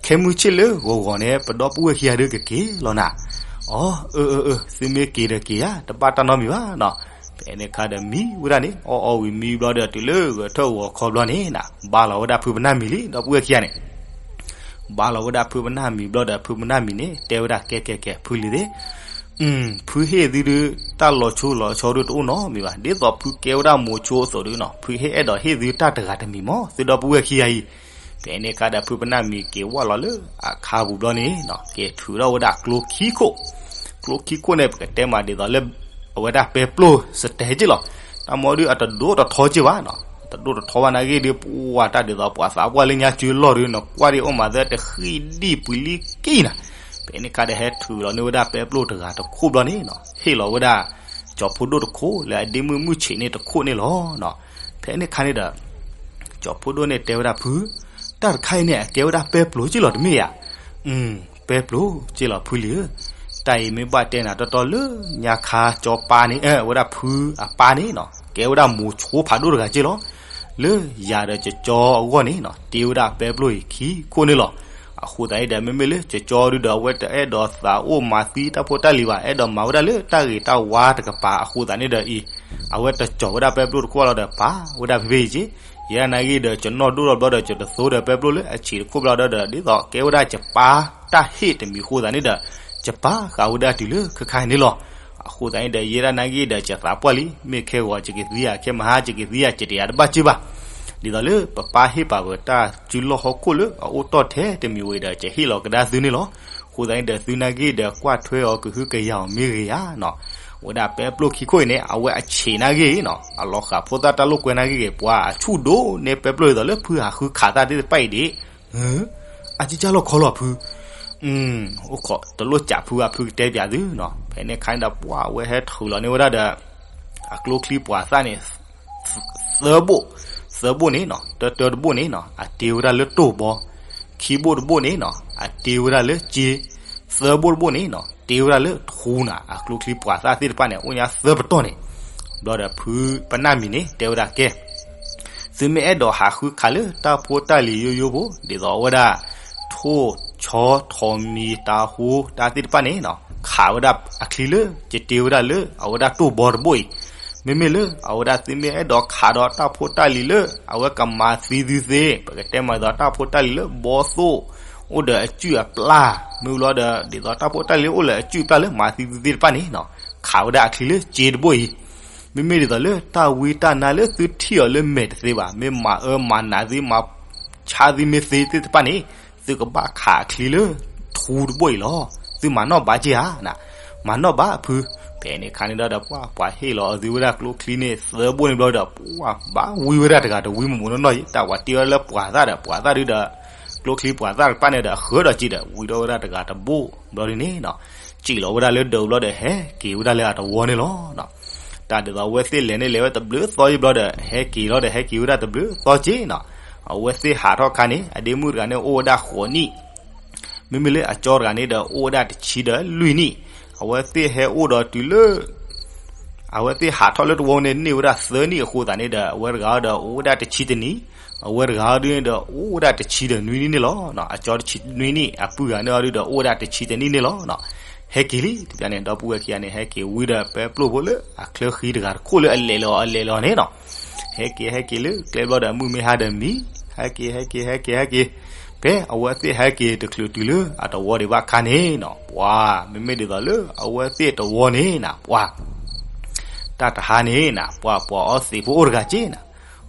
ခဲမုၢ်ဆ့ၣ်လၢဂီၤဂီၤန့ၣ် ပဒီပုၢ်ဝဲၢ်ခံဂၤဒုးကက့ၤလီၤနၤ. အၢ အၢ အၢ သုမ့ၢ်က့ၤဒီးက့ၤယၤ တဘၣ်တၢ်နီတမံၤဘၣ်နီၤ. ဖဲန့ၣ်ခါဒီးမံဝဲဒၣ်န့ၣ် အီၣ်အီဝံၤမံဘျီဒီး တုၤလၢဂဲၤထၢၣ်ဂီၤခီဘျီန့ၣ်နၤ ဘါလီၤဝဲဒၣ်ဖုပနၢ်မံၤလံ ဒီပုၢ်ဝဲၢ်ခံဂၤန့ၣ် ဘါလီၤဝဲဒၣ်ဖုပနၢ်မံၤဘျီဒီး ဖုပနၢ်မံၤန့ၣ် တဲဝဲဒၣ် ကဲ ကဲ ကဲ ဖုလံၤသ့ၣ်, ဖုဟ့ၣ်သုဒုး တၢ်လီၤဆိလီၤဆီဒုးတအိၣ်နီတမံၤဘၣ်, ဒ်သိးဖုကဲဝဲဒၣ်မိၤဆိအသိးဒုးနီၤ ဖုဟ့ၣ်အဲၣ်ဒိးဟ့ၣ်သုတၢ်တဂၤတမံၤမး သုဒီပုၢ်ဝဲၢ်ခံဂၤအံၤ. ဖဲန့ၣ်ခါဒီး ဖုပနၢ်မံၤက့ၤဝဲလီၤလၢအခါပူၤဘျီန့ၣ်နီၤ က့ၤထုးထီၣ်ဝဲဒၣ်ကျိခံခိၣ်, ကျိခံခိၣ်န့ၣ် ပကတဲမးဒ်သိးလၢ အဝဲဒၣ်ပဲပျိၢ်စတဲက့ၢ်လီၤ. တၢ်မီဒုး အတဒိၣ်တထီက့ၢ်ဘၣ်နီၤ, တဒိၣ်တထီဘၣ်နာ်က့ဒုး ပှၤတၢ်ဒ်သိးပှၤသးပှၢ်လၢညါစုလီၢ်ဒုး နကွၢ်ဒံးအိၣ်မးသၢတဃံဒံၣ်ပှံၤလံကံနၤ. ဖဲန့ၣ်ခါဒီး ဟဲထုးလီၤန့ၢ်ဝဲဒၣ်ပဲပျိၢ်တဂၤတခိၣ်ဘျီန့ၣ်နီၤ ဟ့ၣ်လီၤဝဲဒၣ် ကၠီဖးဒိၣ်တခိၣ်လၢအဒ့မုၣ်မုၢ်ဆံးန့ၣ်တခိၣ်န့ၣ်လီၤ. ဖဲန့ၣ်ခါန့ၣ်ဒီး ကၠီဖးဒိၣ်န့ၣ်တဲဝဲဒၣ်ဖု, တၢ်တခါအံၤန့ၣ် အကဲဝဲဒၣ်ပဲပျိၢ်က့ၢ်လီၤတမ့ၢ်ဧါ. ပဲပျိၢ်က့ၢ်လီၤဖုလံဧၢ, တၢ်အံၤမ့ၢ်ဘၣ်တဲနၤတီတီလၢညါခါကၠီပၢ်န့ၣ် အဝဲဒၣ်ဖုအပၢ်န့ၣ်နီၤ ကဲဝဲဒၣ်မိၤဆိဖးဒိၣ်တဂၤက့ၢ်လီၤ. လၢယၤဒီးကၠီအဂီၢ်န့ၣ်နီၤ တ့ဝဲဒၣ်ပဲပျိၢ်အံၤခံခိၣ်န့ၣ်လီၤ. အဃိသတးန့ၣ်ဒီး မ့မ့ၢ်လၢကၠီဒုးဒီး အဝဲတအဲၣ်ဒိးသးအိၣ်မၤသံတၢ်ဖိတၢ်လံၤဘၣ်, အဲၣ်ဒိးမၤဝဲဒၣ်လၢတၢ်ဂ့ၤတၢ်ဝါတကပၤအဃိသတးန့ၣ်ဒီးအံၤ အဝဲတကၠီၤဝဲဒၣ်ပဲပျိၢ်တခိၣ်လီၤဒီး ပာ်ဝဲဒၣ်ဖဲဖဲအံၤက့ၢ်, ယဲဒၣ်နာ်က့ဒီး ကၠီနီၢ်ဒိၣ်ထီၣ်ဘျီဒီး ကၠီတသိဒီးပဲပျိၢ်လၢအဆံးတခိၣ်ဘျီဒီး ဒ်သိးကဲဝဲဒၣ်ကပၢ်တၢ်ဟ့ၣ်တမံၤအဃိသတးန့ၣ်ဒီး ကပၢ်ဃာ်ဝဲဒၣ်တုၤလၢခဲခါအံၤန့ၣ်လီၤ. အဃိသတးန့ၣ်ဒီး ယဲဒၣ်နာ်က့ဒီး ကသးပှၢ်လံ, မ့ၢ်ခဲဂီၤကကသံယၤ, ခဲမဟါကကသံယၤ, ကတယာ်တဘၣ်စ့ၢ်ဘၣ်. ဒ်သိးလၢပပၢ်ဟ့ၣ်ပာ်ဝဲတၢ်စုလီၢ်ဟီၣ်ခိၣ်လၢအအိၣ်တီၢ်ထဲတမံၤဝံၤဒီး ကဟ့ၣ်လီၤကဒါသုန့ၣ်လီၤ. အဃိသတးန့ၣ်ဒီး သုနာ်က့ဒီး ကွၢ်ထွဲအီၤကဟုကယာ်အီၤမ့ၢ်ဂ့ၤဧါနီၤ. ဝဲဒၣ်ပဲပျိၢ်ခံခိၣ်အံၤန့ၣ် အဝဲအဆံးနာ်က့နီၤ အလီၤဃာ်ဖိသၣ်တၢ်လိာ်ကွဲနာ်က့ဂ့ၤ ပှၤအဆူၣ်ဒိၣ်န့ၢ်ပဲပျိၢ်ဒ်သိးလၢဖုဟးဃုခးသၣ်သ့ၣ်တဖၣ်အံၤဒံး အကစၢ်လီၢ်ခီလီၤဖု, အိၣ်ခိးတလိၣ်ကးဖုဘၣ် ဖုကတဲပၠးသုနီၤ. ဖဲန့ၣ်ခါန့ၣ်ဒီး ပှၤဝဲဟဲထုးလီၤန့ၢ်ဝဲဒၣ်ဒီး အကျိချံပှာ်သၣ်န့ၣ် သၢဘိၣ်, သၢဘိၣ်န့ၣ်နီၤ, တၢတၢတဘိၣ်န့ၣ်နီၤ အတ့ဝဲဒၣ်လၢတိၢ်ဘီ, ခံဘိၣ်တဘိၣ်န့ၣ်နီၤ အတ့ဝဲဒၣ်လၢစ့, သၢဘိၣ်တဘိၣ်န့ၣ်နီၤ တ့ဝဲဒၣ်လၢထူနၤ. အကျိချံပှာ်သၣ်သ့ၣ်တဖၣ်န့ၣ် အိၣ်ညါသၢပတီၢ်န့ၣ် ဘျီဒီးဖုပနၢ်မံၤန့ၣ် တဲဝဲဒၣ်ကဲ သုမ့ၢ်အဲၣ်ဒိးဟးဃုခးလၢတၢ်ဖိတၢ်လံၤယိယိဖိ ဒ်သိးအဝဲဒၣ် ထိၣ်ဆီထိးမံၤတၤဟူတၢ်သ့ၣ်တဖၣ်န့ၣ်နီၤ ခးဝဲဒၣ်အချံလၢ ယတ့ဝဲဒၣ်လၢအဝဲဒၣ်တိၢ်ဘီတဘိၣ်အံၤ, မ့မ့ၢ်လၢအဝဲဒၣ်သုမ့ၢ်အဲၣ်ဒိးခးဒီးတၢ်ဖိတၢ်လံၤလၢ အဝဲကမၤသံသုသ့ ပကတဲမးဒ်သိးတၢ်ဖိတၢ်လံၤလၢဘီသိၣ် အိၣ်ဒီးအစုၣ်အပျၢ် မ့ၢ်လီၤဒီး ဒ်သိးတၢ်ဖိတၢ်လံၤအိၣ်လၢအစုၣ်အပျၢ်လၢမၤသံသုသ့ၣ်တဖၣ်န့ၣ်နီၤ ခးဝဲဒၣ်အချံလၢစ့တဘိၣ်အံၤ, မ့မ့ၢ်ဒ်သိးလၢတၢ်ဝံတၢ်နါလၢသုထံၣ်အီၤလၢမဲာ်တသ့ဘၣ် မ့ၢ်မၤအၢမၤနးသု မၤဆါသုမ့ၢ်သ့သ့ၣ်တဖၣ်န့ၣ် သုကဘၣ်ခးအချံလၢထူတဘိၣ်အံၤလီၤ. သုမၤနီၣ်ဘၣ်က့ၤဧါ, မၤနီၣ်ဘၣ်ဖု. ဖဲန့ၣ်ခါန့ၣ်ဒီး ပှၤပှၤဟ့ၣ်လီၤအီၤသုဝဲဒၣ်ကျိချံန့ၣ် သၢဘိၣ်န့ၣ်ဘျီဒီး ပှၤဘၣ်ဝံဝဲဒၣ်တဂၤတဝံမုာ်မုာ်နီၢ်နီၢ်အံၤ တၢ်ဝဲတ့ဝဲဒၣ်လၢပှာ်သၣ်ဒီး ပှာ်သၣ်ဒုဒီး ကျိချံပှာ်သၣ်တဖၣ်န့ၣ်ဒီး အဃၢဒီးက့ၤဒီး ဝံထီၣ်ဝဲဒၣ်တဂၤတဘိၣ်ဘျီဒ်န့ၣ်နီၤ စံၣ်လီၤဝဲဒၣ်လၢဒၢးဘျီဒီး ဟဲက့ၤဝဲဒၣ်လၢအတဝီန့ၣ်လီၤ. တၢ်ဒ်သိးအဝဲသ့ၣ်လဲၤန့ၣ်လဲၤဝဲတဘျုးသီယံၤဘျီဒီး ဟဲက့ၤလီၤဒီး ဟဲက့ၤဝဲဒၣ်တဘျုးသီက့ၤနီၤ. အဝဲသ့ၣ်ဟးထီၣ်ခါန့ၣ် အဒ့မုၣ်တဂၤန့ၣ်အိၣ်ဝဲဒၣ်ဃိးနံၣ်, မ့မ့ၢ်လၢအကၠီတဂၤန့ၣ်ဒီး အိၣ်ဝဲဒၣ်တဆံဒီးလွံၢ်နံၣ်. အဝဲသ့ၣ်ဟဲအိၣ်ဒီးတုၤလၢ အဝဲသ့ၣ်ဟးထီၣ်လၢတဝီန့ၣ် န့ၢ်ဝဲဒၣ်သၢနံၣ်အဃိသတးန့ၣ်ဒီး အဝဲတဂၤဒီးအိၣ်ဝဲဒၣ်တဆံတနံၣ်, အဝဲတဂၤအီၤဒုန့ၣ်ဒီး အိၣ်ဝဲဒၣ်တဆံဒီးနွံနံၣ်န့ၣ်လီၤ. အကၠီတဆံနွံနံၣ် အပုၢ်ဂၤန့ၣ်အီၤဒုဒီး အိၣ်ဝဲဒၣ်တဆံတနံၣ်န့ၣ်လီၤ. ဟဲက့ၤလံ တဘျီန့ၣ် ဒီပုၢ်ဝဲၢ်ခံဂၤန့ၣ် ဟဲက့ၤဝံဒီး ပဲပျိၢ်ဖိလၢအချၢဃံတဂၤတခိၣ်လၢအလဲၤလီၤအလဲၤလီၤန့ၣ်နီၤ. ဟဲက့ၤဟဲက့ၤလၢကျဲဘျီဒီး မုၢ်မ့ၢ်ဟါဒီးမံ, ဟဲက့ၤဟဲက့ၤဟဲက့ၤဟဲက့ၤ, ဖဲအဝဲသ့ၣ်ဟဲက့ၤတချုးတုၤလၢအတဝီဒံးဘၣ်အခါန့ၣ်နီၤ, ပှၤ မ့မ့ၢ်ဒ်သိးလၢအဝဲသ့ၣ်တဝီန့ၣ်နၤ ပှၤ တၢ်တဟါန့ၣ်နၤ ပှၤ ပှၤအီသံးဖိအိၣ်တဂၤက့နၤ,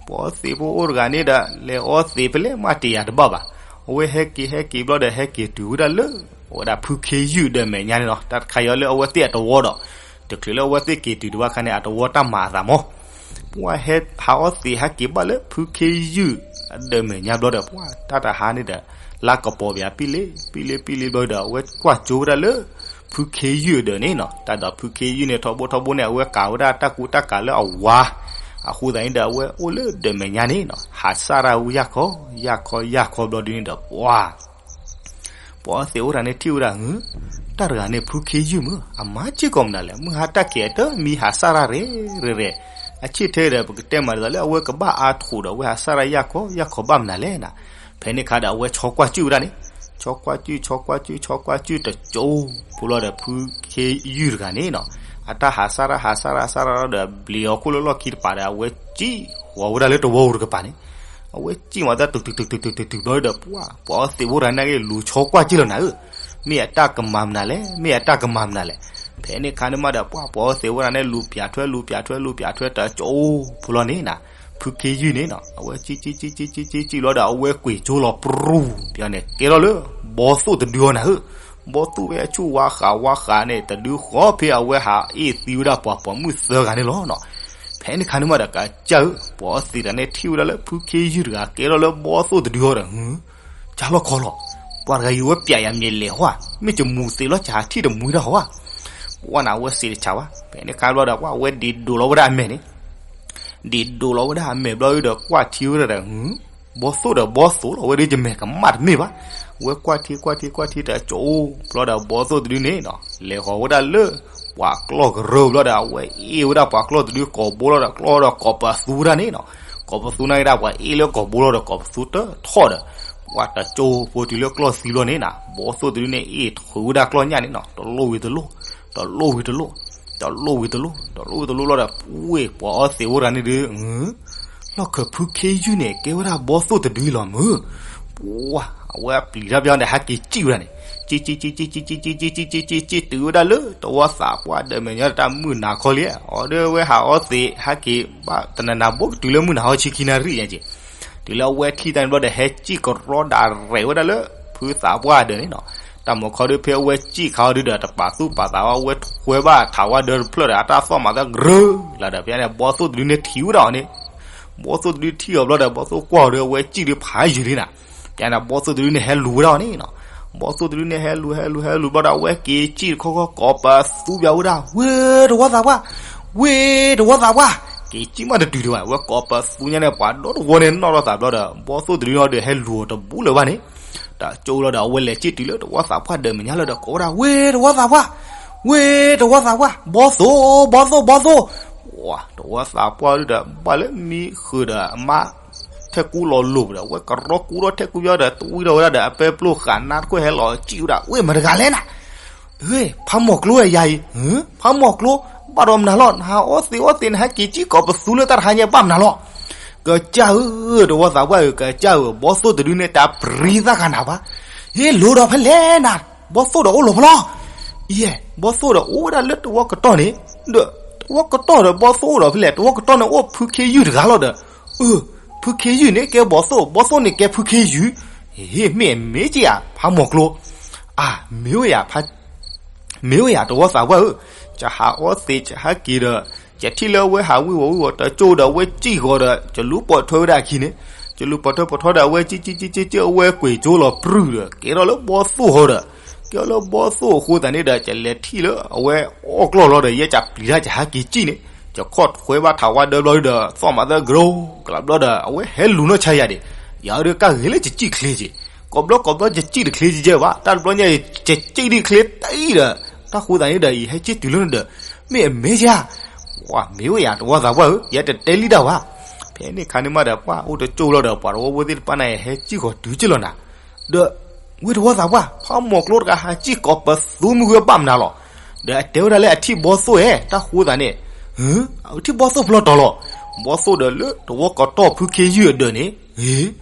ပှၤအီသံးဖိအိၣ်တဂၤန့ၣ်ဒီး လဲၤအီသံးဖဲလဲၣ်မးတ့ၢ်ယၤတဘၣ်ဘၣ်. အဝဲဟဲက့ၤဟဲက့ၤဘျီဒီး ဟဲက့ၤတုၤဝဲဒၣ်လၢ အဝဲဒၣ်ဖုခ့ယုၢ်ဒီးမဲာ်ညါန့ၣ်လီၤ. တၢ်တခါအံၤလၢအဝဲသ့ၣ်အတဝီဒီး တချုးလၢအဝဲသ့ၣ်က့ၤတုၤတဘၣ်ခါန့ၣ် အတဝီတၢ်မၤအသးမး ပှၤဟဲဟးအီသံးဟဲက့ၤဘၣ်လၢဖုခ့ယုၢ်အဒီးမဲာ်ညါဘျီဒီး ပှၤတၢ်တဟါန့ၣ်ဒီး လါကပီၤပယၤပံလ့ပံလ့ပံလ့ဘျီဒီး အဝဲကွၢ်ကၠိဝဲဒၣ်လၢ ဖုခ့ယုၢ်အဒီးန့ၣ်နီၤ. တၢ်ဒီးဖုခ့ယုၢ်န့ၣ် ထီဘိထီဘိန့ၣ် အဝဲကၤဝဲဒၣ်တၢ်ကူတၢ်ကၤလၢအဝါ, အဃိသတးန့ၣ်ဒီး အဝဲအိၣ်လၢဒီးမဲာ်ညါန့ၣ်နီၤ ဟးစၢ်တၢ်ဝံယၢ်ခီ ယၢ်ခီယၢ်ခီဘျီဒုန့ၣ်ဒီး ပှၤ ပှၤအီသံးအိၣ်တဂၤန့ၣ်ထံၣ်ဝဲဒၣ် တၢ်တဂၤန့ၣ် ဖုခ့ယုၢ်မုၢ် အမၤစ့ၢ်ကီးမနုၤလဲၣ်, မုၢ်ဟါတၢ်ကဲၤအတမံၤ ဟးစၢ်တၢ်ရဲၣ်ရဲၣ်ရဲၣ်, အဆ့ၣ်ထဲဒီး ပကတဲမးဒ်သိးလၢအဝဲကဘၣ်အါထီၣ်ဒီး အဝဲဟးစၢ်တၢ်ယၢ်ခီယၢ်ခီဘၣ်မနုၤလဲၣ်နၤ. ဖဲန့ၣ်အခါဒီး အဝဲဆီကွၢ်ကၠုၣ်ဝဲဒၣ်န့ၣ်, ဆီကွၢ်ကၠုၣ် ဆီကွၢ်ကၠုၣ် ဆီကွၢ်ကၠုၣ် တကၠိဖိလီၤဒီး ဖုခ့ယုၢ်တဂၤန့ၣ်နီၤ အတၢ်ဟးစၢ်တၢ်ဟးစၢ်တၢ်ဟးစၢ်တၢ်ဒီး ဘျံးအီၤခိၣ်လၢလီၢ်ခံတပၤဒီး အဝဲစံၣ်ဃီၤဝဲဒၣ်လၢတဝီပူၤတကပၤန့ၣ် အဝဲစံၣ်မၤတၢ်တုၤတုၤတုၤတုၤတုၤတုၤတုၤဘျီဒီး ပှၤ ပှၤအီသံးဖိတဂၤန့ၣ်က့ၤလူၤဆီကွၢ်ကၠုၣ်လီၤနၤဧၢ, မ့ၢ်အတၢ်ကမၤမနုၤလဲၣ်, မ့ၢ်အတၢ်ကမၤမနုၤလဲၣ်. ဖဲန့ၣ်အခါန့ၣ်မးဒီး ပှၤ ပှၤအီသံးဖိတဂၤန့ၣ် လူၤပၠးထွဲ လူၤပၠးထွဲ လူၤပၠးထွဲ တကၠိဖိလီၤန့ၣ်နၤ, ဖုခ့ယုၢ်န့ၣ်နီၤ အဝဲစံၣ်စံၣ်စံၣ်စံၣ်စံၣ်စံၣ်စံၣ်ဘျီဒီး အဝဲကွံာ်ကၠိလီၤပြူၤ ပန့ၣ် ကဲထီၣ်လၢဘီသိၣ်တဒုအီၤနၤဧၢ, ဘီသိၣ်ဝဲအဆူၣ်ဝါဃးဝါဃးန့ၣ် တဒုဃီဖဲအဝဲဟးအ့ၣ်သံဝဲဒၣ်ပှၤပိာ်မုၣ်သၢဂၤန့ၣ်လီၤနီၤ. ဖဲန့ၣ်အခါန့ၣ်မးဒီး ကစၢ်ဧၢ, ပှၤအီသံးတဂၤန့ၣ် ထံၣ်ဝဲဒၣ်လၢဖုခ့ယုၢ်တဂၤ ကဲထီၣ်လၢဘီသိၣ်တဒုအီၤဒီး ကၢ်လီၢ်ခီလီၤ, ပှၤတဂၤအံၤဝဲပၠးယၤမ့ၢ်လဲၤဟီဧါ, မ့ၢ်တမူၤသ့းလီၤ ကဟးထံၣ်တမူၤတၢ်ဟီဧါ. ပှၤန့ၣ် အဝဲစံးတဆၢဘၣ်. ဖဲန့ၣ်အခါဘျီဒီး ပှၤ အဝဲဒံးဒိးလီၤဝဲဒၣ်အမဲာ်န့ၣ် ဒံးဒိးလီၤဝဲဒၣ်အမဲာ်ဘျီဒီး ကွၢ်ထံဝဲဒၣ်ဒီး ဘီသိၣ်ဒီးဘီသိၣ်လီၤဝဲဒၣ် ယမဲာ်ကမၣ်တမ့ၢ်ဘၣ်. ဝဲကွၢ်ထံကွၢ်ထံကွၢ်ထံ တကၠိဘျီဒီး ဘီသိၣ်တဒုန့ၣ်နီၤ လဲၤဃီၤဝဲဒၣ်လၢ ပှၤကျီၢ်ကရၢဘျီဒီး အဝဲအ့ၣ်ဝဲဒၣ်ပှၤကျီၢ်တဒုကိာ်ဘိလီၤဒီး ကျီၢ်ဒီးကိာ်ပသူဝဲဒၣ်န့ၣ်နီၤ. ကိာ်ပသူန့ၣ်က့ၤဒၣ် ပှၤအ့ၣ်လၢကိာ်ဘိလီၤဒီး ကိာ်ပသူတထီၣ်ဒီး ပှၤ တကၠိဖိတုၤလၢကျီၢ်သံဘျီန့ၣ်နီၤ ဘီသိၣ်တဒုန့ၣ် အ့ၣ်ထုးဝဲဒၣ်ကျီၢ်ညၣ်န့ၣ်နီၤ တလိၣ်ဝံၤတလိၣ် တလိၣ်ဝံၤတလိၣ် တလိၣ်ဝံၤတလိၣ် တလိၣ်ဝံၤတလိၣ်လီၤဒီး ပှၤအီသံးဖိတဂၤန့ၣ်ဒီး လီၢ်ခၢၣ်ဖုခ့ယုၢ်န့ၣ် ကဲဝဲဒၣ်ဘီသိၣ်တဒုလီၤမုၢ်. ပှၤ အဝဲအပျံၤတၢ်ပျီဒီး ဟဲက့ၤစံၣ်ဝဲဒၣ်န့ၣ် စံၣ်စံၣ်စံၣ်စံၣ်စံၣ်စံၣ်စံၣ်စံၣ်စံၣ်စံၣ် တုၤဝဲဒၣ်လၢတဝီသးပှၢ်ဒီးမဲာ်ညါတၢ်မုၢ်နၤခီလံ. အီၤဒီးဝဲဟးအီသံး ဟဲက့ၤဘၣ်တနၤနၤ ဘိကတုၤလၢမုၢ်နၤဟီဆံခံနၣ်ရံၣ်ညါက့ၤ တုၤလၢအဝဲထံၣ်တၢ်န့ၣ်ဘျီဒီး ဟဲစံၣ်ကရီဒၣ်ရဲၣ်ဝဲဒၣ်လၢ ဖုသးပှၢ်ဒၢးန့ၣ်နီၤ. တၢ်မၤခီဒီး ဖဲအဝဲစံၣ်ခါအီၤဒုဒီး တပာ်သူၣ်ပာ်သးဝဲ အဝဲထွဲဘၣ်ထးဝါဒၢတဖျၢၣ်ဒီး အတၢ်သီၣ်မၤသးကရၢလၢဒီး ဖဲန့ၣ် ဘီသိၣ်တဒုန့ၣ်ထံၣ်ဝဲဒၣ်အီၤန့ၣ် ဘီသိၣ်တဒုထံၣ်အီၤဘျီဒီး ဘီသိၣ်ကွၢ်အီၤဒီး အဝဲစံၣ်ဒုဖးယံာ်လံနၤ. ဖဲန့ၣ် ဘီသိၣ်တဒုန့ၣ် ဟဲလူၤဝဲဒၣ်အီၤန့ၣ်နီၤ. ဘီသိၣ်တဒုန့ၣ် ဟဲလူၤ ဟဲလူၤ ဟဲလူၤဘျီဒီး အဝဲက့ၤစံၣ်တခီခီ ကိးပသူပၠးဝဲဒၣ် ဝ့ၢ်တဝီသးပှၢ် ဝ့ၢ်တဝီသးပှၢ် က့ၤစံၣ်မးတတုၤဒံးဘၣ် အဝဲကိးပသူညါန့ၣ် ပှၤဒီတဝီန့ၣ် နီၣ်ထီၣ်သးဘျီဒီး ဘီသိၣ်တဒုန့ၣ်ဒီး ဟဲလူၤအီၤတဘူးလၢၤဘၣ်န့ၣ် တကၠိလီၤဒီး အဝဲလဲၤစံၣ်တုၤလၢတဝီသးပှၢ်ဒီးမဲာ်ညါလီၤဒီး ကိးဝဲဒၣ် ဝ့ၢ်တဝီသးပှၢ် ဝ့ၢ်တဝီသးပှၢ် ဘီသိၣ် ဘီသိၣ် ဘီသိၣ် တဝီသးပှၢ်ဒုဒီး ဘၣ်လၢမံဃုာ်ဒီးအမါ ထဲကူလီၤလိၤဒီး အဝဲကရီကူထီၣ်ထဲကူပၠီဒီး တဝံထီၣ်ဝဲဒၣ်ဒီး အပဲပျိၢ်ဃာ်နါတခိၣ် ဟဲလီၤစံၣ်ဝဲဒၣ် ဝ့ၢ်မတၤတဂၤလဲၣ်နၤ ဖးမီၢ်ကျိဧါယၤအံၤ, ဖးမီၢ်ကျိ ဘၣ်ဒီးမနုၤလီၤ နဟးအီသံးအီသံး နဟဲက့ၤစံၣ်ကိးပသူလၢတၢ်တဟါညါ ဘၣ်မနုၤလီၤ. ကစၢ်ဧၢ, တဝီသးပှၢ်ဧၢ, ကစၢ်ဧၢ, ဘီသိၣ်တဒုန့ၣ် တၢ်ပြံသးဂၤနၤဘၣ်. ဟ့ၣ်လိၤဒီးဖဲလဲၣ်နၤ, ဘီသိၣ်ဒီးအိၣ်လီၤဖဲလဲၣ်. ယဲ, ဘီသိၣ်ဒီးအိၣ်ဝဲဒၣ်လၢတဝီကတီၢ်န့ၣ်, ဒီးတဝီကတီၢ်ဒီးဘီသိၣ်အိၣ်ဒီးဖဲလဲၣ်, တဝီကတီၢ်န့ၣ်အိၣ်ဖုခ့ယုၢ်တဂၤလီၤဒီး အၢ, ဖုခ့ယုၢ်န့ၣ်ကဲဘီသိၣ်, ဘီသိၣ်န့ၣ်ကဲဖုခ့ယုၢ်. ဟ့ၣ်, မ့ၢ်အမ့ၢ်က့ဧါ, ဖးမီၢ်ကျိ, အၢ, မ့ၢ်ဝဲယၤ, မ့ၢ်ဝဲယၤ တဝီသးပှၢ်ဧၢ, ယဟးအီသံး ယဟဲက့ၤဒီး ယထံၣ်လၢအဝဲဟးဝံၣ်ဝီၤဝံၣ်ဝီၤတကၠိဒီး အဝဲစံၣ်ဃီၤဒီး ယလူၤပိာ်ထွဲဝဲဒၣ်အခံန့ၣ်, ယလူၤပိာ်ထွဲပိာ်ထွဲဒီး အဝဲစံၣ်စံၣ်စံၣ်စံၣ်စံၣ် အဝဲကွံာ်ကၠိလီၤပြုၢ်ဒီး ကဲထီၣ်လၢဘီသိၣ်ဃီဒီး ကဲထီၣ်လၢဘီသိၣ်အဃိသတးန့ၣ်ဒီး ယလဲၤထံၣ်လၢအဝဲအီၣ်ကျီၢ်လီၤဒီး ယဲယပျံၤတၢ် ယဟဲက့ၤစံၣ်န့ၣ်, ယခီၣ်ထွဲဘၣ်ထးဝါဒၢဘျီဒီး သီၣ်မၤသၢကရိကလးဘျီဒီး အဝဲဟဲလူၤနီၢ်ဆါယၤဒံး, ယၤဒီးကၢ်ဂ့ၤလၢယစံၣ်ချ့က့ၤ, ကိးဘျီကိးဘျီယစံၣ်တချ့ကဲဘၣ်, တၢ်တဘျီညါ ယစံၣ်ဒံးချ့တအံၤဒီး တၢ်ဃိသတးန့ၣ်ဒီး ယဟဲစံၣ်တုၤလၢန့ၣ်ဒီး မ့ၢ်အမ့ၢ်ဧါ, မ့ၢ်ဝဲယၤ တဝီသးပှၢ်ဧၢ, ယဲတတဲလံတၢ်ဘၣ်. ဖဲန့ၣ်ခါန့ၣ်မးဒီး ပှၢ်အိၣ်တကၠိၢ်လီၤဒီး ပှၤတဝီဖိသ့ၣ်တဖၣ်န့ၣ် ဟဲစံၣ်ဃီၤတုၤက့ၢ်လီၤနၤ. ဒီး ဝ့ၢ်တဝီသးပှၢ် ဖးမီၤကျိတဂၤ ဟးစံၣ်ကိးပသူမုၢ်ဂၢၢ်ဘၣ်မနုၤလီၤ. ဒီးအတဲဝဲဒၣ်လၢအထံၣ်ဘီသိၣ်ဧဲ တၢ်ဃိသးန့ၣ်, အထံၣ်ဘီသိၣ်ဖျီတီၤလီၤ. ဘီသိၣ်ဒီးလၢတဝီကတီၢ်ဖုခ့ယုၢ်အဒၢးန့ၣ်,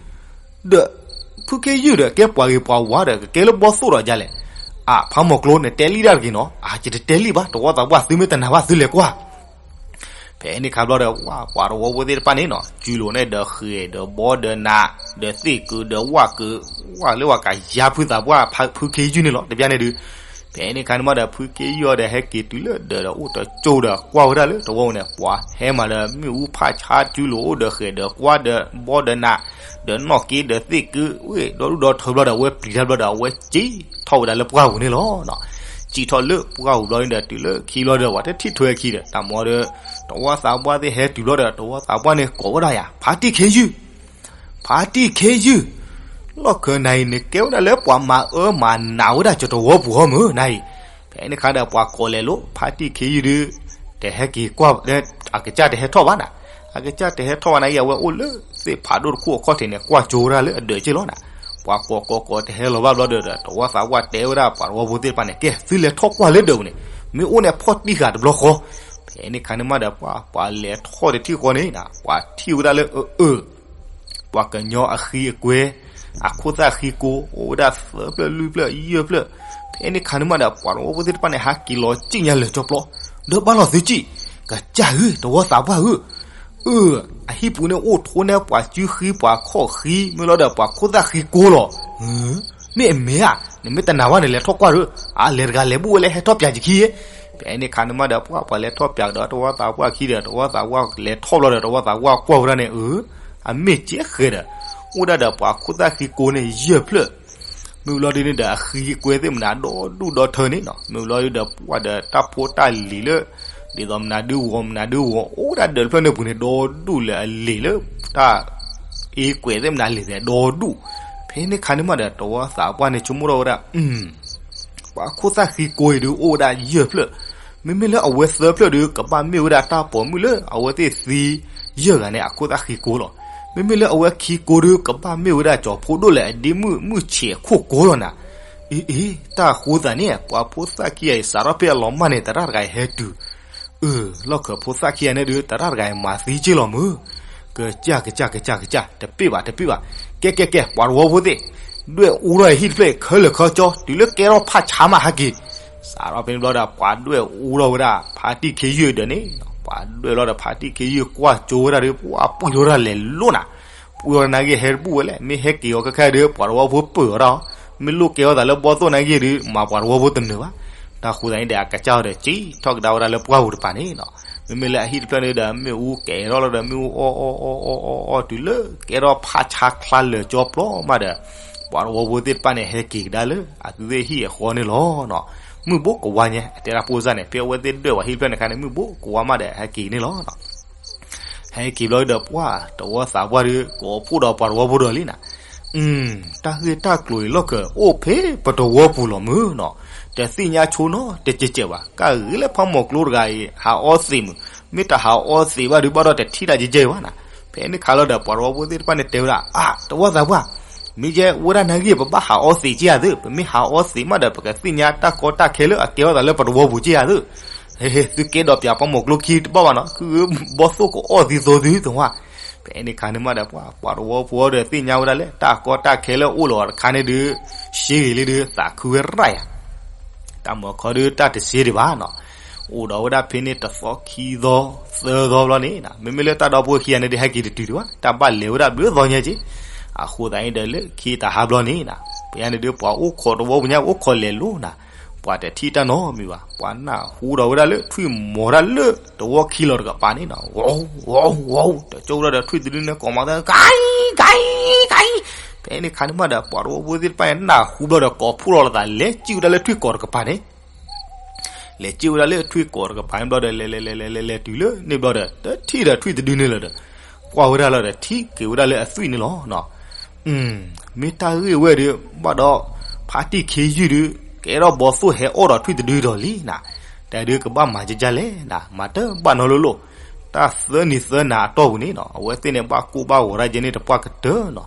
ဒီး ဖုခ့ယုၢ်ဒီးကဲပှၤဂ့ၤပှၤဝါဒီး ကကဲလၢဘီသိၣ်ဒီးဒ်လဲၣ်. အါ ဖးမီၤကျိန့ၣ် တဲလံဒၣ်တဂ့ၤနီၤ, အါ ယတတဲလံဘၣ် တဝီသးပှၢ် သုမ့ၢ်တနာ်ဘၣ်သုလဲၤကွၢ် ဖဲန့ၣ်ခါဘျီဒီး ပှၤတဝီဖိသ့ၣ်တဖၣ်န့ၣ်နီၤ စုလိၤန့ၣ်ဒီးဃဲၤဒီးဘီဒီးနး ဒီးသ့ၣ်ကုာ်ဒီးဝၣ်ကုာ် ဝၣ်လၢဝဲကယါဖုသးပှၢ် ဖုခ့ယုၢ်န့ၣ်လီၤ တဘျီန့ၣ်ဒုး. ဖဲန့ၣ်ခါန့ၣ်မးဒီး ဖုခ့ယုၢ်အီၤဒီးဟဲက့ၤတုၤလၢဒၢးဒီးအိၣ်တကၠိၢ်ဒီးကွၢ်ဝဲဒၣ်လၢတဝီန့ၣ် ပှၤဟဲမးဒီးမ့ၣ်အူဖးဆါစုလိၤအိၣ်ဒီးဃဲၤဒီးကွၢ်ဒီးဘီဒီးနး ဒီးနီၣ်က့ဒီးသ့ၣ်ကုာ် ဝ့ၢ်ဒီဒူၣ်ဒီထၢဘျီဒီး အဝဲပျံၤတၢ်ဘျီဒီး အဝဲစံၣ်ထီၣ်ဝဲဒၣ်လၢပှၢ်ပူၤန့ၣ်လီၤ. စံၣ်ထီၣ်လၢပှၢ်ပူၤဘျီန့ၣ်ဒီး တုၤလၢခံဘျီဒီး ပှၤတထံၣ်ထွဲခံဒီး တၢ်မၤဒီး တဝီသးပှၢ်သ့ၣ်ဟဲတုၤဘျီဒီး တဝီသးပှၢ်န့ၣ်ကိးဝဲဒၣ်ယၤ ဖါတံၢ်ခ့ယုၢ် ဖါတံၢ်ခ့ယုၢ်, လီၢ်ခၢနၤအံၤန့ၣ် ကဲဝဲဒၣ်လၢပှၤမၤအၢမၤနးဝဲဒၣ်ကၠီတဝီပူၤဟီမုၢ်နၤအံၤ. ဖဲန့ၣ်ခါဒီး ပှၤကိးလဲၤလိာ် ဖါတံၢ်ခ့ယုၢ်ဒုး တဟဲက့ၤကွၢ် အကစၢ်တဟဲထီၣ်ဘၣ်နၤ, အကစၢ်တဟဲထီၣ်ဘၣ်နၤအံၤ အဝဲအိၣ်လၢသ့ၣ်ဖးဒိၣ်တခိၣ်အခီၣ်ထံးန့ၣ် ကွၢ်ကၠိဝဲဒၣ်လၢအဒၢးက့ၢ်လီၤနၤ. ပှၤကိးကိးကိးတဟဲလီၤဘၣ်ဘျီဒီး တဝီသးပှၢ်တဲဝဲဒၣ်ပှၤတဝီဖိသ့ၣ်တဖၣ်န့ၣ် ကဲ သုလဲၤထီၣ်ကွၢ်လၢဒၢးပူၤန့ၣ် မ့ၢ်အိၣ်န့ၣ်ဖီၣ်တံၢ်ဃာ်တဘျီဃီ. ဖဲန့ၣ်ခါန့ၣ်မးဒီး ပှၤ ပှၤလဲၤထီၣ်တထံၣ်ဃီန့ၣ် ပှၤထံၣ်ဝဲဒၣ်လၢအအၢ ပှၤကညီအဃံအကွဲ အခိၣ်သၣ်ဃံကိ အိၣ်ဝဲဒၣ်သၢဖျၢၣ်လွံၢ်ဖျၢၣ်ယဲၢ်ဖျၢၣ်. ဖဲန့ၣ်ခါန့ၣ်မးဒီး ပှၤတဝီဖိသ့ၣ်တဖၣ်န့ၣ် ဟးက့ၤလီၤစံၣ်ညါလၢာ်ကၠီပျီ, ဒီးဘၣ်လီၤသုစံၣ်, ကစၢ်ဧၢ တဝီသးပှၢ်ဧၢ, အဟံၣ်ပူၤန့ၣ်အိၣ်ထိးန့ၢ်ပှၤစုဃံပှၤခီၣ်ဃံ မ့ၢ်လီၤဒီးပှၤခိၣ်သၣ်ဃံကိလီၤ. မ့ၢ်အမ့ၢ်ဧါ, နမ့ၢ်တနာ်ဘၣ်န့ၣ် လဲၤထီၣ်ကွၢ်ဒီး, အါ လဲၤတဂၤလဲၤဘူၣ်ဝဲလဲၣ် ဟဲထီၣ်ပၠးယခံဧါ. ဖဲန့ၣ်ခါန့ၣ်မးဒီး ပှၤ ပှၤလဲၤထီၣ်ပၠးကဒီးတဝီသးပှၢ်ခံဒီး တဝီသးပှၢ်လဲၤထီၣ်ဘျီဒီး တဝီသးပှၢ်ကွၢ်ဝဲဒၣ်န့ၣ် အၢ အမ့ၢ်ကဲဃဲၤဒီး အိၣ်ဒၣ်ဒီးပှၤခိၣ်သၣ်ဃံကိန့ၣ်ယဲၢ်ဖျၢၣ်. မ့ၢ်ဘျီဒုန့ၣ်ဒီး အဃံကွဲသ့ၣ်မနုၤဒီဒူၣ်ဒီထၢန့ၣ်နီၤ, မ့ၢ်ဘျီဒုဒီးပှၤဒီးတၢ်ဖိတၢ်လံၤလၢ ဒ်သိးမနုၤဒုဂီၤမနုၤဒုဂီၤ အိၣ်ဒၣ်ဒၢးတဖျၢၣ်န့ၣ်ပူၤန့ၣ် ဒီဒူၣ်လၢအလံၤလၢ တၢ်အ့ကွဲးသ့ၣ်မနုၤလံၤသ့ၣ်ဒီဒူၣ်. ဖဲန့ၣ်ခါန့ၣ်မးဒီး တဝီသးပှၢ်န့ၣ် ဆိကမိၣ်ထီၣ်ဝဲဒၣ် ပှၤခိၣ်သၣ်ဃံကိအံၤဒုအိၣ်ဝဲဒၣ်ယဲၢ်ဖျၢၣ်, မ့မ့ၢ်လၢအဝဲသၢဖျၢၣ်ဒု ကဘၣ်မ့ၢ်ဝဲဒၣ်တၢ်ပိာ်မုၣ်လၢအဝဲသ့ၣ်သံယဲၢ်ဂၤန့ၣ် အခိၣ်သၣ်ဃံကိလီၤ. မ့မ့ၢ်လၢအဝဲခံကိဒု ကဘၣ်မ့ၢ်ဝဲဒၣ်ကၠီၤဖိဒိၣ်လဲၣ်အဒ့မုၣ်မုၢ်ဆံးအခိၣ်ကိလီၤနၤ. အ့ အ့ တၢ်ဃိသးန့ၣ် ပှၤဖိသၣ်ခံဂၤအံၤ စးထီၣ်ဖဲအလီၤမၢ်န့ၣ် သရၣ်တဂၤအံၤဟဲတုၤ အၢ လီၢ်ခၢၣ်ဖိသၣ်ခံဂၤန့ၣ်ဒု သရၣ်တဂၤအံၤမၤသံက့ၢ်လီၤမုၢ်. ကစၢ် ကစၢ် ကစၢ် ကစၢ် တပ့ၢ်ဘၣ် တပ့ၢ်ဘၣ်. ကဲ ကဲ ကဲ ပှၤတဝီဖိသ့ၣ်, ဒွဲၣ်အူထီၣ်အဟံၣ်တဖျၢၣ် ခဲလၢာ်ခဲဆ့ တုၤလၢကဲထီၣ်ဖးဆါမးဟဲက့ၤ. စးထီၣ်ဖဲန့ၣ်ဘျီဒီး ပှၤဒွဲၣ်အူထီၣ်ဝဲဒၣ် ဖါတံၢ်ခ့ယုၢ်အဒၢးန့ၣ်, ပှၤဒွဲၣ်လီၤဒီးဖါတံၢ်ခ့ယုၢ်ကွၢ်ကၠိဝဲဒၣ်ဒီး ပှၤပှံၢ်ထီၣ်ဝဲဒၣ်လဲၤလိၣ်နၤ. ပှံၢ်ထီၣ်နၤဂ့ၤ ဟဲတဘူၣ်ဝဲလဲၣ်, မ့ၢ်ဟဲက့ၤအီၤခဲခါဒီး ပှၤတဝီဖိပၢၢ်အီၤတၢ်အီၤ, မ့ၢ်လိၣ်ကဲထီၣ်သးလၢဘီသိၣ်နၤဂ့ၤဒီး မၤပှၤတဝီဖိတနၢၤဘၣ်. တၢ်ဃိသးန့ၣ်ဒီး အကစၢ်ဒီးစံၣ်ထီၣ်ကဒါဝဲဒၣ်လၢပှၢ်ပူၤတပၤန့ၣ်နီၤ. မ့မ့ၢ်လၢအဟံၣ်တဖျၢၣ်န့ၣ်ဒီး မ့ၣ်အူကဲထီၣ်လီၤဒီး မ့ၣ်အူအီၣ်အီၣ်အီၣ်အီၣ်အီၣ်အီၣ် တုၤလၢကဲထီၣ်ဖးဆါချါလၢာ်ကၠီပျီမးဒီး ပှၤတဝီဖိသ့ၣ်တဖၣ်န့ၣ် ဟဲက့ၤကဒါလၢအသုသ့ၣ်ဟံၣ်အဃီန့ၣ်လီၤနီၤ. မုၢ်ဘိးကဝါညါ အတဲဒၣ်ဖိစၢ်န့ၣ် ဖဲအဝဲသ့ၣ်ဒွဲၣ်ဝဲဟံၣ်တဖျၢၣ်န့ၣ်အခါန့ၣ် မုၢ်ဘိးကဝါမးဒီး ဟဲက့ၤန့ၣ်လီၤနီၤ. ဟဲက့ၤဘျီဒီး ပှၤတဝီသးပှၢ်ဒီး ကိးဖှိၣ်ဒီးပှၤတဝီဖိဒီးလံနၤ. တၢ်ဂ့ၢ်တၢ်ကျိၤအံၤလီၢ်ခၢၣ် အိၣ်ဖဲပတဝီပူၤလီၤမုၢ်နီၤ. တသ့ၣ်ညါဆိနီတစဲးစဲးဘၣ်. ကဂ့ၤလၢဖးမီၤကျိတဂၤအံၤ ဟးအီသံးမုၢ်, မ့ၢ်တဟးအီသံးဘၣ်ဒီး ဘၣ်ဒီးတထံၣ်တၢ်ကဲကဲဘၣ်နၤ. ဖဲန့ၣ်ခါလီၤဒီး ပှၤတဝီဖိသ့ၣ်တဖၣ်န့ၣ်တဲဝဲဒၣ် အါ တဝီသးပှၢ်, မ့ၢ်ယဲဝဲဒၣ်နၤဂ့ၤ ပဘၣ်ဟးအီသံးက့ယၤသု, ပမ့ၢ်ဟးအီသံးမးဒီး ပကသ့ၣ်ညါတၢ်ကီတၢ်ခဲလၢအကဲထီၣ်သးလၢပတဝီပူၤက့ယၤသု. ဟ့ ဟ့ သုကဲဒီးပၠးဖးမီၤကျိခံတဘၣ်ဘၣ်နီၤ, ခုဘီသိၣ်ကအီၣ်သံသိသံသဝါ. ဖဲန့ၣ်ခါန့ၣ်မးဒီး ပှၤ ပှၤတဝီဖိဒီးသ့ၣ်ညါဝဲဒၣ်လၢ တၢ်ကီတၢ်ခဲလၢအိၣ်လီၤတခါန့ၣ်ဒုး ရှဲဂ့ၤလံဒုး သးခုဝဲရၣ်ယၤ တၢ်မၤခီဒုးတၢ်တရှဲဒံးဘၣ်နီၤ. အိၣ်ဒီးဝဲဒၣ်ဖဲန့ၣ်တသီခံသီ သၢသီဘျီန့ၣ် မ့မ့ၢ်လၢတၢ်ဒီဖိခံဂၤန့ၣ်ဒုး ဟဲက့ၤတတုၤဒံးဘၣ်, တၢ်ဘၣ်လဲၤဝဲဒၣ်ဘျုးသီညါက့. အဃိသတးန့ၣ်ဒီး လၢခံတဟါဘျီန့ၣ် ပယါန့ၣ်ဒုး ပှၤအိၣ်ခိးတဝီပူၤညါ အိၣ်ခိးလဲၤလိၤနၤ, ပှၤတထံၣ်တၢ်နီတမံၤဘၣ်. ပှၤနၢ်ဟူဒီးဝဲဒၣ်လၢထွံၣ်မီၤတၢ်လၢတဝီခံလီၤတကပၤန့ၣ်နီၤ, ဝီ ဝီ ဝီ တကၠိဝဲဒၣ်ဒီးထွံၣ်တဒုန့ၣ် ကိးမၤသၢ ကၢအံ ကၢအံ ကၢအံ. ဖဲန့ၣ်ခါန့ၣ်မးဒီး ပှၤတဝီဖိသ့ၣ်တဖၣ်န့ၣ် နၢ်ဟူဘျီဒီး ကိးဖှိၣ်လီၤလီၤသး လဲၤစံၣ်ဝဲဒၣ်လၢထွံၣ်ကိးတကပၤန့ၣ် လဲၤစံၣ်ဝဲဒၣ်လၢထွံၣ်ကိးတကပၤန့ၣ်ဘျီဒီး လဲၤလဲၤလဲၤလဲၤလဲၤလဲၤတုၤလၢန့ၣ်ဘျီဒီး တထံၣ်ဒီးထွံၣ်တဒုန့ၣ်လၢၤဒီး ကွၢ်ဝဲဒၣ်လီၤဒီး ထံၣ်က့ၤဝဲဒၣ်လၢအသွံၣ်န့ၣ်လီၤ. မ့ၢ်တၢ်ဂ့ၢ်ဝဲဒီး ဘၣ်ဒီး ဖါတံၢ်ခ့ယုၢ်ဒုး ကဲထီၣ်ဘီသိၣ်ဟဲအီၣ်ဒီးထွံၣ်တဒုဒီးလံနၤ, တၢ်ဒုးကဘၣ်မၤကကၢ်လဲၣ်နၤ, မၤတဘၣ်နီတလိၤလိၤ. တၢ်သၢနံၤသၢနၤအတီၢ်ပူၤန့ၣ်နီၤ အဝဲသ့ၣ်န့ၣ်ဘၣ်ကိၢ်ဘၣ်ဂီၤတၢ်ကဲန့ၣ်တပှၢ်ကတၢၢ်နီၤ.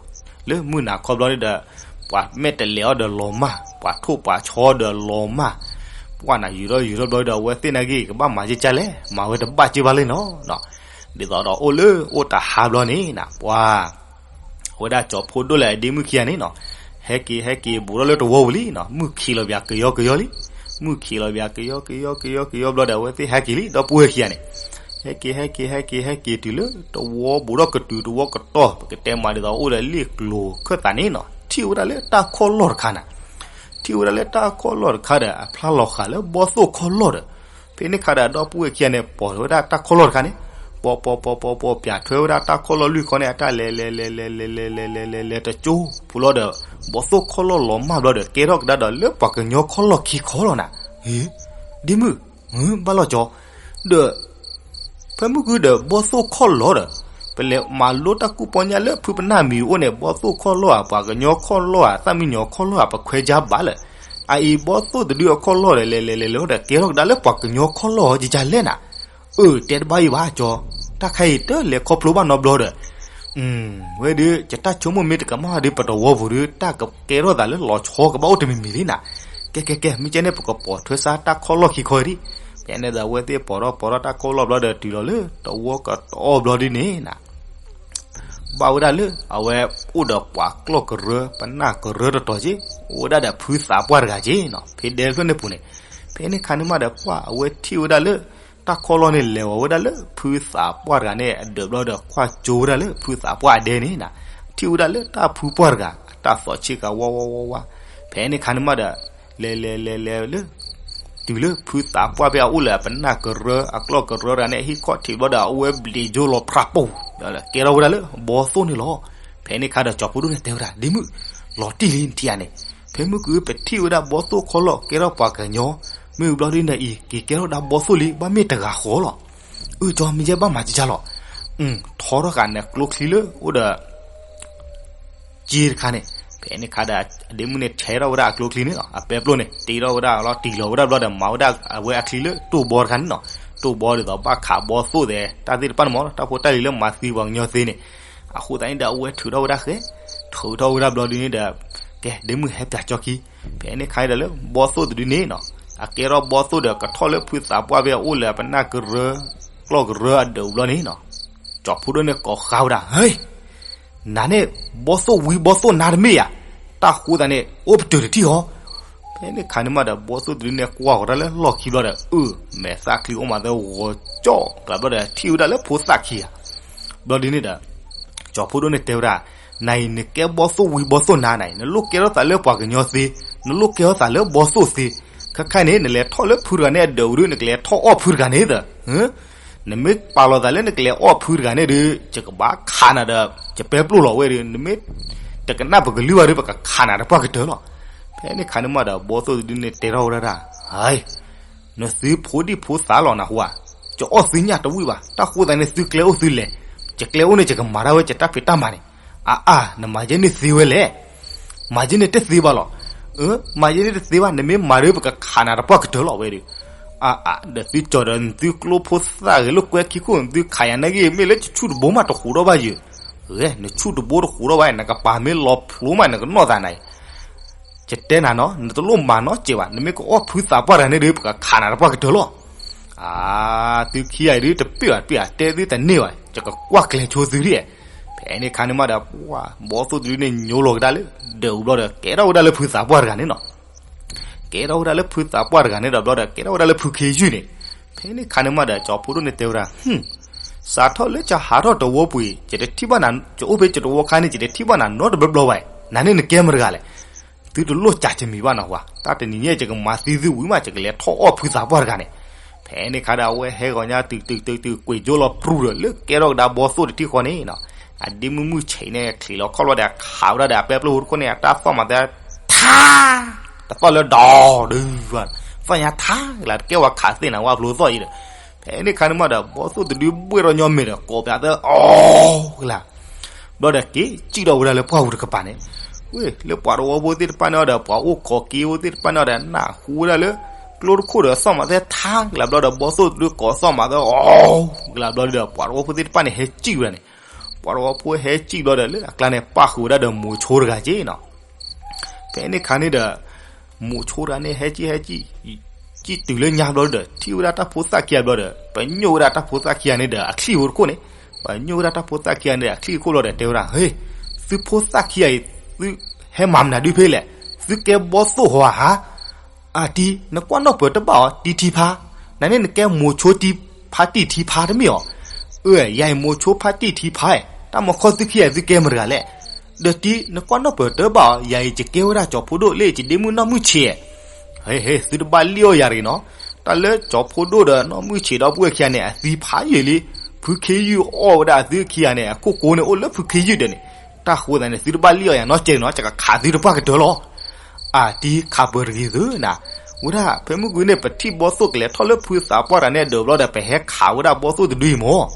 လၢမုၢ်နၤခီဘျီန့ၣ်ဒီး ပှၤမဲာ်တလဲၤအီၤဒီးလီၤမၢ်, ပှၤထိၣ်ပှၤဆီဒီးလီၤမၢ်, ပှၢ်နၤယူၤထီၣ်ယူၤထီၣ်ဘျီဒီး အဝဲသ့ၣ်နာ်က့ ကဘၣ်မၤက့ကလဲၣ်, မၤဝဲတဘၣ်က့ဘၣ်လဲၣ်နီၤ. ဒ်သိးဒီးအိၣ်လၢအိၣ်တဟါဘျီန့ၣ်နၤ ပှၤ အဝဲဒၣ်ကၠီၤဖိဒိၣ်လၢအဒ့မုၣ်ခံဂၤန့ၣ်နီၤ, ဟဲက့ၤဟဲက့ၤဘူးထီၣ်လၢတဝီပူၤလံနီၤ, မုၢ်ခံးလီၤပၠးကယီကယီလံ, မုၢ်ခံးလီၤပၠးကယီကယီကယီကယီဘျီဒီး အဝဲသ့ၣ်ဟဲက့ၤလံ ဒီပုၢ်ဝဲၢ်ခံဂၤန့ၣ်, ဟဲက့ၤဟဲက့ၤဟဲက့ၤဟဲက့ၤတုၤလၢတဝီဘူးထီၣ်ကတုၤတဝီကတီၢ် ပကတဲမးဒ်သိးအိၣ်ဒီးလ့ၣ်ကျိၤခၢၣ်သးန့ၣ်နီၤ ထံၣ်ဝဲဒၣ်လၢတၢ်ခီၣ်လီၢ်တခါနၤ, ထံၣ်ဝဲဒၣ်လၢတၢ်ခီၣ်လီၢ်တခါဒီး အဖျါလီၤဃာ်လၢဘီသိၣ်ခီၣ်လီၢ်ဒီး ဖဲန့ၣ်ခါဒီး ဒီပုၢ်ဝဲၢ်ခံဂၤန့ၣ် ပိာ်ထီၣ်ဝဲဒၣ်တၢ်ခီၣ်လီၢ်တခါန့ၣ်, ပိာ်ပိာ်ပိာ်ပိာ်ပိာ် ပၠးထွဲဝဲဒၣ်တၢ်ခီၣ်လီၢ်လွံၢ်ခီန့ၣ် အတၢ်လဲၤလဲၤလဲၤလဲၤလဲၤလဲၤလဲၤလဲၤလဲၤလဲၤလဲၤတကၠိ ဖူလီၤဒီး ဘီသိၣ်ခီၣ်လီၢ်လီၤမၢ်ဘျီဒီး ကဲထီၣ်ကဒါဒီးလၢပှၤကညီခီၣ်လီၢ်ခံခီလီၤနၤ, ဒ့မုၣ်, ဘၣ်လီၤကၠီ, ဒီး ဖဲမုၢ်ကုဒီးဘီသိၣ်ခီၣ်လီၢ်ဒီး ပလဲၤမၤလိတၢ်ကူၣ်ပီညါလၢဖုပနၢ်မံၤအိၣ်န့ၣ် ဘီသိၣ်ခီၣ်လီၢ်ဧါ ပှၤကညီခီၣ်လီၢ်ဧါ သၣ်မံညီၤခီၣ်လီၢ်ဧါ ပခွဲးကၢဘၣ်လၢာ်, အအံၤဘီသိၣ်တဒုအခီၣ်လီၢ်ဒီး လဲၤလဲၤလဲၤလဲၤဒီး ကဲထီၣ်ကဒါလၢပှၤကညီခီၣ်လီၢ်ဧါ ယယလဲၣ်နၤ, အၢ တဲတဘၣ်အံၤဘၣ်ကၠီ, တၢ်ခါအံၤတလဲၤခီဖျိဘၣ်နီတဘျီဒီး ဝဲဒုး ယတၢ်ဆိကမိၣ်မ့ၢ်တကမၣ်ဒုး ပတဝီပူၤဒုး တၢ်ကကဲထီၣ်သးလၢလီၤဆီကဘၣ်အိၣ်တမံၤမံၤလံနၤ, ကဲကဲကဲ မ့ၢ်ကဲန့ၣ် ပကပိာ်ထွဲစါတၢ်ခီၣ်လီၢ်ခံခီအံၤဒံး, ဖဲန့ၣ်ဒီး အဝဲသ့ၣ်ပိာ်ထီၣ်ပိာ်ထီၣ်တၢ်ခီၣ်လီၢ်ဘျီဒီး တုၤလီၤလၢတဝီကတီၢ်ဘျီဒုးန့ၣ်နၤ ဘၣ်ဝဲဒၣ်လၢ အဝဲအိၣ်ဒီးပှၤကျီၢ်ကရၢ ပနၢ်ကရၢတတီၤက့, အိၣ်ဝဲဒၣ်ဒီးဖုသးပှၢ်တဂၤက့နီၤ, ဖဲဒဲဖျၢၣ်န့ၣ်ပူၤန့ၣ်, ဖဲန့ၣ်ခါန့ၣ်မးဒီး ပှၢ်အဝဲထံၣ်ဝဲဒၣ်လၢ တၢ်ခီၣ်လီၢ်န့ၣ် လဲၤဝဲဒၣ်လၢဖုသးပှၢ်တဂၤန့ၣ် အဒၢးဘျီဒီး ကွၢ်ကၠိဝဲဒၣ်လၢဖုသးပှၢ်အဒဲန့ၣ်နၤ, ထံၣ်ဝဲဒၣ်လၢတၢ်ဖုပှၢ်တဂၤ အတၢ်သီၣ်ဆ့ကၤဝါဝါဝါဝါ, ဖဲန့ၣ်ခါန့ၣ်မးဒီး လဲၤလဲၤလဲၤလဲၤလၢ တုၤလၢဖုသးပှၢ်ဖဲအအိၣ်လၢအပနၢ်ကရၢ အကျီၢ်ကရၢတဂၤန့ၣ် အဟံၣ်ခီၣ်ထံးဘျီဒီး အဝဲဘျံးကၠိလီၤဖြးပူၤ, ကဲထီၣ်ဝဲဒၣ်လၢဘီသိၣ်န့ၣ်လီၤ. ဖဲန့ၣ်ခါဒီး ကၠီၤဖိဒိၣ်န့ၣ်တဲဝဲဒၣ် ဒ့မုၣ်, လီၤတံၢ်လံနထံၣ်ဧါန့ၣ်, ဖဲမုၢ်ကုပထံၣ်ဝဲဒၣ်ဘီသိၣ်ခီၣ်လီၢ် ကဲထီၣ်ပှၤကညီ, မ့ၢ်ဘျီဒုးန့ၣ်အံၤ က့ၤကဲထီၣ်ဒၣ်ဘီသိၣ်လံ ဘၣ်မ့ၢ်တဂၤဃီလီၤ. အၢ ကၠီ မ့ၢ်ယဲဘၣ်မၤကကၢ်လီၤ. ထီထီၣ်ဃာ်န့ၣ်ကျိချံလၢအိၣ်ဒီး က့တခါန့ၣ်, ဖဲန့ၣ်ခါဒီး အဒ့မုၣ်န့ၣ် ထဲထီၣ်ဝဲဒၣ်အကျိချံန့ၣ်လီၤ. အပဲပျိၣ်န့ၣ် တ့ထီၣ်ဝဲဒၣ်လီၤ တံၢ်လီၤဝဲဒၣ်ဘျီဒီး မၤဝဲဒၣ်အဝဲအချံလၢတိၢ်ဘီတခါန့ၣ်လီၤ. တိၢ်ဘီဒ်သိးဘၣ်ခးဘီသိၣ်သဲး တၢ်သ့ၣ်တဖၣ်န့ၣ်မ့ၢ် တၢ်ဖိတၢ်လံၤလၢမၤသံပှၤကညီသ့န့ၣ်, အဃိသတးန့ၣ်ဒီး အဝဲထုးထီၣ်ဝဲဒၣ်ဃဲ, ထုးထီၣ်ဝဲဒၣ်ဘျီဒုးန့ၣ်ဒီး ကဲ ဒ့မုၣ်ဟဲပၠးကၠီခံ, ဖဲန့ၣ်ခါန့ၣ်ဒီးလၢဘီသိၣ်တဒုန့ၣ်နီၤ, အကဲထီၣ်ဘီသိၣ်ဒီးကထီၣ်လၢဖုသးပှၢ်ဖဲအအိၣ်လၢအပနၢ်ကရၢ ကျီၢ်ကရၢအဒၢးဘျီန့ၣ်နီၤ, ကၠီၤဖိဒိၣ်န့ၣ်ကိးဃါဝဲဒၣ် ဟဲ နၤန့ၣ် ဘီသိၣ်ဝံဘီသိၣ်နါတမ့ၢ်ဧါ, တၢ်ဃိသးန့ၣ် အိၣ်ပတုာ်တထံၣ်ဟီ. ဖဲန့ၣ်ခါန့ၣ်မးဒီး ဘီသိၣ်တဒုန့ၣ်ကွၢ်ဃီၤတၢ်လၢလီၢ်ခံဘျီဒီး အၢ မဲာ်သၣ်ချံအိၣ်မးသဲဂီၤကၠီၣ်ကျးဘျီဒီး ထံၣ်ဝဲဒၣ်လၢဖိသၣ်ခံဂၤ ဘျီဒုန့ၣ်ဒီး ကၠီၤဖိဒိၣ်န့ၣ်တဲဝဲဒၣ်, နၤအံၤ နကဲဘီသိၣ်ဝံဘီသိၣ်နါနၤအံၤ နလိၣ်ကဲထီၣ်သးလၢပှၤကညီသ့, နလိၣ်ကဲထီၣ်သးလၢဘီသိၣ်သ့, ခဲခါန့ၣ် နလဲၤထီၣ်လၢဖုတဂၤန့ၣ်အဒၢးဝံၤဒီး နကလဲၤထီၣ်အီၣ်ဖုတဂၤန့ၣ်သၢ နမ့ၢ်ပာ်လီၤသးလၢနကလဲၤအီၣ်ဖုတဂၤန့ၣ်ဒီး ယကဘၣ်ခးနၤဒီး ယပဲပျိၢ်လီၤဝဲဒီး နမ့ၢ်တကနၣ်ပကလုၢ်ဘၣ်ဒီး ပကခးနၤတပှၢ်ကတၢၢ်လီၤ. ဖဲန့ၣ်ခါန့ၣ်မးဒီး ဘီသိၣ်တဒုန့ၣ်တဲထီၣ်ဝဲဒၣ်, နသုဖိဒံၣ်ဖိသၣ်လီၤနဟူဧါ, ယအီၣ်သုညၣ်တဝံၣ်ဘၣ်, တၢ်ဃိသတးန့ၣ် သုကျဲအိၣ်သုလဲၤ, ယကျဲအိၣ်န့ၣ် ယကမၤဒၣ်ဝဲယတၢ်ဖံးတၢ်မၤန့ၣ်, အါအါ နမၤယဲန့ၣ်သ့ဝဲလဲၣ် မၤယဲန့ၣ်တသ့ဘၣ်လီၤ. အၢ မၤယဲန့ၣ်တသ့ဘၣ်, နမ့ၢ်မၤဒီး ပကခးနၤတပှၢ်ကတၢၢ်လီၤဝဲဒီး, အါအါ ဒီးသုကၠီၤဒီး နသုကျိဖိသၣ်ဂ့ၤလိာ်ကွဲခံခိၣ် နသုခးယၤနာ်က့ မ့ၢ်လၢယဆူၣ်တဘိမးတဃူးထီၣ်ဘၣ်ယၤ, ဂ့ၤ နဆူၣ်တဘိတဃူးထီၣ်ဘၣ် နကပၤမ့ၢ်လီၤဖျိမး နကနီၣ်သးနၤအံၤ ယတဲနၤနီၤ နတလိၣ်မၤနီတစဲးဘၣ်, နမ့ၢ်ကအီၣ်ဖုသးပှၢ်တဂၤန့ၣ်ဒီး ပကခးနၤတပှၢ်ကတၢၢ်လီၤ. အါ သုခံဂၤအံၤဒုး တပ့ၢ်ဘၣ်တပ့ၢ်ဧါ, တဲသုတန့ၢ်ဘၣ်, ယကကွၢ်ကျဲၤဆိသုဒ်, ဖဲန့ၣ်ခါန့ၣ်မးဒီး ပှၢ် ဘီသိၣ်တဒုန့ၣ် ညိလီၤကဒါလၢ ဒၢးအူဘျီဒီး ကဲထီၣ်ဝဲဒၣ်လၢဖုသးပှၢ်တဂၤန့ၣ်နီၤ ကဲထီၣ်ဝဲဒၣ်လၢဖုသးပှၢ်တဂၤန့ၣ်ဒီးဘျီဒီး ကဲထီၣ်ဝဲဒၣ်လၢဖုခ့ယုၢ်န့ၣ်, ဖဲန့ၣ်ခါန့ၣ်မးဒီး ကၠီၤဖိဒိၣ်န့ၣ်တဲဝဲဒၣ်, စးထီၣ်လၢယဟးထီၣ်တဝီပူၤအံၤ ယတထံၣ်ဘၣ်နၤ, ယအိၣ်ဖဲယတဝီခါန့ၣ် ယတထံၣ်ဘၣ်နၤနီတဘျီဘျီဘၣ်, နၤန့ၣ်နကဲမတၤတဂၤလဲၣ်. သုတလိၣ်စၢ်ယမံၤဘၣ်နီၤဝဲ, တၢ်တနံၤညါ ယကမၤသံသုဝံၤမး ယကလဲၤထီၣ်အီၣ်ဖုသးပှၢ်တဂၤန့ၣ်, ဖဲန့ၣ်ခါဒီး အဝဲဟဲဂီၤညါတုၤတုၤတုၤတုၤ ကွံာ်ကၠိလီၤပြူၤဒီး လၢကဲထီၣ်ကဒါဘီသိၣ်တထံၣ်ဃီန့ၣ်နီၤ, အဒ့မုၣ်မုၢ်ဆံးန့ၣ် ချံးလီၤခီၣ်ဘျီဒီး ခးဝဲဒၣ်ဒီးအပဲပျိၢ်ဟူတခိၣ်န့ၣ် အတၢ်သီၣ်မးသဲ ထါ, တသီၣ်လၢဒီး ဒုးဝဲ, သီၣ်ညါထါကလၢ် တကဲဝဲခးသ့ၣ်နၤဝဲဖျိသီၣ်အံၤဒီး, ဖဲန့ၣ်ခါန့ၣ်မးဒီး ဘီသိၣ်တဒုဘှ့ၣ်ထီၣ်ညီမ့ၢ်ဒီး ကိးပၠးသၢ အီကလၢ် ဘျီဒီးက့ၤစံၣ်ထီၣ်ဝဲဒၣ်လၢပှၢ်ပူၤတကပၤန့ၣ်, ဝဲ လၢပှၤတဝီဖိသ့ၣ်တဖၣ်န့ၣ်ဒီး ပှၤအိၣ်ခိးက့ၤဖိသ့ၣ်တဖၣ်န့ၣ်ဒီး နၢ်ဟူဝဲဒၣ်လၢ ကျိတခိၣ်ဒီးသီၣ်မးသဲထါကလးဘျီဒီး ဘီသိၣ်တဒုကီးသီၣ်မးသဲအီၣ်ကလးဘျီဒီး ပှၤတဝီဖိသ့ၣ်တဖၣ်န့ၣ် ဟဲစံၣ်ဝဲဒၣ်န့ၣ်, ပှၤတဝီဖိဟဲစံၣ်ဘျီဒီး လၢအကျါန့ၣ် ပၣ်ဃုာ်ဝဲဒၣ်ဒီးမိၤဆိတဂၤက့နီၤ. ဖဲန့ၣ်ခါန့ၣ်ဒီး မိၤဆိတဂၤန့ၣ် ဟဲစံၣ်ဟဲစံၣ် စံၣ်တုၤလၢညါဘျီဒီး ထံၣ်ဝဲဒၣ်တၢ်ဖိသၣ်ခံဂၤဘျီဒီး ပညိၣ်ဝဲဒၣ်တၢ်ဖိသၣ်ခံဂၤန့ၣ်ဒီးအချံၣ်ဖိတခိၣ်န့ၣ်, ပညိၣ်ဝဲဒၣ်တၢ်ဖိသၣ်ခံဂၤန့ၣ်ဒီးအချံၣ်အခိၣ်ဘျီဒီး တဲဝဲဒၣ်, ဟ့, သုဖိသၣ်ခံဂၤအံၤ သုဟဲမၤမနုၤဒုဖဲလဲၣ်, သုကဲဘီသိၣ်ဟီဧါ. အတံၤ နကွၢ်နီၣ်ပၢၢ်တဘၣ်အီၤ တံၤထံဖါ, နန့ၣ်နကဲမိၤဆိတံၤဖါ တံၤထံဖါတမ့ၢ်အီၤ. အၢ ယၤအံၤမိၤဆိဖါတံၤထံဖါ, တၢ်မၤခီသုခံဂၤသုကဲမတၤတဂၤလဲၣ်. ဒီးတံၤ နကွၢ်နီၣ်ပၢၢ်တဘၣ်အီၤ, ယၤအံၤယကဲဝဲဒၣ်ကၠီၤဖိဒိၣ်လၢယဒ့မုၣ်နီၢ်မုၢ်ဆံး. ဟ့ ဟ့ သုတဘၣ်လံၣ်အီၣ်ယၤတဂ့ၤနီၤ. တၢ်လၢကၠီၤဖိဒိၣ်ဒီးနီၢ်မုၢ်ဆံးဒီပုၢ်ဝဲၢ်ခံဂၤန့ၣ် အသံဖးယံာ်လံ. ဖုခ့ယုၢ်အီၣ်ဝဲဒၣ်အသုခံဂၤန့ၣ် အခိၣ်ကိန့ၣ် အိၣ်လၢဖုခ့ယုၢ်ဒီးန့ၣ်, တၢ်ဃိသးန့ၣ် သုတဘၣ်လံၣ်အီၣ်ယၤနီတစဲးနီၤ, ယကခးသုတပှၢ်ကတၢၢ်လီၤ. အတံၤ ခးပၢၢ်တဂ့ၤသုနၤ. ဝဲဒၣ်ဖဲမုၢ်ဂီၤန့ၣ် ပထံၣ်ဘီသိၣ်ကလဲၤထီၣ်လၢဖုသးပှၢ်တဂၤန့ၣ်အဒၢးဘျီဒီး ပဟဲခးဝဲဒၣ်ဘီသိၣ်တဒုအံၤမၢ်.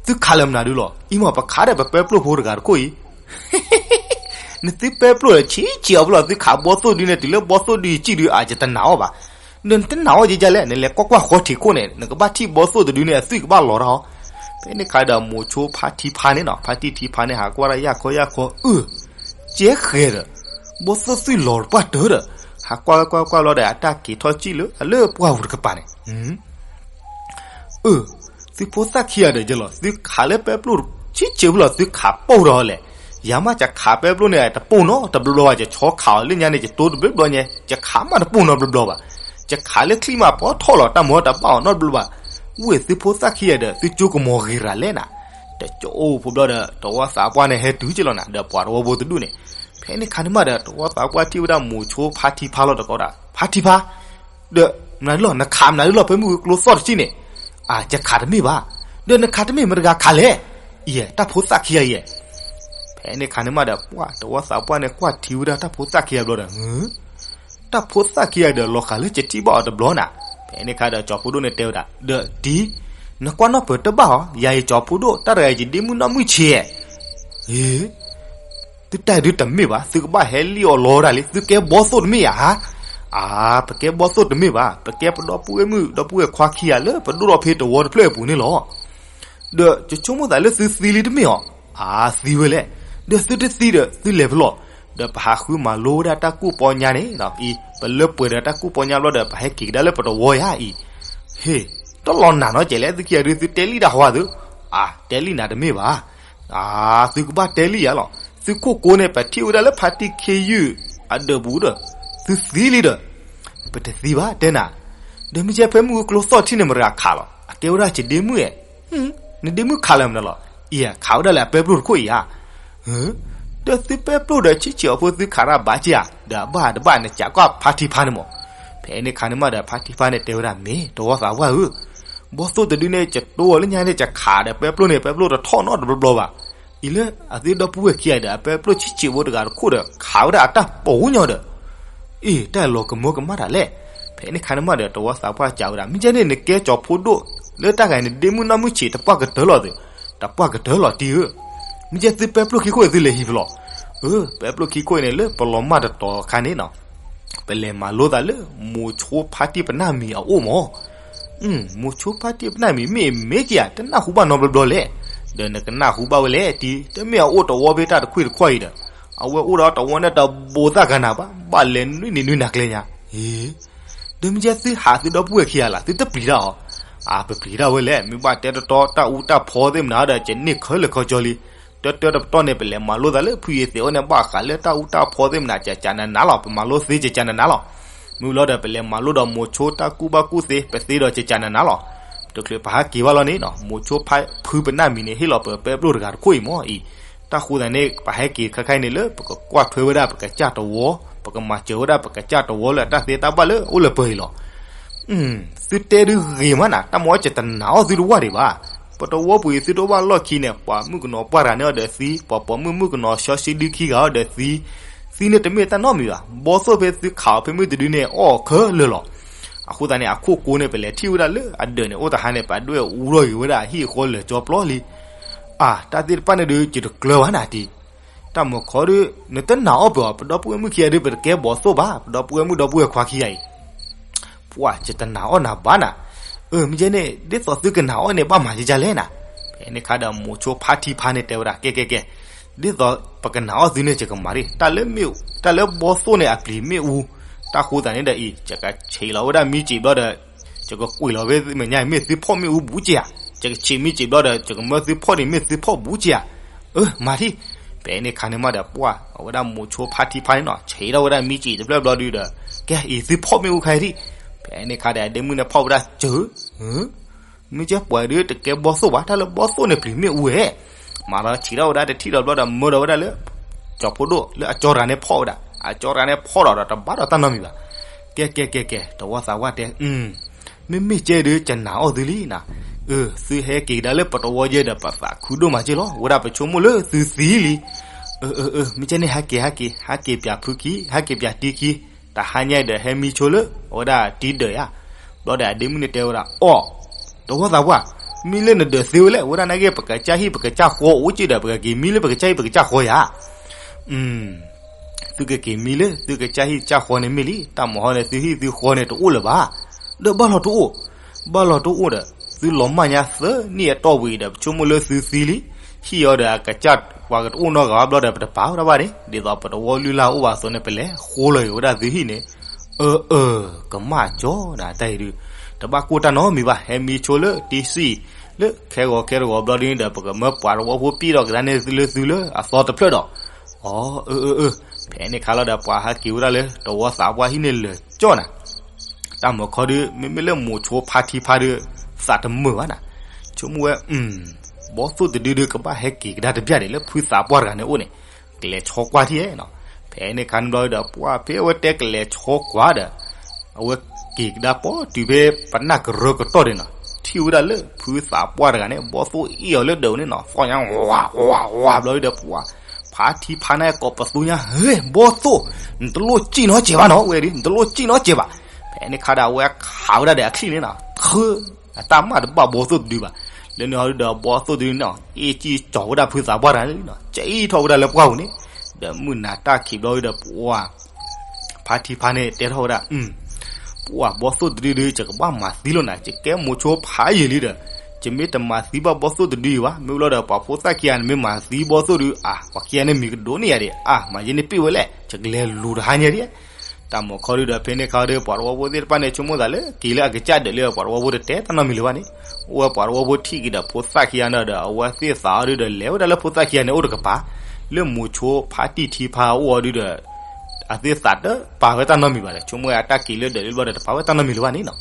သုခးလၢမနုၤဒုလီၤ. အံၤမၢ် ပခးဒီးပပဲပျိၢ်ဖိတဂၤတခိၣ်အံၤ နသုပဲပျိၢ်ဒီးဆံးဆံးအီၤဖိလီၤ. သုခးဘီသိၣ်ဒုန့ၣ် တုၤလၢဘီသိၣ်ဒုအံၤစံၣ်ဒု အါ ယတနာ်အီၤဘၣ်. ဒီးနတနာ်အီၤယဲယဲလဲၣ်, နလဲၤကွၢ်ကွၢ်ဃီထံးခိၣ်န့ၣ် နကဘၣ်ထံၣ်ဘီသိၣ်တဒုန့ၣ် အသွံၣ်ကဘၣ်လီၤတၢ်အီၤ. ဖဲန့ၣ်ခါဒီးမိၤဆိဖါထံဖါန့ၣ်နီၤ, ဖါတံၢ်ထံဖါန့ၣ် ဟးကွၢ်တၢ်ယၢ်ခီယၢ်ခီ, အၢ ကဲဃဲၤဒီး ဘီသိၣ်သွံၣ်လီၤတပှၢ်တၢၢ်ဒီး ဟးကွၢ်ကွၢ်ကွၢ်ဘျီဒီး အတၢ်က့ၤထီၣ်စံၣ်လၢအလၢပှၢ်ပူၤတကပၤန့ၣ် အၢ သုဖိသၣ်ခံဂၤဒီးယဲလီၤ, သုခးလၢပဲပျိၢ်ဆံးဆံးဖိလီၤ, သုခးပိၢ်ဒီးလဲၣ်. ယၤမးယခးပဲပျိၢ်န့ၣ် တပိၢ်နီတဘျီဘျီဘၣ်, ယဆီခးအီၤလၢညါန့ၣ် ယတိတဘျီဘျီညါ, ယခးမးတပိၢ်နီတဘျီဘျီဘၣ်. ယခးလၢချံၣ်မးပီထီၣ်လီၤ, တၢ်မၤတဘၣ်အီၤနီတဘျီဘၣ်. ဝဲၢ်သုဖိသၣ်ခံဂၤဒီး သုကၠိကမီၤဂ့ၤရၤလဲၣ်နၤ. တကၠိအိၣ်ဖိဘျီဒီး တဝီသးပှၢ်န့ၣ်ဟဲတုၤက့ၤလီၤနၤ, ဒီးပှၤတဝီဖိတဒူၣ်န့ၣ်. ဖဲန့ၣ်ခါန့ၣ်မးဒီး တဝီသးပှၢ်ထံၣ်ဝဲဒၣ်မိၤဆိဖါထံဖါလီၤတကိးဒၣ်, ဖါထံဖါ ဒီးမနုၤလီၤ, နခးမနုၤလီၤ, ဖဲမုၢ်ဂီၤကျိသီၣ်တဆံန့ၣ်. အၢ ယခးတမ့ၢ်ဘၣ်. ဒီးနခးတမ့ၢ်မတၤတဂၤခးလဲၣ်. ယဲ တၢ်ဖိသၣ်ခံဂၤယဲ. ဖဲန့ၣ်ခါန့ၣ်မးဒီး ပှၢ်တဝီသးပှၢ်န့ၣ် ကွၢ်ထံဝဲဒၣ်တၢ်ဖိသၣ်ခံဂၤဘျီဒီး တၢ်ဖိသၣ်ခံဂၤဒီး လီၤဃာ်လၢယထံၣ်ဘၣ်အီၤတဘျီနၤ. ဖဲန့ၣ်ခါဒီး ကၠီၤဖိဒိၣ်န့ၣ်တဲဝဲဒၣ်, ဒီးတံၤ နကွၢ်နီၣ်ပၢၢ်တဘၣ်အီၤ, ယၤအံၤကၠီၤဖိဒိၣ်, တၢ်တဂၤအံၤယဒ့မုၣ်နီၢ်မုၢ်ဆံး. အ့ သုတၢ်အံၤဒုတမ့ၢ်ဘၣ်, သုကဘၣ်ဟဲလံၣ်အီၤလီၤဝဲဒၣ်လံ, သုကဲဘီသိၣ်တမ့ၢ်ဧါ. အၢ ပကဲဘီသိၣ်တမ့ၢ်ဘၣ်, ပကဲပဒီပုၢ်ဝဲၢ်မုၣ်ဒီပုၢ်ဝဲၢ်ခွါခံဂၤလၢပဒိၣ်ထီၣ်ဖဲတဝီတဖျၢၣ်အပူၤန့ၣ်လီၤ. ဒီးယဆိကမိၣ်သးလၢသုသံလံတမ့ၢ်ဧါ. အၢ သံဝဲလဲၣ်. ဒီးသုတသံဒီး သုလဲၤဖဲလဲၣ်. ဒီးပဟးဃုမၤလိဝဲဒၣ်တၢ်ကူၣ်ပီညါန့ၣ်အံၤ, ပလၢပှဲၤဒီးတၢ်ကူၣ်ပီညါဘျီဒီး ပဟဲက့ၤကဒါလၢပတဝီယၤအံၤ. ဟ့ၣ် တလီၤနၤနီတစဲးလဲၣ်, သုခံဂၤဒု သုတဲလံတၢ်ဟီသု. အၢ တဲလံနၤတမ့ၢ်ဘၣ်. အၢ သုကဘၣ်တဲလံယၤလီၤ. သုခိၣ်ကိန့ၣ် ပထံၣ်ဝဲဒၣ်လၢဖါတံၢ်ခ့ယုၢ်အဒၢးပူၤဒီး သုသံလံဒီး ပတသံဘၣ်တဲနၤ. ဒီးမ့ၢ်ကဲဖဲမုၢ်ဂီၤကျိသီၣ်တဆံန့ၣ် မတၤတဂၤခးလီၤ. အကဲဝဲဒၣ်ယဒ့မုၣ်ဧါ. နဒ့မုၣ်ခးလၢမနုၤလီၤ. အံၤ ခးဝဲဒၣ်လၢအပဲပျိၢ်တခိၣ်အံၤဧါ. ဒီးသုပဲပျိၢ်ဒီးဆံးဆံးအီၤဖိ သုခးတၢ်ဘၣ်က့ဧါ. ဒီးအဘၣ်တဘၣ် နကးကွၢ်ဖါထံဖါန့ၣ်မး. ဖဲန့ၣ်ခါန့ၣ်မးဒီး ဖါထံဖါန့ၣ်တဲဝဲဒၣ် မ့ၢ်တဝီသးပှၢ်ဧၢ, ဘီသိၣ်တဒုန့ၣ် ယတိအီၤလၢညါန့ၣ် ယခးဒီးပဲပျိၢ်န့ၣ် ပဲပျိၢ်တထီၣ်နီတဘျီဘျီဘၣ်. အံၤလၢအသုဒီပုၢ်ဝဲၢ်ခံဂၤဒီး အပဲပျိၢ်ဆံးဆံးဖိတဂၤတခိၣ်ဒီး ခးဝဲဒၣ်အတၢ်ပိာ်ညါဒီး အ့ၣ် တၢ်လီၤကမၢကမၣ်တၢ်လဲၣ်. ဖဲန့ၣ်ခါန့ၣ်မးဒီး တဝီသးပှၢ်ကးဝဲဒၣ် မ့ၢ်ကဲန့ၣ် နကဲကၠီၤဖိဒိၣ်လၢတၢ်ဂၤန့ၣ် ဒ့မုၣ်နီၢ်မုၢ်ဆံး တပှၢ်ကတၢၢ်လီၤသု, တပှၢ်ကတၢၢ်လီၤတံၤဧၢ. မ့ၢ်ကဲသုပဲပျိၢ်ခံခိၣ်သုလဲၤဟံးဖဲလဲၣ်. အၢ ပဲပျိၢ်ခံခိၣ်အံၤန့ၣ် လၢပလီၤမၢ်တတီၤအခါန့ၣ်နီၤ, ပလဲၤမၤလိသးလၢ မိၤဆိဖါတံၢ်ပနၢ်မံၤအအိၣ်မး. မိၤဆိဖါတံၢ်ပနၢ်မံၤ မ့ၢ်မ့ၢ်က့ဧါ တနၢ်ဟူဘၣ်နီတဘျီဘျီလဲၣ်. ဒီးနကနၢ်ဟူဘၣ်ဝဲလဲၣ်တံၤ, တမ့ၢ်အအိၣ်တဝီဖဲတၢ်တခွံၣ်တခွါအံၤဒီး အဝဲအိၣ်ဒီးတဝီန့ၣ်တဘိသၣ်ဂၤနၤဘၣ်, ဘၣ်လဲၤနွံနံၤနွံနၤကျဲညါ. အ့ ဒီးမ့ၢ်ကဲသုဟးသုဒီပုၢ်ဝဲၢ်ခံဂၤလၢ သုတပျံၤတၢ်အီၤ. အၢ ပပျံၤတၢ်ဝဲလဲၣ်, မ့ၢ်ဘၣ်တဲတတီ တၢ်အူတၢ်ဖီသ့ၣ်မနၤဒီး ကန့ၢ်ခဲလၢာ်ခဲဆ့လံ. တၢတၢတပတီၢ်န့ၣ် ပလဲၤမၤလိသးလၢဖုယ့ၤသ့းအိၣ်န့ၣ် ဘၣ်ဃးလၢတၢ်အူတၢ်ဖီသ့ၣ်မနၤ ကကနနၤလီၤ, ပမၤလိသ့ကကနနၤလီၤ. မ့ၢ်လီၤဒီး ပလဲၤမၤလိဒီးမိၤဆိတၢ်ကူၣ်ဘၣ်ကူၣ်သ့ ပသ့ဒီးကကနနၤလီၤ. တချုးပဟဲက့ၤဘၣ်လီၤန့ၣ်နီၤ, မိၤဆိဖါဖုပနၢ်မံၤန့ၣ် ဟ့ၣ်လီၤပပဲပျိၢ်တဂၤတခိၣ်အံၤမးအံၤ. တၢ်ဃိသတးန့ၣ် ပဟဲက့ၤခဲခါအံၤန့ၣ်လၢ ပကကွၢ်ထွဲဝဲဒၣ်ပကစၢ်တဝီ, ပကမၤစၢၤဝဲဒၣ်ပကစၢ်တဝီလၢအတၢ်သ့တၢ်ဘၣ်လၢအိၣ်လၢပှဲၤအံၤလီၤ. သုတဲဒုဂ့ၤမးနၤ, တၢ်မၤအီၣ်ကတနာ်အီၣ်သုတဝၢ်ဒံးဘၣ်. ပတဝီပူၤအံၤ သုတအိၣ်ဘၣ်လီၢ်ခံန့ၣ် ပှၤမုၣ်ကနီၤပှၢ်တဂၤန့ၣ်အီၤဒီးသံ, ပှၤပိာ်မုၣ်မုၣ်ကနီၤစီဆှံဒုခံဂၤအီၤဒီးသံ, သံန့ၣ်တမ့ၢ်တၢ်နီတမံၤဘၣ်. ဘီသိၣ်ဖဲသုခးအီၤဖဲမုၢ်တဒုန့ၣ် အီၣ်ခဲလၢာ်လီၤ. အဃိသတးန့ၣ် အခိၣ်ကိန့ၣ် ပလဲၤထံၣ်ဝဲဒၣ်လၢအဒၢးန့ၣ် အိၣ်တဟါန့ၣ် ပှၤဒွဲၣ်အူထီၣ်က့ၤဝဲဒၣ်အဟံၣ်အဃီလၢာ်ကၠီပျီလံ. အၢ တၢ်သ့ၣ်တဖၣ်န့ၣ်ဒုး ယတကျၢၤဘၣ်နၤတံၤ. တၢ်မၤခီဒုး နတနာ်အီၣ်ပှၤအီၤ, ပဒီပုၢ်ဝဲၢ်မုၣ်ခံဂၤဒုး ပတကဲဘီသိၣ်ဘၣ်, ပဒီပုၢ်ဝဲၢ်မုၣ်ဒီပုၢ်ဝဲၢ်ခွါခံဂၤအံၤ ပှၢ်ယတနာ်အီၣ်နၤဘၣ်နၤ, အၢ မ့ၢ်ကဲန့ၣ် ဒ်သိးသုကနာ်အီၣ်န့ၣ် ဘၣ်မၤယကလဲၣ်နၤ. ဖဲန့ၣ်ခါဒီး မိၤဆိဖါထံဖါန့ၣ်တဲဝဲဒၣ် ကဲကဲကဲ, ဒ်သိးပကနာ်အီၣ်သုန့ၣ် ယကမၤဒ် တၢ်လၢမ့ၣ်အူ, တၢ်လၢဘီသိၣ်န့ၣ်အပျံၤမ့ၣ်အူ, တၢ်ဃိသတးန့ၣ်ဒီးအံၤ ယကဆံးလီၤဝဲဒၣ်မံစံာ်ဘျီဒီး ယကကွံာ်လီၤဝဲမဲာ်ညါ မ့ၢ်သုဖီၣ်မ့ၣ်အူဘူးက့ဧါ, ယကဆံးမံစံာ်ဘျီဒီး ယကမၢသုဖီၣ်န့ၣ် မ့ၢ်သုဖီၣ်ဘူးက့ဧါ, အၢ မၤထံၣ်. ဖဲန့ၣ်ခါန့ၣ်မးဒီး ပှၢ်အဝဲဒၣ်မိၤဆိဖါထံဖါန့ၣ်နီၤ ဆံးထီၣ်ဝဲဒၣ်မံစံာ်တဖျၢၣ်ဘျီဒုဒီး ကဲအံၤသုဖီၣ်မ့ၣ်အူခါအံၤဒံး. ဖဲန့ၣ်ခါဒီး အဒ့မုၣ်န့ၣ်ဖီၣ်ဝဲဒၣ်စၢၤ မ့ၢ်ကဲပှၤဒုတကဲဘီသိၣ်ဘၣ် တၢ်လၢဘီသိၣ်န့ၣ်ပျံၤမ့ၣ်အူဝဲ, မၤလီၤဆံးထီၣ်ဝဲဒၣ်တထံၣ်ဒီးဘျီဒီး မၢဒီးဝဲဒၣ်လၢ ကၠီၤဖိဒိၣ်လၢအကၠီတဂၤန့ၣ်ဖီၣ်ဝဲဒၣ်, အကၠီတဂၤန့ၣ်ဖီၣ်ဒီးဒီးတဘၣ်ဒီးတၢ်နီတမံၤဘၣ်. ကဲကဲကဲကဲ တဝီသးပှၢ်တဲ မ့မ့ၢ်ကဲဒုကနာ်အီၣ်သုလံနၤ, အၢ သုဟဲက့ၤကဒါလၢပတဝီယဲဒီး ပသးခုဒိၣ်မးက့လီၤ, ဝဲဒၣ်ပဆိကမိၣ်လၢသုသံလံ. အၢ အၢ အၢ မ့ၢ်ကဲန့ၣ် ဟဲက့ၤ ဟဲက့ၤ ဟဲက့ၤပၠးဖုခံ ဟဲက့ၤပၠးတံခံ, တဟါညါအံၤဒီးဟဲမံဆိလၢ အဝဲဒၣ်တံဒၢးယါ, ဘျီဒီးအဒ့မုၣ်န့ၣ်တဲဝဲဒၣ် အီၣ် တဝီသးပှၢ်, မံလၢနဒၢးသ့ဝဲလဲၣ်, ဝဲဒၣ်နာ်က့ ပကစၢ်ဟံၣ်ပကစၢ်ဃီအိၣ်က့ဒီး ပကက့ၤမံလၢပကစၢ်ဟံၣ်ပကစၢ်ဃီယါ. သုကက့ၤမံလၢသုကစၢ်ဟံၣ်ကစၢ်ဃီန့ၣ်မ့ၢ်လံ, တၢ်မၤဟီန့ၣ် သုဟံၣ်သုဃီန့ၣ်တအိၣ်လၢၤဘၣ်. ဒီးဘၣ်လီၤတအိၣ်, ဘၣ်လီၤတအိၣ်ဒီး သုလီၤမၢ်ညါသၢနံၣ်အတီၢ်ဝံၤဒီး ပဆိကမိၣ်လၢသုသံလံ, ဟံၣ်အီၤဒီးအကစၢ်ပှၤကတအိၣ်နီတဂၤဘၣ်ဘျီဒီး ပတပာ်ဝဲဒၣ်ဘၣ်န့ၣ်, ဒ်သိးပတဝီလုၢ်လၢ်အိၣ်ဘၣ်အသိးန့ၣ် ပလဲၤဃိလီၤအံၤဝဲဒၣ်သုဟံၣ်န့ၣ်, အၢ အၢ ကမၣ်ကၠီနၤတၢ်အံၤဒုး, တဘၣ်ကိၢ်တၢ်နီတမံၤဘၣ်, ဟဲမံဆိလၢတံစံၣ် လၢခဲဂီၤခဲတဂီၤဘျီဒုန့ၣ်ဒီး ပကမၢပှၤတဝီဖိပံၣ်ထီၣ်ကဒါန့ၣ်သုလၢသုလၢအသီတဖျၢၣ်ဒီး, အီ အၢ အၢ အၢ, ဖဲန့ၣ်ခါလီၤဒီး ပှၤဟဲက့ၤဝဲဒၣ်လၢတဝီသးပှၢ်ဟံၣ်န့ၣ်လၢာ်ကၠီနၤ, တၢ်မၤခီဒုး မ့မ့ၢ်လၢမိၤဆိဖါထံဖါဒုး သးတမုာ်ဘၣ်နၤ, ဆိကမိၣ်ဝဲ ဘီသိၣ်တဒုဒုး ကဘၣ်ဟဲက့ၤကဒါတဘျီဒံးလၢဖုသးပှၢ်တဂၤန့ၣ်အိၣ်န့ၣ်, ကလဲၤဆီကွၢ်ထံၣ်နီၤ. ဖဲန့ၣ်ခါန့ၣ်ဘျီဒီး ပှၢ်ဖဲအဝဲတဲကလဲၤဆီကွၢ်ဒီး အဝဲက့ၤကဒါပိာ်တုၤဖဲပနၢ်ကရၢကတီၢ်ဒံးနီၤ, ထံၣ်ဝဲဒၣ်လၢဖုသးပှၢ်တဂၤန့ၣ် ဘီသိၣ်အ့ၣ်အီၤလၢဒၢးန့ၣ်နီၤ, သီၣ်ညါဝးဝးဝးဘျီဒီး ပှၢ် ဖါထံဖါန့ၣ်ကိးပသူညါ, ဟ့ ဘီသိၣ်, နတလိၣ်စံၣ်နီတစဲးဘၣ်နီၤ, ဝဲဒၣ် နတလိၣ်စံၣ်နီတစဲးဘၣ်. ဖဲန့ၣ်ခါဒီး အဝဲခးဝဲဒၣ်ဒီးအချံၣ်န့ၣ်နီၤ, ခၢ အတၢ်မၢ်တဘၣ်ဘီသိၣ်တဒုဘၣ်. လၢန့ၣ်ဟီဒုဒီး ဘီသိၣ်တဒုန့ၣ်နီၤ အ့ၣ်ကံၣ်ကၠီၤဝဲဒၣ်ဖုသးပှၢ်တဂၤန့ၣ်နီၤ, ကံၣ်ထီၣ်ဝဲဒၣ်လၢပှၢ်ပူၤန့ၣ်, ဒီးမုၢ်နၤတၢ်ခံးဘျီဒီး ပှၢ် ဖါထံဖါန့ၣ်တဲထီၣ်ဝဲဒၣ်, ပှၢ်ဘီသိၣ်တဒုဒု ယကဘၣ်မၤသံလီၤနၤ, ယကဲမိၤဆိဖးယံာ်လံဒီး ယမ့ၢ်တမၤသံဘၣ်ဘီသိၣ်တဒုအံၤဘၣ်, မ့ၢ်ဘျီဒီး ပှၤဖိသၣ်ခံဂၤန့ၣ် မ့ၢ်မၤသံဘီသိၣ်ဒု အါ ပှၤခံဂၤန့ၣ်မံၤကဒိၣ်န့ၢ်ယၤဒံး, အါ မၤယဲန့ၣ်ပ့ၢ်ဝဲလဲၣ်, ယကလဲၤလူၤတဟါညါဒံး. တၢ်မၤခီဒုဒီး ဖဲန့ၣ်ခါဒီး ပှၤတဝီဖိသ့ၣ်တဖၣ်န့ၣ် ဆိကမိၣ်သးလၢ က့ၤလၢအကစၢ်ဒၢးလၢ ပှၤတဝီဖိတတဲတၢ်နီတမံၤလၢၤဘၣ်န့ၣ်, အိၣ်ဝဲပှၤတဝီဖိထံၣ်က့ၤဒီးဖိသၣ်ခံဂၤန့ၣ်ဒီး အဝဲသ့ၣ်သးအီၤဒုဒီး လဲၤဝဲဒၣ်လၢဖိသၣ်ခံဂၤန့ၣ် အိၣ်တကပၤ, လၢမိၤဆိဖါထံထံဖါအအိၣ်အီၤဒုဒီး အသ့ၣ်သးတပာ်ဝဲတၢ်နီတမံၤဘၣ်ဒီး ဆိကမိၣ်ဝဲအတၢ်က့ၤလၢဒၢးလၢဘျီဒီး တပာ်ဝဲတၢ်နီတမံၤလၢၤဘၣ်န့ၣ်နီၤ.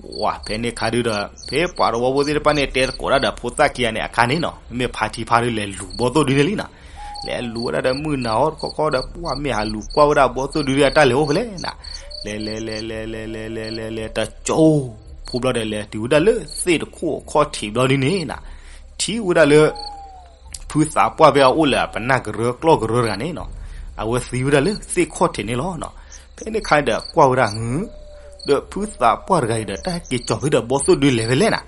ပှၢ်ဖဲန့ၣ်ခါဒုဒီး ဖဲပှၤတဝီဖိသ့ၣ်တဖၣ်န့ၣ် တဲသကိးတၢ်ဒီးဖိသၣ်ခံဂၤန့ၣ်အခါန့ၣ်နီၤ, မ့မ့ၢ်ဖါထံဖါဒုလဲၤလူၤဘီသိၣ်ဒုန့ၣ်လံနီၤ. လဲၤလူၤဝဲဒၣ်ဒီးမုၢ်နၤအီၤတခီခီဒီး ပှၢ်မ့ၢ်ဟးလူၤကွၢ်ဝဲဒၣ်ဘီသိၣ်ဒုဒီးအတၢ်လဲၤအိၣ်ဖဲလဲၣ်နၤ. လဲၤလဲၤလဲၤလဲၤလဲၤလဲၤလဲၤလဲၤလဲၤ တကၠိဖိဘျီဒီး လဲၤတုၤဝဲဒၣ်လၢသ့ၣ်တခိၣ်အခီၣ်ထံးဘျီဒုန့ၣ်နီၤ, ထံၣ်ဝဲဒၣ်လၢ ဖုသးပှၢ်ဖဲအအိၣ်လၢအပနၢ်ကရၢကျီၢ်ကရၢတဂၤန့ၣ်နီၤ, အဝဲသံဝဲဒၣ်လၢသ့ၣ်ခီၣ်ထံးန့ၣ်လီၤနီၤ. ဖဲန့ၣ်ခါဒီးကွၢ်ဝဲဒၣ် ဒီးဖုသးပှၢ်တဂၤအံၤဒီး တၢ်ဟဲက့ၤကၠီၤဖဲဒီးဘီသိၣ်ဒုလဲၤဖဲလဲၣ်နၤ.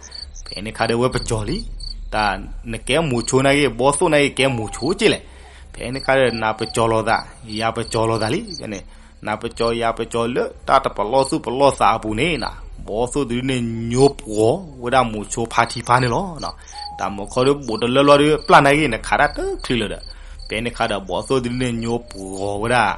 ဖဲန့ၣ်ခါဒီးဝဲပကၠီၤလံ, တၢ်နကဲမိၤဆိနာ်က့ ဘီသိၣ်နာ်က့ ကဲမိၤဆိက့လဲၣ်. ဖဲန့ၣ်ခါဒီး နပကၠီၤလိာ်သး, ယၤပကၠီၤလိာ်သးလံ, နပကၠီၤယၤပကၠီၤလၢတၢ်တပလီၢ်သူၣ်ပလီၢ်သးအပူၤန့ၣ်နီၤ, ဘီသိၣ်ဒုန့ၣ်ညိပှီၤဝဲဒၣ်မိၤဆိဖါထံဖါန့ၣ်လီၤ. တၢ်မၤခီဒီးဘူးတလၢလီၤဒီး ပျၢ်နာ်က့ နခးတၢ်တချုးလၢၤဒီး, ဖဲန့ၣ်ခါဒီး ဘီသိၣ်ဒုန့ၣ်ညိပှီၤဝဲဒၣ်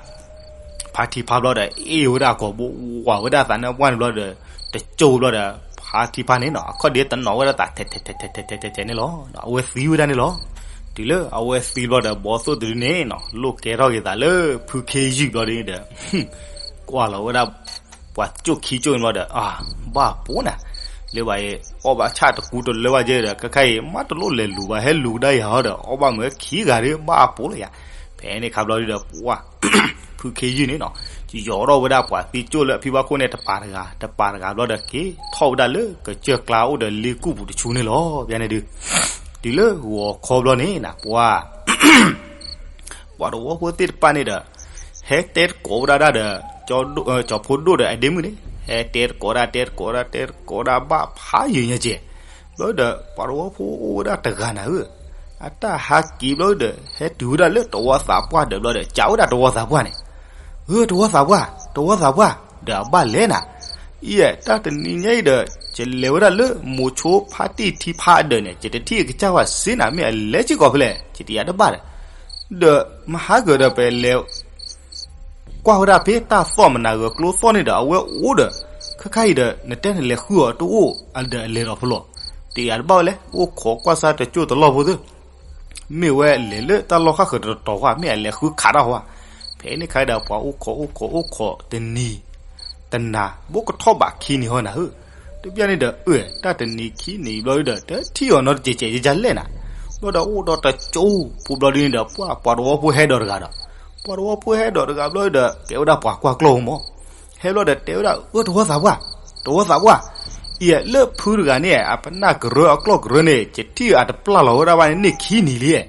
ဖါထံဖါဘျီဒီး အ့ၣ်ဝဲဒၣ်အကိာ်ဘိ ဝးဝဲဒၣ်သးန့ၣ်ပှၢ်န့ၣ်ဘျီဒီး တကၠိဘျီဒီး ဖါထံဖါန့ၣ်နီၤ အခီၣ်ဒ့တနီၤဝဲဒၣ်သး ထဲးထဲးထဲးထဲးထဲးထဲးထဲးန့ၣ်လီၤ. အဝဲသံဝဲဒၣ်န့ၣ်လီၤ. တုၤလၢအဝဲသံဘျီဒီး ဘီသိၣ်တဒုန့ၣ်နီၤ လိၣ်ကဲထီၣ်က့ၤသးလၢဖုခ့ယုၢ်ဘျီဒုန့ၣ်ဒီး ကွၢ်လီၤဝဲဒၣ် ပှၤကၠိၣ်ခံကၠိၣ်န့ၣ်ဘျီဒီး အါ ဘၣ်ပိာ်နၤ လၢဘၣ်အံၤ အီၣ်ဘၣ်ဆၣ်တကူတလၢဘၣ်ကဲဒီး ခဲခါအံၤ မ့ၢ်တလိၣ်လဲၤလူၤဘၣ် ဟဲလူၤကဒါယၤဟီဒီး အီၣ်ဘၣ်မ့ၢ်ခံဂၤဒီး ဘၣ်ပိာ်လၢယၤ. ဖဲန့ၣ်ခါဘျီဒုဒီး ပှၢ် ဖုခ့ယုၢ်န့ၣ်နီၤ ယီၤထီၣ်ဝဲဒၣ်ပှၤသံကၠိၣ်လၢအဖံဘၣ်ခိၣ်န့ၣ် တပၤတဂၤ တပၤတဂၤဘျီဒီး က့ၤထီၣ်ဝဲဒၣ်လၢကစၢၢ်ကျါအိၣ်ဒီးလ့ကူၣ်ပူၤတဆူန့ၣ်လီၤ. ဖဲန့ၣ်ဒု တုၤလၢဂီၤခီဘျီန့ၣ်နၤ ပှၢ် ပှၤတဝီဖိသ့ၣ်တဖၣ်န့ၣ်ဒီး ဟဲတဲသကိးဝဲဒၣ်ဒီး ကၠီၤဒိၣ် ကၠီၤဖိဒိၣ်ဒီးအဒ့မုၣ်န့ၣ် ဟဲတဲသကိးဒၣ် တဲသကိးဒၣ် တဲသကိးဒၣ်ဘၣ်ဖးယံာ်ညါကဲး ဘျီဒီး ပှၤတဝီဖိအိၣ်ဝဲဒၣ်တဂၤနၤဧၢ, အတၢ်ဟးက့ၤဘျီဒီး ဟဲတုၤဝဲဒၣ်လၢတဝီသးပှၢ်ဒီးဘျီဒီး ကးဝဲဒၣ်တဝီသးပှၢ်န့ၣ်, ဧၢ တဝီသးပှၢ် တဝီသးပှၢ် ဒီးအဘၣ်လဲၣ်နၤ, အံၤ တၢ်တနံၤညါအံၤဒီး ယလဲၤဝဲဒၣ်လၢမိၤဆိဖါတံၢ်ထံဖါအဒၢးန့ၣ် ယတထံၣ်အကစၢ်ဘၣ်စ့နၤ မ့ၢ်အလဲၤစ့ၢ်ကီးဖဲလဲၣ် ယတယၤတဘၣ်ဒီး ဒီးမဟါဂၢၤဒီးပလဲၤ ကွၢ်ဝဲဒၣ်ဖဲတၢ်သီၣ်မနၤဂၢၤကျိသီၣ်န့ၣ်ဒီး အဝဲအိၣ်ဒီး ခဲခါအံၤဒီး နတဲနလဲၤဃုအီၤတအိၣ်အဒၢးအလဲၤဒီးဖဲလဲၣ် တယၤတဘၣ်ဝဲလဲၣ် အိၣ်ခိးကွၢ်စါတကၠိၢ်တလီၢ်ဖိသ့ၣ် မ့ၢ်ဝဲလဲၤလၢတၢ်လီၢ်ခါဃၢၤတတီၤဃီ မ့ၢ်အလဲၤဃုခးတၢ်ဃီဧါ. ဖဲန့ၣ်ခါဒီးပှၤအိၣ်ခိးအိၣ်ခိးအိၣ်ခိးတနံၤ တနၤ ဘိကထီၣ်ဘးခံနံၤဟီနၤဧၢ. တဘျီန့ၣ်ဒီး အၢ တၢ်တနံၤခံနံၤဘျီဒီး တထံၣ်အီၤနီတစဲးစဲးယလဲၣ်နၤ. ဘျီဒီးအိၣ်ဒီးတကၠိဖိဘျီဒ်န့ၣ်ဒီး ပှၤပှၤတဝီဖိဟဲဒီးတဂၤဒီး ပှၤတဝီဖိဟဲဒီးတဂၤဘျီဒီး ကဲဝဲဒၣ်ပှၤကွၢ်ကျီၢ်မး ဟဲဘျီဒီးတဲဝဲဒၣ် အၢ တဝီသးပှၢ် တဝီသးပှၢ် အံၤလၢဖုတဂၤန့ၣ် အပနၢ်ကရၢအကျီၢ်ကရၢန့ၣ် ယထံၣ်အတပျၢ်လီၤဝဲဒၣ်ဘၣ်န့ၣ် န့ၢ်ခံနံၤလံ.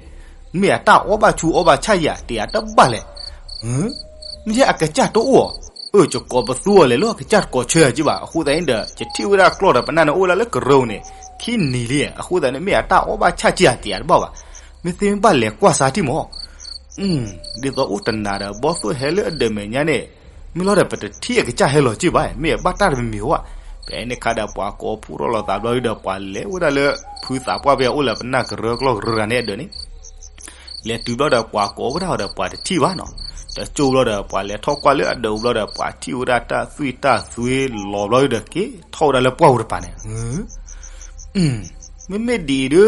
မ့ၢ်အတၢ်အီၣ်ဘၣ်ဆူအီၣ်ဘၣ်ဆၣ်ယၤ တယၤတဘၣ်လဲၣ်. မ့ၢ်အကစၢ်တအိၣ်အီၤ အၢ ယကိးပသူအီၤလဲၤလၢ အကစၢ်တကိးဆၢယၤက့ဘၣ်. အဃိသတးန့ၣ်ဒီး ယထံၣ်ဝဲဒၣ်ကျီၢ်ဒီးပနၢ်န့ၣ်အိၣ်ဝဲဒၣ်လၢကရၢန့ၣ် ခံနံၤလံ. အဃိသတးန့ၣ် မ့ၢ်အတၢ်အီၣ်ဘၣ်ဆၣ်က့ယၤ တယၤတဘၣ်ဘၣ်. မ့ၢ်သ့မ့ၢ်ဘၣ်လဲၤကွၢ်စါထံၣ်မး ဒ်သိးအိၣ်တနၤဒီး ဘီသိၣ်ဟဲလၢအဒၢးမဲာ်ညါန့ၣ် မ့ၢ်လီၤဒီး ပတထံၣ်အကစၢ်ဟဲလီၤက့ဘၣ် မ့ၢ်အဘၣ်တၢ်တမံၤမံၤဧါ. ဖဲန့ၣ်ခါဒီးပှၤကိးဖှိၣ်ထီၣ်လိာ်သးဘျီဒီး ပှၤလဲၤဝဲဒၣ်လၢ ဖုသးပှၢ်ဖဲအအိၣ်လၢပနၢ်ကရၢကျီၢ်ကရၢတဂၤန့ၣ်အဒၢးန့ၣ် လဲၤတုၤဘျီဒီး ပှၤကိးဝဲဒၣ်အီၤဒီး ပှၤတထံၣ်ဘၣ်နီၤ. တကၠိၢ်ဘျီဒီး ပှၤလဲၤထီၣ်ကွၢ်လၢအဒၢးဘျီဒီး ပှၤထံၣ်ဝဲဒၣ်တၢ်သွံၣ်တၢ်သွ့လီၤဘျီဒီး က့ၤထီၣ်ဝဲဒၣ်လၢပှၢ်ပူၤတပၤန့ၣ် မ့မ့ၢ်ဒ်အံၤဒီး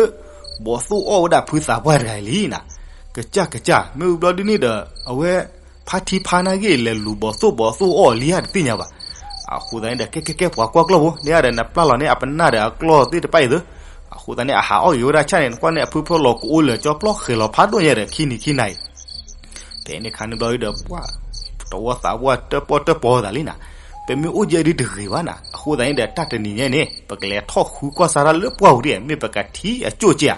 ဘီသိၣ်အီၣ်ဝဲဒၣ်ဖုသးပှၢ်တဂၤအံၤလံနၤ. ကစၢ်ကစၢ် မ့ၢ်ဝံၤဘျီဒ်န့ၣ်ဒီး အဝဲ ဖါထံဖါနာ်က့ လဲၤလူၤဘီသိၣ်ဘီသိၣ်အီၣ်လံဧါတသ့ၣ်ညါဘၣ်. အဃိသတးန့ၣ်ဒီး ကဲကဲကဲ ပှၤကွၢ်ကျီၢ်ဖိ န့ၣ်ဒီး နပျၢ်လီၤန့ၢ်အပနၢ်ဒီးအကျီၢ်သ့ၣ်တဖၣ်အံၤသ့ အဃိသတးန့ၣ် အဟးအီၣ်ဂ့ၤဝဲဒၣ်ဆၣ်န့ၣ် နကွၢ်န့ၣ် အဖုဖုလီၤကအိၣ်လၢာ်ကၠီပျီဃဲၤလီၤဖးဒိၣ်ညါဒီး ခံနံၤခံနၤအံၤ ဖဲန့ၣ်ခါန့ၣ်ဘျီဒီး ပှၤ တဝီသးပှၢ်တၢၣ်ပီၣ်တၢၣ်ပီသးလံနၤ. ပမ့ၢ်အိၣ်ယဲဒ်တဂ့ၤဘၣ်နၤ. အဃိသတးန့ၣ်ဒီး တၢ်တနံၤညါန့ၣ် ပကလဲၤထီၣ်ဃုကွၢ်စါတၢ်လၢပှၢ်ပူၤဒ် မ့ၢ်ပကထံၣ်အကၠိၢ်က့ဧါ.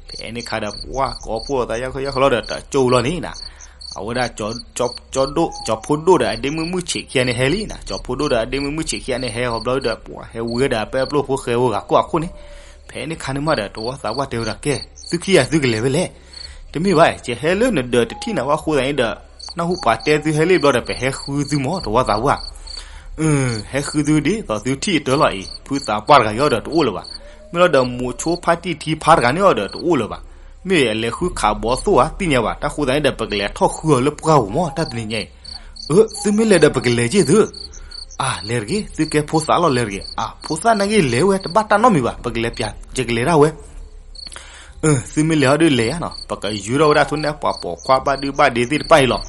ဖဲန့ၣ်ခါဒီး ပှၤကိးဖှိၣ်လိာ်သးယၢ်ခီယၢ်ခီလီၤဒီး တကၠိၢ်လီၤန့ၣ်နၤ. အဝဲဒၣ် ကၠီဒိၣ် ကၠီဖိဒိၣ်ဒီးအဒ့မုၣ်မုၣ်ဆံးခံဂၤန့ၣ်ဟဲလံနၤ. ကၠီဖိဒိၣ်ဒီးအဒ့မုၣ်မုၣ်ဆံးခံဂၤန့ၣ်ဟဲဃီဘျီဒီး ပှၤဟဲဝံဒီးအပဲပျိၢ်ဖိဃဲဝဲဂၤကိၢ်အခိၣ်န့ၣ်. ဖဲန့ၣ်ခါန့ၣ်မးဒီး တဝီသးပှၢ်တဲဝဲဒၣ် ကဲ သုခံဂၤသုကလဲၤဝဲလဲၣ်. တမ့ၢ်ဘၣ် ယဟဲလၢနဒၢးတထံၣ်နၤဘၣ်အဃိသတးန့ၣ်ဒီး နၢ်ဟူပှၤတဲသုဟဲလံဘျီဒီး ပဟဲဃုသုမး တဝီသးပှၢ် ဟဲဃုသုဒ်သိးသုထံၣ်အတၢ်လီၤအံၤ ဖုသးပှၢ်တဂၤအံၤဒီးတအိၣ်လၢၤဘၣ်. မ့ၢ်လီၤဒီးမိၤဆိဖါတံၢ်ထံဖါတဂၤန့ၣ်အီၤဒီးတအိၣ်လၢၤဘၣ်. မ့ၢ်အလဲၤဃုခးဘီသိၣ်ဧါသ့ၣ်ညါဘၣ်. တၢ်ဃိသတးန့ၣ်ဒီး ပကလဲၤထီၣ်ဃုအီၤလၢပှၢ်ပူၤမး တၢ်တနံၤညါအံၤ. အၢ သုမ့ၢ်လဲၤဒီးပကလဲၤက့ၢ်သု. အါ လဲၤတဂ့ၤ သုကဲဖိသၣ်လီၤလဲၤတဂ့ၤ. အါ ဖိသၣ်နာ်က့လဲၤဝဲ တဘၣ်တၢ်နီတမံၤဘၣ် ပကလဲၤပျး ယကလဲၤဒၣ်ဝဲ အၢ သုမ့ၢ်လဲၤဟီဒုးလဲၤဧါနီၤ ပကယူၤထီၣ်ဝဲဒၣ်ထူန့ၣ် ပှၤပိာ်ခွါဘၣ်ဒုဘၣ်ဒ့သ့ၣ်တဖၣ်အံၤလီၤ.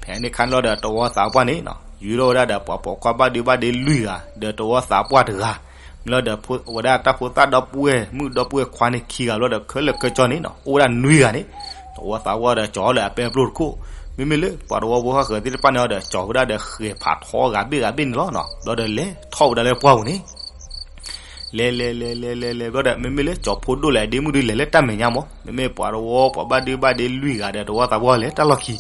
ဖဲန့ၣ်ခါန့ၣ်လီၤဒီးတဝီသးပှၢ်န့ၣ်နီၤ ယူၤထီၣ်ဝဲဒၣ်ဒီးပှၤပိာ်ခွါဘၣ်ဒုဘၣ်ဒ့လွံၢ်ဂၤ ဒီးတဝီသးပှၢ်တဂၤ မ့ၢ်လီၤဒီး ဝဲဒၣ်တၢ်ဖိသၣ်ဒီပုၢ်ဝဲၢ်မုၣ်ဒီပုၢ်ဝဲၢ်ခွါန့ၣ်ခံဂၤဘျီဒီး ခဲလၢာ်ခဲဆ့န့ၣ်နီၤ အိၣ်ဝဲဒၣ်နွံဂၤန့ၣ် တဝီသးပှၢ်ဒီးကၠီၤလၢအပဲပျိၢ်တခိၣ် မ့မ့ၢ်လၢပှၤတဝီဖိဟီၣ်ဃၢၤသ့ၣ်တဖၣ်န့ၣ်ဒီး ကၠီၤဝဲဒၣ်ဒီးဃဲၤဖးထီဂၤဘ့ၣ်ဂၤဘ့ၣ်န့ၣ်လီၤနီၤ ဘျီဒီးလဲၤထီၣ်ဝဲဒၣ်လၢပှၢ်ပူၤန့ၣ် လဲၤလဲၤလဲၤလဲၤလဲၤလဲၤဘျီဒီး မ့မ့ၢ်လၢကၠီၤဖိဒိၣ်လဲၤဒ့မုၣ်ဒုးလဲၤလၢတၢ်မဲာ်ညါမး မ့မ့ၢ်ပှၤတဝီပှၤဘၣ်ဒုဘၣ်ဒ့လွံၢ်ဂၤဒီးတဝီသးပှၢ်လဲၤတၢ်လီၢ်ခံ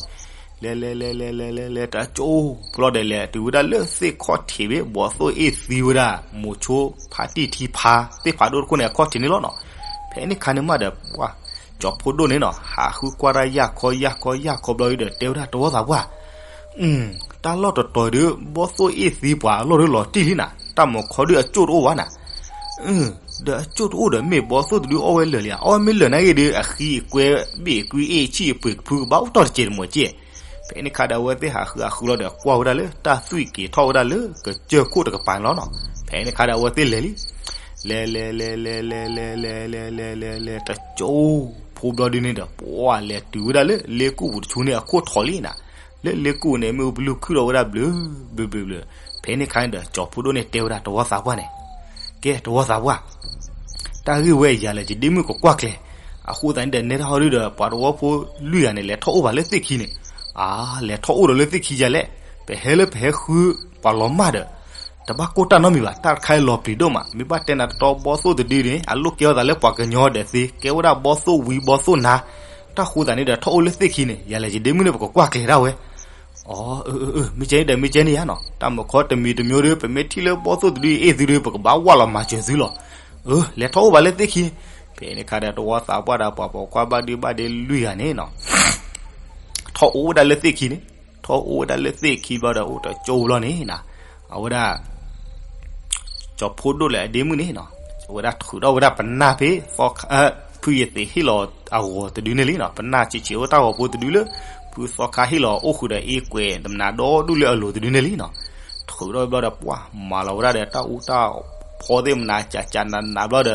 လဲၤလဲၤလဲၤလဲၤလဲၤလဲၤလဲၤတကၠိၢ် ဘျီဒီးလဲၤတုၤဝဲဒၣ်လၢသ့ၣ်ခီၣ်ထံးဘ့ၣ် ဘီသိၣ်အ့ၣ်သံဝဲဒၣ် မိၤဆိဖါတံၢ်ထံဖါ သ့ၣ်ဖးဒိၣ်တခိၣ်န့ၣ် အခီၣ်ထံးန့ၣ်လီၤနီၤ ဖဲန့ၣ်ခါန့ၣ်မးဒီး ပှၤ ကၠီၤဖိဒိၣ်န့ၣ်နီၤ ဟးဃုကွၢ်တၢ်ယၢ်ခီယၢ်ခီယၢ်ခီဘျီဒီး တဲဝဲဒၣ်တဝီသးပှၢ် တၢ်လီၢ်တတီၤဒီး ဘီသိၣ်အ့ၣ်သံပှၤအလီၢ်ဒုးလီၤတံၢ်လံနၤ တၢ်မုၢ်ခီဒုးအကၠိၢ်တအိၣ်ဘၣ်နၤ ဒီးအကၠိၢ်တအိၣ်ဒီး မ့ၢ်ဘီသိၣ်တဒုးအီၣ်ဝဲလၢာ်လံဧါ အီၣ်ဝဲမ့ၢ်လၢာ်နာ်ဂ့ၤဒီး အဃံအကွဲဘ့ၣ်အကွံအ့ၣ်ဆံၣ်အပှ့ၤကဖုကဘၣ်အိၣ်တီၢ်တစဲးတမီၤက့ၢ် ဖဲန့ၣ်ခါဒီးအဝဲသ့ၣ်ဟးဃုဟးဃုလီၤဒီးကွၢ်ဝဲဒၣ်လၢတၢ်သွံၣ်က့ၤထီၣ်ဝဲဒၣ်လၢ ကစၢၢ်ခိၣ်တကပၤန့ၣ်လီၤနီၤ ဖဲန့ၣ်ခါဒီးအဝဲသ့ၣ်လဲၤလံ လဲၤလဲၤလဲၤလဲၤလဲၤလဲၤလဲၤလဲၤလဲၤလဲၤလဲၤလဲၤ တကၠိဖိဘျီဒုန့ၣ်ဒီး ပှၤလဲၤတုၤဝဲဒၣ်လၢ လ့ကူၣ်ပူၤတဆူန့ၣ်အခိၣ်ထံးလံနၤ လၢလ့ကူၣ်န့ၣ် မ့ၣ်အူပလုၢ်ခုၣ်ထီၣ်ဝဲဒၣ်ဘျုးဘျုးဘျုး ဖဲန့ၣ်ခါန့ၣ်ဒီး ကၠီၤဖိဒိၣ်န့ၣ်တဲဝဲဒၣ်တဝီသးပှၢ်န့ၣ် ကဲတဝီသးပှၢ် တၢ်ဂ့ၢ်ဝဲယၤလဲၤ ယဒ့မုၣ်ကကွၢ်ကျဲၤ အဃိသတးန့ၣ်ဒီး နဲဒၣ်ဟီဒုဒီး ပှၤတဝီဖိလွံၢ်ဂၤန့ၣ် လဲၤထီၣ်အိၣ်ဘၣ်လၢသ့ၣ်ခံန့ၣ် အါ လဲၤထီၣ်အိၣ်ဒီးလၢသ့ၣ်ခံယၤလဲၣ် ပဟဲလၢပဟဲဃုပှၤလီၤမၢ်ဒီး တဘၣ်ကိၢ်တၢ်နီတမံၤဘၣ် တၢ်တခါအံၤလီၤပျံၤဒိၣ်မး မ့ၢ်ဘၣ်တဲနၤတတီဘီသိၣ်တဒုန့ၣ် အလိၣ်ကဲထီၣ်သးလၢပှၤကညီဒဲးသ့ ကဲဝဲဒၣ်ဘီသိၣ်ဝံဘီသိၣ်နါ တၢ်ဃိသတးန့ၣ်ဒီး ထီၣ်အိၣ်လၢသ့ၣ်ခံန့ၣ် ယၤလဲၤယဒ့မုၣ်န့ၣ် ပကကွၢ်ကျဲၤဒၣ်ဝဲ အၢ မ့ၢ်ကဲန့ၣ်ဒီး မ့ၢ်ကဲန့ၣ်ဧါနီၤ တၢ်မုၢ်ခီတမံၤတမံၤဒီး ပမ့ၢ်ထံၣ်လၢဘီသိၣ်တဒုအ့ၣ်သုဒီး ပကဘၣ်ဝၢ်လီၤမၤစၢၤသုလီၤ အၢ လဲၤထီၣ်အိၣ်ဘၣ်လၢသ့ၣ်ခံန့ၣ် ဖဲန့ၣ်ခါဒီးတဝီသးပှၢ်ဒီးပှၤပိာ်ခွါဘၣ်ဒုဘၣ်ဒ့လွံၢ်ဂၤန့ၣ်နီၤ ထီၣ်အိၣ်ဝဲဒၣ်လၢသ့ၣ်ခံန့ၣ် ထီၣ်အိၣ်ဝဲဒၣ်လၢသ့ၣ်ခံဘျီဒီး အိၣ်တကၠိဖိဘျီန့ၣ် အဝဲဒၣ် ကၠီၤဖိဒိၣ်လၢအဒ့မုၣ်န့ၣ်နီၤ, အဝဲဒၣ်ထုးထီၣ်ဝဲဒၣ်ပနၢ်ဖဲ ဖုယသံးဟ့ၣ်လီၤအဂီၤတဒုန့ၣ်လံနီၤ, ပနၢ်ဆံးဆံးအိၣ်တၢ်ဂီၤဖိတဒုလၢ ဖုသီခါဟ့ၣ်လီၤအိၣ်ဃုာ်ဒီးအ့ကွဲး တမနၤဒီဒူၣ်လၢအလိၤတဒုန့ၣ်လံနီၤ, ထုးထီၣ်ဘျီဒီး ပှၢ်မၤလီၤဝဲဒၣ်ဒီးတၢ်အူတၢ်ဖီသ့ၣ်မနၤ ကကနးနးဘျီဒီး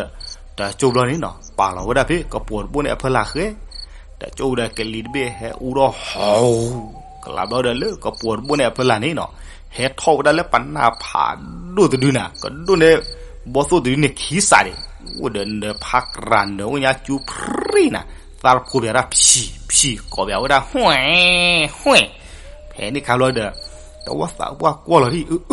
တကၠိဘျီန့ၣ်နီၤ ပာ်လီၤဝဲဒၣ်ဖဲကပီၤတဘိၣ်န့ၣ်အဖီလာ်ဃဲ တကၠိဝဲဒီးကလံၤတဘ့ၣ်ဟဲအူထီၣ်ဟီၣ် ကလးဘျီဒီးလၢကပီၤတဘိၣ်န့ၣ်အဖီလာ်န့ၣ်နီၤ, ဟဲထီၣ်ဝဲဒၣ်လၢပနၢ်ဖးဒိၣ်တဒုနၤ, ကဒိၣ်န့ၢ် ဘီသိၣ်တဒုန့ၣ်ခံစးဒံး, အိၣ်ဒီးနဖးကြၤနၢၤအိၣ်ညါကၠူပြံနၤ, သးတဖိးပၠးတၢ်ဖံးဖံး ကိးပၠးဝဲဒၣ် ဟွဲၣ် ဟွဲၣ်, ဖဲန့ၣ်ခါဘျီဒီး တဝီသးပှၢ်ကွၢ်လီၤဒံး အၢ အၢ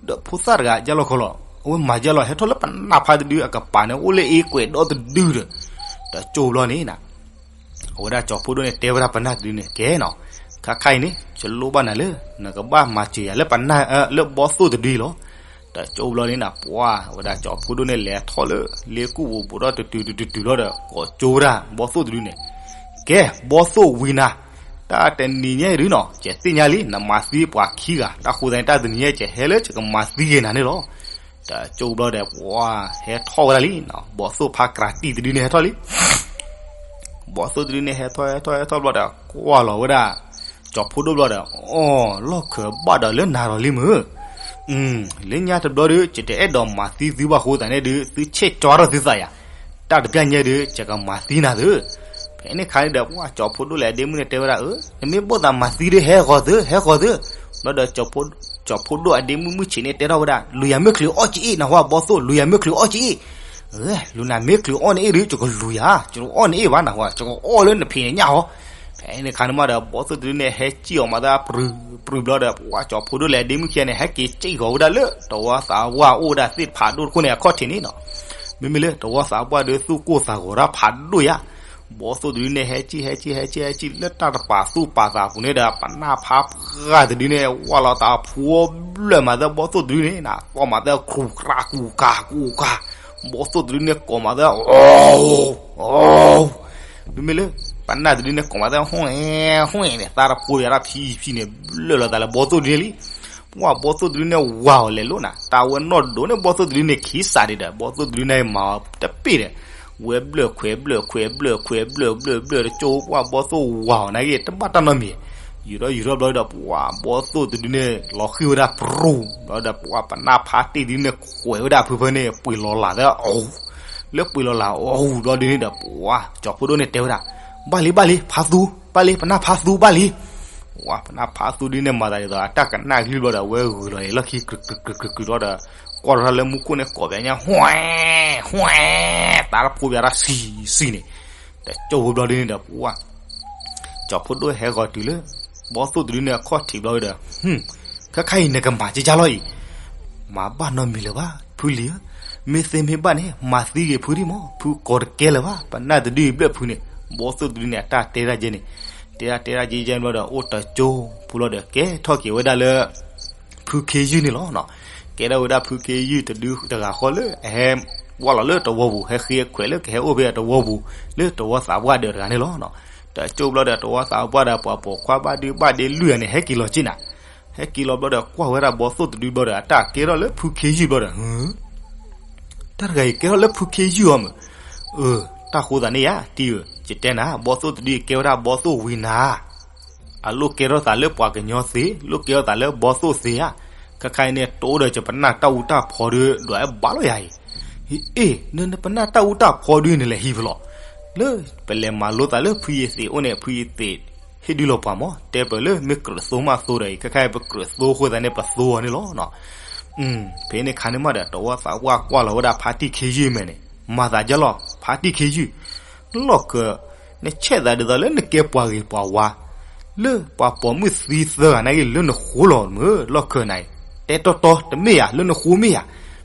ဒီးဖိသၣ်တဂၤကၢ်လီၤခီလီၤ, အဝဲမၤကၢ်လီၤ ဟဲထီၣ်လၢပနၢ်ဖးတဒုအကပၤန့ၣ် အိၣ်လၢအ့ကွဲးဒီတဒုဒီး တကၠိဘျီန့ၣ်နီၤ အဝဲဒၣ်ကၠီၤဖိဒိၣ်န့ၣ်တဲဝဲဒၣ်ပနၢ်တဒုန့ၣ် ကဲနီၤ, ခါခါအံၤန့ၣ် ယလိၣ်ဘၣ်နၤလၢ နကဘၣ်မၤစၢၤယၤလၢပနၢ် လၢဘီသိၣ်တဒုအံၤလီၤ. တကၠိဘျီန့ၣ်နီၤ ပှၢ် အဝဲဒၣ်ကၠီၤဖိဒိၣ်န့ၣ်လဲၤထီၣ်လၢ လ့ကူၣ်ပူၤ ဘူးထီၣ်တတုၤတတုၤတတုၤလီၤဒီး ကိးကၠိဝဲဒၣ်ဘီသိၣ်တဒုန့ၣ်, ကဲ ဘီသိၣ်ဝံၤနၤ, တၢ်တနံၤညါအံၤဒုနီၤ ယသ့ၣ်ညါလံ နမၤသံပှၤခံဂၤ တၢ်ဃိသတးန့ၣ် တၢ်တနံၤညါအံၤ ယဟဲလၢယကမၤသံက့ၤနၤန့ၣ်လီၤ. တကၠိဘျီဒီး ပှၢ် ဟဲထီၣ်ဝဲဒၣ်လံနီၤ, ဘီသိၣ်ဖးကြၤတံၢ်တဒုန့ၣ်ဟဲထီၣ်လံ ဘီသိၣ်တဒုန့ၣ် ဟဲထီၣ် ဟဲထီၣ် ဟဲထီၣ်ဘျီဒီး ကွၢ်လီၤဝဲဒၣ် ကၠီၤဖိဒိၣ်ဘျီဒီး အိ လီၢ်ခၢၣ်ဘၣ်ဒီးလၢနၤဒီးလံမုၢ်, လၢညါတဘျီဒီး ယတအဲၣ်ဒိးမၤသံသုဘၣ်အဃိသတးန့ၣ်ဒီး သုဆဲးကၠီထီၣ်သုသးယၤ, တၢ်တပျၢ်ညါဒီး ယကမၤသံနၤသု. ဖဲန့ၣ်ခါန့ၣ်ဒီး ပှၢ် ကၠီၤဖိဒိၣ်လၢအဒ့မုၣ်န့ၣ်တဲဝဲဒၣ် အၢ နမ့ၢ်ဘၣ်သးမၤသံဒီး ဟဲဃီၤသု ဟဲဃီၤသု. ဘျီဒီး ကၠီၤဖိဒိၣ်အဒ့မုၣ်မုၢ်ဆ့းန့ၣ်တဲထီၣ်ဝဲဒၣ် လူၤယၤမ့ၢ်ချုးအီၣ်ကအ့ၣ် နၢ်ဟူဧါ ဘီသိၣ် လူၤယၤမ့ၢ်ချုးအီၣ်ကအ့ၣ်, လူၤနၤမ့ၢ်ချုးအီၣ်နအ့ၣ်ဒီး ယကလူၤယၤ ယကအီၣ်နအ့ၣ်ဘၣ် နၢ်ဟူဧါ ယကအီၣ်လၢနဖံးနညၣ်အီၤ. ဖဲန့ၣ်ခါန့ၣ်မးဒီး ဘီသိၣ်တဒုန့ၣ် ဟဲစံၣ်အီၤမးသးပြူၤပြူၤဘျီဒီး ပှၢ် ကၠီၤဖိဒိၣ်လၢအဒ့မုၣ်ခံဂၤန့ၣ် ဟဲက့ၤစံၣ်ဂီၤဝဲဒၣ်လၢ တဝီသးဝၢ်အိၣ်ဝဲဒၣ် သ့ၣ်တဖးဒိၣ်တခိၣ်န့ၣ် အခီၣ်ထံးန့ၣ်နီၤ. မ့မ့ၢ်လၢတဝီသးဝၢ်ဒီး သူၣ်ကိၢ်သးဂီၤတၢ်ဖးဒိၣ်ယါ ဘီသိၣ်တဒုန့ၣ် ဟဲစံၣ် ဟဲစံၣ် ဟဲစံၣ် ဟဲစံၣ် လၢတၢ်တပာ်သူၣ်ပာ်သးအပူၤန့ၣ်ဒီး ပနၢ်ဖးပှၢ်တဒုန့ၣ် ဝၢ်လီၤသးဖှီဘျၢၣ်မးသး ဘီသိၣ်တဒုန့ၣ်နီၤ သီၣ်မးသး ကြူၤကြၤ ကူၤကၤ ကူၤကၤ, ဘီသိၣ်တဒုန့ၣ် ကိးမးသး အိ အိ မ့မ့ၢ်လၢ ပနၢ်တဒုန့ၣ် ကိးမးသး ဟွဲၣ် ဟွဲၣ်န့ၣ် သးတဖိးပၠးတၢ်ဖံးဖံးန့ၣ် ဘျၢၣ်လီၤသးလၢဘီသိၣ်တဒုန့ၣ်လံ. ပှၢ် ဘီသိၣ်တဒုန့ၣ် ဝၤအီၤလဲၤလိာ်နၤ တၢ်ဝဲနီၢ်ဒိးန့ၣ် ဘီသိၣ်တဒုန့ၣ် ခံစးဒံးဒီး ဘီသိၣ်တဒုန့ၣ် မၤအီၤတပ့ၢ်ဒီး ဝဲဘျၢၣ်ခွဲးဘျၢၣ်ခွဲးဘျၢၣ်ခွဲးဘျၢၣ်ဘျၢၣ်ဘျၢၣ်တကၠိ ပှၢ် ဘီသိၣ်ဝၤအီၤနာ်က့ တဘၣ်တၢ်နီတမံၤ, ယူၤထီၣ်ယူၤထီၣ်ဘျီဒီး ပှၢ် ဘီသိၣ်တဒုန့ၣ် လီၤဃံၢ်ဝဲဒၣ်ပြူၤ ဘျီဒီး ပှၢ် ပနၢ်ဖးတံၢ်တဒုန့ၣ် ကွဲးဝဲဒၣ်ဖုဖၢန့ၣ် ပှ့ၤလီၤလးသးအီၤ လၢပှ့ၤလီၤလးအီၤဘျီဒုန့ၣ်ဒီး ပှၢ် ကၠီၤဖိဒိၣ်န့ၣ်တဲဝဲဒၣ် ဘၣ်လံ ဘၣ်လံ ဖးသူ ဘၣ်လံ ပနၢ်ဖးသူ ဘၣ်လံ. ပှၢ် ပနၢ်ဖးသူဒုန့ၣ် မၤသးဒ်သိး အတၢ်ကနၣ်ဂံၢ်ဘျီဒီး အဝဲဂုာ်လီၤအံၤလီၢ်ခံ ကြုးကြုးကြုးကြုးကြုးလီၤဒီး ကွၢ်ထီၣ်လၢမူခိၣ်န့ၣ် ကိးပၠးညါ ဟွဲၣ် ဟွဲၣ် သးတဖိးပၠးတၢ်ဆံးဆံးန့ၣ် တကၠိဖိဘျီဒုန့ၣ်ဒီး ပှၢ် ကၠီၤဖိဒိၣ်ဟဲဂီၤတုၤလၢ ဘီသိၣ်တဒုန့ၣ် အခီၣ်ထံးဘျီဒီး ခဲခါအံၤ နကမၤကကၢ်လီၤအံၤ မၤဘၣ်နီတမံၤလၢၤဘၣ် ဖုလံၤဧၢ, မ့ၢ်သ့မ့ၢ်ဘၣ်န့ၣ် မၤသံက့ၤဖုဒံးမး ဖုကိးတကဲလၢၤဘၣ် ပနၢ်တဒုအံၤဘျၢၣ်ဖုန့ၣ်. ဘီသိၣ်တဒုန့ၣ် အတၢ်တဲဒၣ်ကဲန့ၣ် တဲဒၣ်တဲဒၣ်ကဲကဲဘျီဒီး အိၣ်တကၠိဖိလီၤဒီး ကဲထီၣ်က့ၤဝဲဒၣ်လၢ ဖုခ့ယုၢ်န့ၣ်လီၤ. ကဲထီၣ်ဝဲဒၣ်ဖုခ့ယုၢ်တဒုတဂၤဃီလၢ အဟဲဝဲလီၤလၢတဝီပူၤ ဟဲဃ့အခွဲးလၢကဟဲအိၣ်ဖဲအတဝီပူၤ လၢတဝီသးပှၢ်ဒၢးတဂၤန့ၣ်လီၤ. တကၠိဘျီဒီး တဝီသးပှၢ်ဒီး ပှၤပိာ်ခွါဘၣ်ဒုဘၣ်ဒ့လွံၢ်ဂၤန့ၣ် ဟဲက့ၤလီၤက့ၤနၤ ဟဲက့ၤလီၤဘျီဒီး ကွၢ်ဝဲဒၣ်ဘီသိၣ်တဒုဘျီဒီး အတၢ်ကဲထီၣ်လၢဖုခ့ယုၢ်ဘျီဒီး တၢ်တဂၤအံၤကဲထီၣ်လၢဖုခ့ယုၢ်အီၤမး. အၢ တၢ်ဃိသးန့ၣ်ယါ တံၤဧၢ, ယတဲနၤ ဘီသိၣ်တဒုအံၤကဲဝဲဒၣ်ဘီသိၣ်ဝံၤနၤ အလိၣ်ကဲထီၣ်သးလၢပှၤကညီသ့, လိၣ်ကဲထီၣ်သးလၢဘီသိၣ်သ့ဧါ. ခဲခါအံၤန့ၣ် တအိၣ်ဒီးယပနၢ်တၢ်အူတၢ်ဖီဒီး ဒွးအဲၣ်ဘၣ်လီၤယၤအံၤ. အ့ၣ် နပနၢ်တၢ်အူတၢ်ဖီဒုန့ၣ်လဲၤဟံးဖဲလဲၣ်. လၢပလဲၤမၤလိသးလၢဖုယသံးအိၣ်န့ၣ် ဖုယသံးဟ့ၣ်ဒုးလီၤပှၤမး, တဲပၢၢ်လၢမ့ၢ်ကြၢးသိမးသိဒီးအံၤ ခဲခါအံၤပကြၢးသိအဃိသတးန့ၣ် ပသိအီၤန့ၣ်လီၤ. ဖဲန့ၣ်ခါန့ၣ်မးဒီး တဝီသးပှၢ်ကွၢ်လီၤဝဲဒၣ်ဖါတံၢ်ခ့ယုၢ်မဲာ်န့ၣ် မၤသးဒ်လဲၣ် ဖါတံၢ်ခ့ယုၢ် လီၢ်ခၢၣ် နဆဲးသးဒ်သိးလၢနကဲပှၤဂ့ၤပှၤဝါ လၢပှၤပိာ်မုၣ်သံသၢဂၤနာ်က့ လၢနဃိလီၤမး လီၢ်ခၢၣ်နၤအံၤ တဲတီတီတမ့ၢ်ယၤ လၢနဃိမ့ၢ်ယၤ.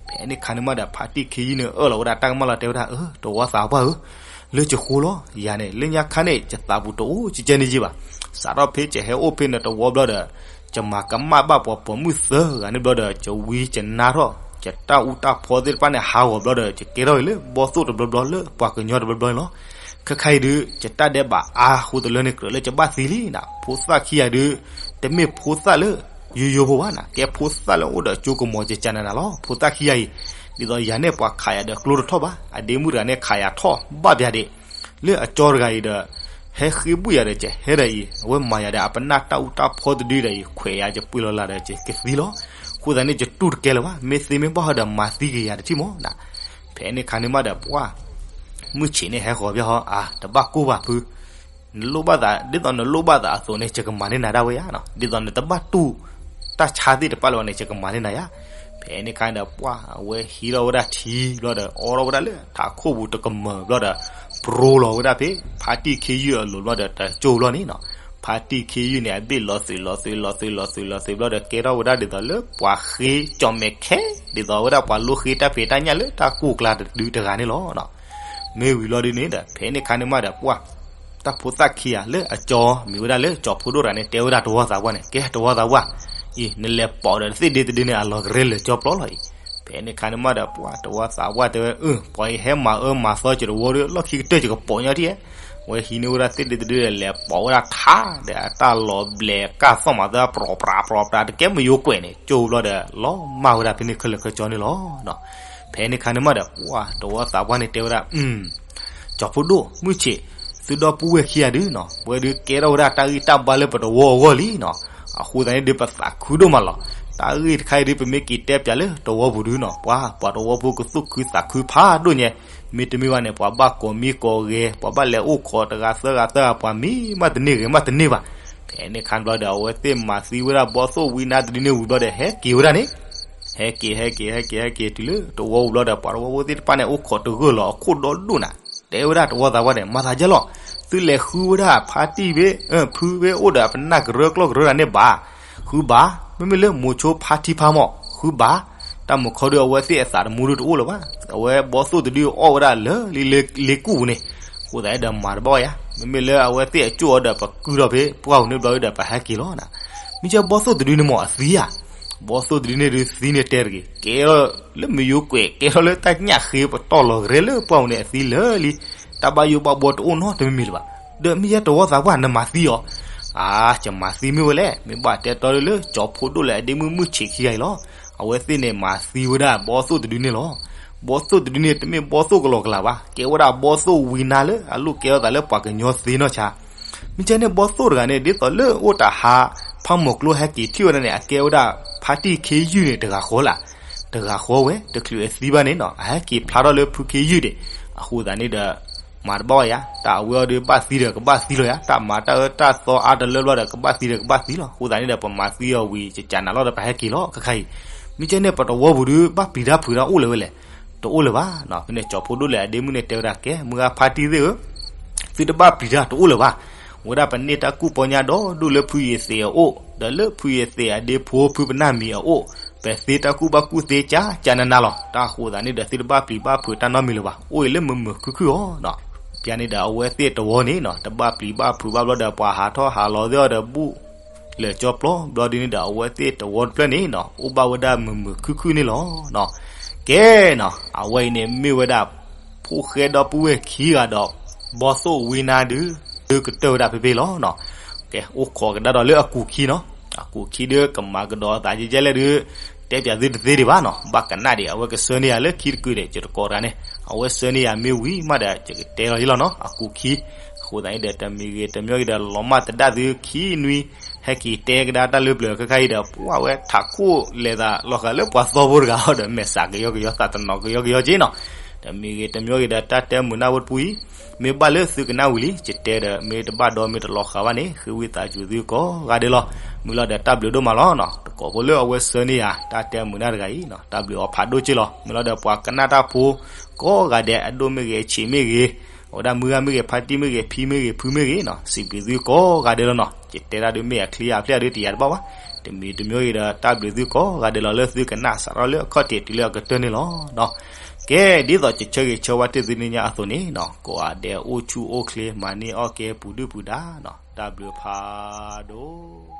ဖဲန့ၣ်ခါန့ၣ်မးဒီး ဖါတံၢ်ခ့ယုၢ်န့ၣ် အၢၣ်လီၤဝဲဒၣ်တၢ်ကမၣ်လီၤ တဲဝဲဒၣ် အၢ တဝီသးပှၢ်ဧၢ လၢယဃိလီၤ ယၤန့ၣ် လၢညါခါန့ၣ် ယသးပူၤတအိၣ်ကကဲန့ၣ်က့ဘၣ်. စးထီၣ်ဖဲယဟဲအိၣ်ဖဲနတဝီဘျီဒီး ယမၤကမၣ်ဘၣ်ပှၤပိာ်မုၣ်သၢဂၤန့ၣ်ဘျီဒီး ယဝံယနါထီၣ် ယတၢ်အူတၢ်ဖီသ့ၣ်တဖၣ်န့ၣ် ဟးဂီၤဘျီဒီး ယကဲထီၣ်က့ၤလၢဘီသိၣ်တဘျီဘျီလၢပှၤကညီတဘျီဘျီန့ၣ်လီၤ. ခဲခါအံၤဒုး ယတၢ်ဒဲးဘးအါဃိတလၢန့ၣ် ကြၢးလၢယဘၣ်သံလံနၤ. ဖိသၣ်ခံဂၤဒုး တမ့ၢ်ဖိသၣ်လၢ ယိယိဖိဘၣ်နၤ, ကဲဖိသၣ်လၢအိၣ်ဒီးကၠိကမီၤကကနၤနၤလီၤ. ဖိသၣ်ခံဂၤအံၤ ဒ်သိးယၤန့ၣ်ပှၤခးယၤဒီးကျိတထီၣ်ဘၣ်, အဒ့မုၣ်တဂၤန့ၣ်ခးယၤထီၣ်ဘၣ်ပၠးဒံး, လၢအကၠီတဂၤအံၤဒီး ဟဲဃ့ဘုၣ်ယၤဒီးကဲ ဟဲဒီးအံၤ အဝဲမၤယၤဒီးအပနၢ်တၢ်အူတၢ်ဖီတဒုဒီးအံၤ ခွဲးယၤကပှ့ၤလီၤလၢ်ဒီးကဲကသံလီၤ. အဃိသတးန့ၣ် ကတူၢ်တကဲလၢၤဘၣ်, မ့ၢ်သ့မ့ၢ်ဘၣ်ဟီဒီးမၤသံက့ၤယၤတထံၣ်မးနၤ. ဖဲန့ၣ်ခါန့ၣ်မးဒီးပှၢ် မုၢ်ဆ့းန့ၣ်ဟဲဃီၤပၠးဟီ အါ တဘၣ်ကိၢ်ဘၣ်ဖု နလိၣ်ဘၣ်သး ဒ်သိးနလိၣ်ဘၣ်သးအသိးန့ၣ် ယကမၤန့ၢ်နၤဒၣ်ဝဲယါနီၤ, ဒ်သိးနတဘၣ်တူၢ်တၢ်ဆါသ့ၣ်တဖၣ်လၢၤဘၣ်န့ၣ် ယကမၤန့ၢ်နၤယါ. ဖဲန့ၣ်ခါန့ၣ်ဒီး ပှၢ်အဝဲဟံးထီၣ်ဝဲဒၣ်ထံဘျီဒီး အိးထီၣ်ဝဲဒၣ်လၢထးခိၣ်ပူၤတကမၢၢ်ဘျီဒီး ပရိလီၤဝဲဒၣ်ဖဲ ဖါတံၢ်ခ့ယုၢ်အလိၤဘျီဒီး တကၠိဘျီန့ၣ်နီၤ. ဖါတံၢ်ခ့ယုၢ်န့ၣ် အဘ့ၣ်လီၤသုးလီၤသုးလီၤသုးလီၤသုးဘျီဒီး ကဲထီၣ်ဝဲဒၣ်ဒ်သိးလၢပှၤဃ့ကၠီၣ်မဲာ်ခဲ ဒ်သိးဝဲဒၣ်ပှၤလိဃ့တၢ်ဖံးတၢ်ညၣ်လၢတၢ်ကူၣ်ကျါတဒုတဂၤန့ၣ်လီၤ. မ့ၢ်ဝံၤလီၤဒုန့ၣ်ဒီး ဖဲန့ၣ်ခါန့ၣ်မးဒီးပှၢ် တၢ်ဖိသၣ်ခံဂၤလၢအကၠီ မ့ၢ်ဝဲဒၣ်လၢကၠီၤဖိဒိၣ်တဂၤန့ၣ် တဲဝဲဒၣ်တဝီသးပှၢ်န့ၣ် ကဲတဝီသးပှၢ် အံၤ နလဲၤပိာ်ဒီးသ့ၣ်ဒ့တဒုန့ၣ် အလီၤကရဲလၢာ်ကၠီပျီလီၤအံၤ. ဖဲန့ၣ်ခါန့ၣ်မးဒီးပှၢ်တဝီသးပှၢ်တဲဝဲ အၢ ပှၤအံၤဟဲမၤအၢမၤသီက့ၤတဝီဒီး လီၢ်ခံကတၢၢ်ကကပိာ်ညီထံၣ် ဝဲဟံးန့ၢ်ဝဲဒၣ်သ့ၣ်ဒ့တဒုဒီး လဲၤပိာ်ဝဲဒၣ်ထါဒီး အတၢ်လီၤဘျဲးကၢ်သီၣ်မၤသၢ ပြီပြးပြီပြး တကဲမယိကွဲးန့ၣ် ကၠိဘျီဒီး လီၤမၢ်ဝဲဒၣ်ဖဲန့ၣ်ခဲလၢာ်ခဲဆ့န့ၣ်လီၤ. ဖဲန့ၣ်ခါန့ၣ်မးဒီး ပှၢ်တဝီသးပှၢ်န့ၣ်တဲဝဲဒၣ် ကၠီၤဖိဒိၣ် မုၢ်ဆ့း သုဒီပုၢ်ဝဲၢ်ခံဂၤဒုနီၤ ပဝဲဒုးကဲထီၣ်ဝဲဒၣ်တၢ်ဂံၢ်တၢ်ဘါလၢပတဝီအဂီၢ်လံနီၤ. အဃိသတးန့ၣ်ဒုးပသးခုဒိၣ်မးလီၤ. တၢ်ဂ့ၢ်တခါအံၤဒုး ပမ့ၢ်က့ၤတဲပၠးလၢတဝီပူၤဒုနီၤ ပှၤ ပှၤတဝီဖိကသူၣ်ခုသးခုဖးဒိၣ်ညါ, မ့တမ့ၢ်ဘၣ်န့ၣ် ပှၤဘၣ်ကိးမံၤကိးဂၤ ပှၤဘၣ်လဲၤအိၣ်ခိးတဂၤသၢဂၤသၢဂၤ ပှၤမံၤမးတန့ၢ်ဂ့ၤမးတန့ၢ်ဘၣ်. ဖဲန့ၣ်ခါဘျီဒီး အဝဲသ့ၣ်မၤသံဝဲဒၣ်ဘီသိၣ်ဝံနါတဒုန့ၣ်ဝံၤဘျီဒီး ဟဲက့ၤဝဲဒၣ်န့ၣ် ဟဲက့ၤ ဟဲက့ၤ ဟဲက့ၤ ဟဲက့ၤတုၤလၢတဝီပူၤဘျီဒီး ပှၤတဝီဖိသ့ၣ်တဖၣ်န့ၣ် အိၣ်ခိးတဂၢၢ်လီၤ အခိၣ်ဒီဒိၣ်နၤ, တဲဝဲဒၣ်တဝီသးပှၢ်န့ၣ် မၤသးဒ်လဲၣ်လီၤ. သုလဲၤဃုဝဲဒၣ်ဖါတံၢ်ဖဲ ဖုဖဲအိၣ်ဒီးအပနၢ်ကရၢကျီၢ်ကရၢတဂၤန့ၣ်ဘၣ်, ဃုဘၣ်. မ့မ့ၢ်လၢမိၤဆိဖါထံဖါမီၢ် ဃုဘၣ်. တၢ်မုာ်ခီဒုးအဝဲသ့ၣ်အသးတမူဒုးတအိၣ်လၢၤဘၣ်. အဝဲဘီသိၣ်တဒုအီၣ်ဝဲဒၣ်လၢလံလ့ကူၣ်ပူၤန့ၣ်, အဃိသတးဒီးမၤတဘၣ်ဝဲယါ. မ့မ့ၢ်လၢအဝဲသ့ၣ်အကၠိၣ်အီၤဒီး ပကုၢ်ထီၣ်ဖဲပှၢ်ပူၤန့ၣ်ဘျီဒီး ပဟဲက့ၤလီၤနၤ. မ့ၢ်ကဲဘီသိၣ်တဒုန့ၣ်မ့ၢ်အသံဧါ. ဘီသိၣ်တဒုန့ၣ်ဒုးသံန့ၣ်တဲတဂ့ၤ, ကဲထီၣ်လၢမယိကွဲး ကဲထီၣ်လၢတၢ်ညၣ်ဃ့ပတီၢ်လီၤကရဲလၢပှၢ်ပူၤန့ၣ်အသံလၢာ်လံ. တၢ်ဘၣ်ယိၣ်ဘၣ်ဘှီတအိၣ်နီတမံၤမံၤလၢၤဘၣ်. ဒီးမ့ၢ်ယဲတဝီသးပှၢ်နမၤသံအီၤ. အါ ယမၤသံမ့ၢ်ဝဲလဲၣ်, မ့ၢ်ဘၣ်တဲတီလၢ ကၠီၤဖိဒိၣ်လၢအဒ့မုၣ်မုၢ်ဆ့းခံဂၤအံၤလီၤ. အဝဲသ့ၣ်န့ၣ်မၤသံဝဲဒၣ်ဘီသိၣ်တဒုန့ၣ်လီၤ. ဘီသိၣ်တဒုန့ၣ် တမ့ၢ်ဘီသိၣ်ကလီကလးဘၣ်, ကဲဝဲဒၣ်ဘီသိၣ်ဝံနါလၢအလိၣ်ကဲထီၣ်သးလၢပှၤကညီသ့နီၢ်ဆါ. မ့ၢ်ကဲန့ၣ်ဘီသိၣ်တဂၤန့ၣ် ဒ်သိးလၢအိၣ်တၢ်ဟး ဖးမီၤကျိဟဲက့ၤထံၣ်ဝဲဒၣ်န့ၣ် အကဲဝဲဒၣ်ဖါတံၢ်ခ့ယုၢ်န့ၣ် တဂၤဃီလၢ်, တဂၤဃီဝဲ တချုးအသံဘၣ်န့ၣ်နီၤ အဟဲက့ၤဖျါထီၣ်လၢဖုခ့ယုၢ်ဒံး. အဃိသတးန့ၣ်ဒီး မၤတဘၣ်ဝဲယါ, တၢ်အဝဲအီၤဒုးဘၣ်သံဒီးကဘၣ်သံလီၤယါ, တၢ်မၤတၢ်အၢတၢ်သီအါတလၢဘျီဒီး ကဘၣ်သံဒီးကဘၣ်သံလီၤ. အဃိသတးန့ၣ်ဒီး ပမၤသံအီၤဝံၤ ကကးနၤလီၤဒီးပဟဲက့ၤလီၤ ခဲခါအံၤ. မ့ၢ်ကဲန့ၣ် ပတဝီပူၤဒုးဘၣ်ပျံၤတၢ်ဖုးတၢ်အိၣ်လၢၤဝဲလဲၣ်, တအိၣ်လၢၤဘၣ်. ဖဲန့ၣ်ကၠီၤဖိဒိၣ်လၢအဒ့မုၣ်န့ၣ်တဲဝဲဒၣ် ကဲ မုၢ်ဂၤဖါတံၢ်သ့ၣ်ဧၢ, သုတဘၣ်ပျံၤတၢ်တအိၣ်လၢၤဘၣ်. ဝဲဒၣ်ပန့ၢ်တၢ်ကူၣ်ပီညါဒီဒူၣ်လၢဖုယ့ၤသ့းအအိၣ်, ဒီးလၢဖုယ့ၤသ့းအဒ့ဖိဖုပနၢ်မံၤအအိၣ်, ပသ့တၢ်ကူၣ်ဘၣ်ကူၣ်သ့ကကနနလီၤ. တၢ်အဃိသတးန့ၣ်ဒီး သုတဘၣ်ပျံၤဘၣ်ဖုးတၢ်နီတမံၤလၢၤဘၣ်, အိၣ်အံၤလၢမုာ်မုာ်ခုၣ်ခုၣ်အီၤနီၤ. ဖဲန့ၣ်ဒီးအဝဲသ့ၣ်တဝီန့ၣ်နီၤ တဘၣ်ပျံၤဘၣ်ဖုးဘၣ်ဘျီဒီး ပှၤဟးထီၣ်ဟးလီၤသ့ၣ်အီၤဒီးဘူၣ် လၢာ်ကၠီပျီဘျီဒုန့ၣ်ဒီး အဝဲသ့ၣ်တဝီတဖျၢၣ်န့ၣ်နီၤ အိၣ်ဘၣ်ဝဲဒၣ်မုာ်မုာ်ခုၣ်ခုၣ်န့ၣ်လီၤ. ကဲနီၤ အဝဲအံၤန့ၣ်မ့ၢ်ဝဲဒၣ် ဖိၣ်ဃဲဒီပုၢ်ဝဲၢ်ခံဂၤဒီး ဘီသိၣ်ဝံနါဒုး ဒုးကတၢၢ်ဝဲဒၣ်ဖဲဖဲလီၤနီၤ. ကဲ အိၣ်ခိးကဒါဒီးလၢအကူာ်ခံနီၤ. အကူာ်ခံဒုးကမၤကဒီးသးယဲယဲလဲၣ်ဒုး တဲပၠးသုတသ့ဒံးဘၣ်နီၤ. ဘၣ်ကနၣ်ဒံး အဝဲကဆှၢန့ၢ်ယၤလၢခံတကုာ်ဒီး ယတကိးတဂၤန့ၣ် အဝဲဆှၢန့ၢ်ယၤမ့ၢ်ဝံၤမးဒီး ယကတဲလီၤယလီၤနီၤ. အကူာ်ခံ အဃိသတးန့ၣ်ဒီး တမံၤဂ့ၤတမံၤဂ့ၤဒီး လီၤမၢ်သဒၣ်သုခံနွံ ဟဲက့ၤတဲကဒါတၢ်လၢပျၢၤခဲခါအံၤဒီး ပှၢ်ဝဲထးခိၣ်လဲၤသးလီၤဃာ်လၢပှၤသီဖိတဂၤအီၤဒီး မဲာ်ဆှးကယီကယီ သးတနီၤကယီကယီက့နီၤ. တမံၤဂ့ၤတမံၤဂ့ၤဒီး တၢ်တဲမုာ်နၢ်ဝဲတပူၤအံၤ မ့ၢ်ဘၣ်လၢသုကနၣ်ဝံၤလံ ယတဲဒီး မ့ၢ်တဘၣ်ဒီးမ့ၢ်တလီၤဃာ်ဘၣ်န့ၣ် ဃ့ဝံသးစူၤသုကိးဂၤဒဲးလီၤ. မုာ်လီၤဒီးတၢ်ဘျုးဒိၣ်မးလီၤနီၤ. တကိးဖိလၢအဝဲဆှၢန့ၢ်ယၤ တၢ်တဲမုာ်နၢ်တဂၤအံၤနီၤ တၢ်ဘျုးအီၤဖးဒိၣ်က့လီၤ. မုာ်လီၤဒီးပှၤကနၣ်တၢ်ဖိ ကိးဂၤဒဲး အဒိၣ်မ့ၢ်ဂ့ၤ အဆံးမ့ၢ်ဂ့ၤ အဝဲဒၣ်မုၢ်ဂၤမ့ၢ်ဂ့ၤ ဖါတံၢ်မ့ၢ်ဂ့ၤ ဖံမ့ၢ်ဂ့ၤ ဖုမ့ၢ်ဂ့ၤနီၤ စံးဘျုးသုကိးဂၤဒဲးလီၤနီၤ. ယတဲတၢ်ဒုးမ့ၢ်အချံအဖျဲၣ်အဒုးတယာ်တဘၣ်ဘၣ်. တမံၤတမံၤဂ့ၤဒီး တၢ်ဘျုးသုကိးဂၤဒဲးလီၤ လၢသုကနၣ်စးထီၣ်လၢအခီၣ်ထံးတုၤလၢအကတၢၢ်န့ၣ်လီၤနီၤ. ကဲ ဒ်သိးယဆၢဂ့ၤဆၢဝါတ့ၢ်သုန့ၣ်ညါအသိးန့ၣ်နီၤ ကိးဂၤဒဲးအိၣ်ဆူၣ်အိၣ်ချ့ မၤန့ၢ်အီၣ်ကဲပူၤဒုၣ်ပူၤဒါနီၤ. တၢ်ဘျုးဖးဒိၣ်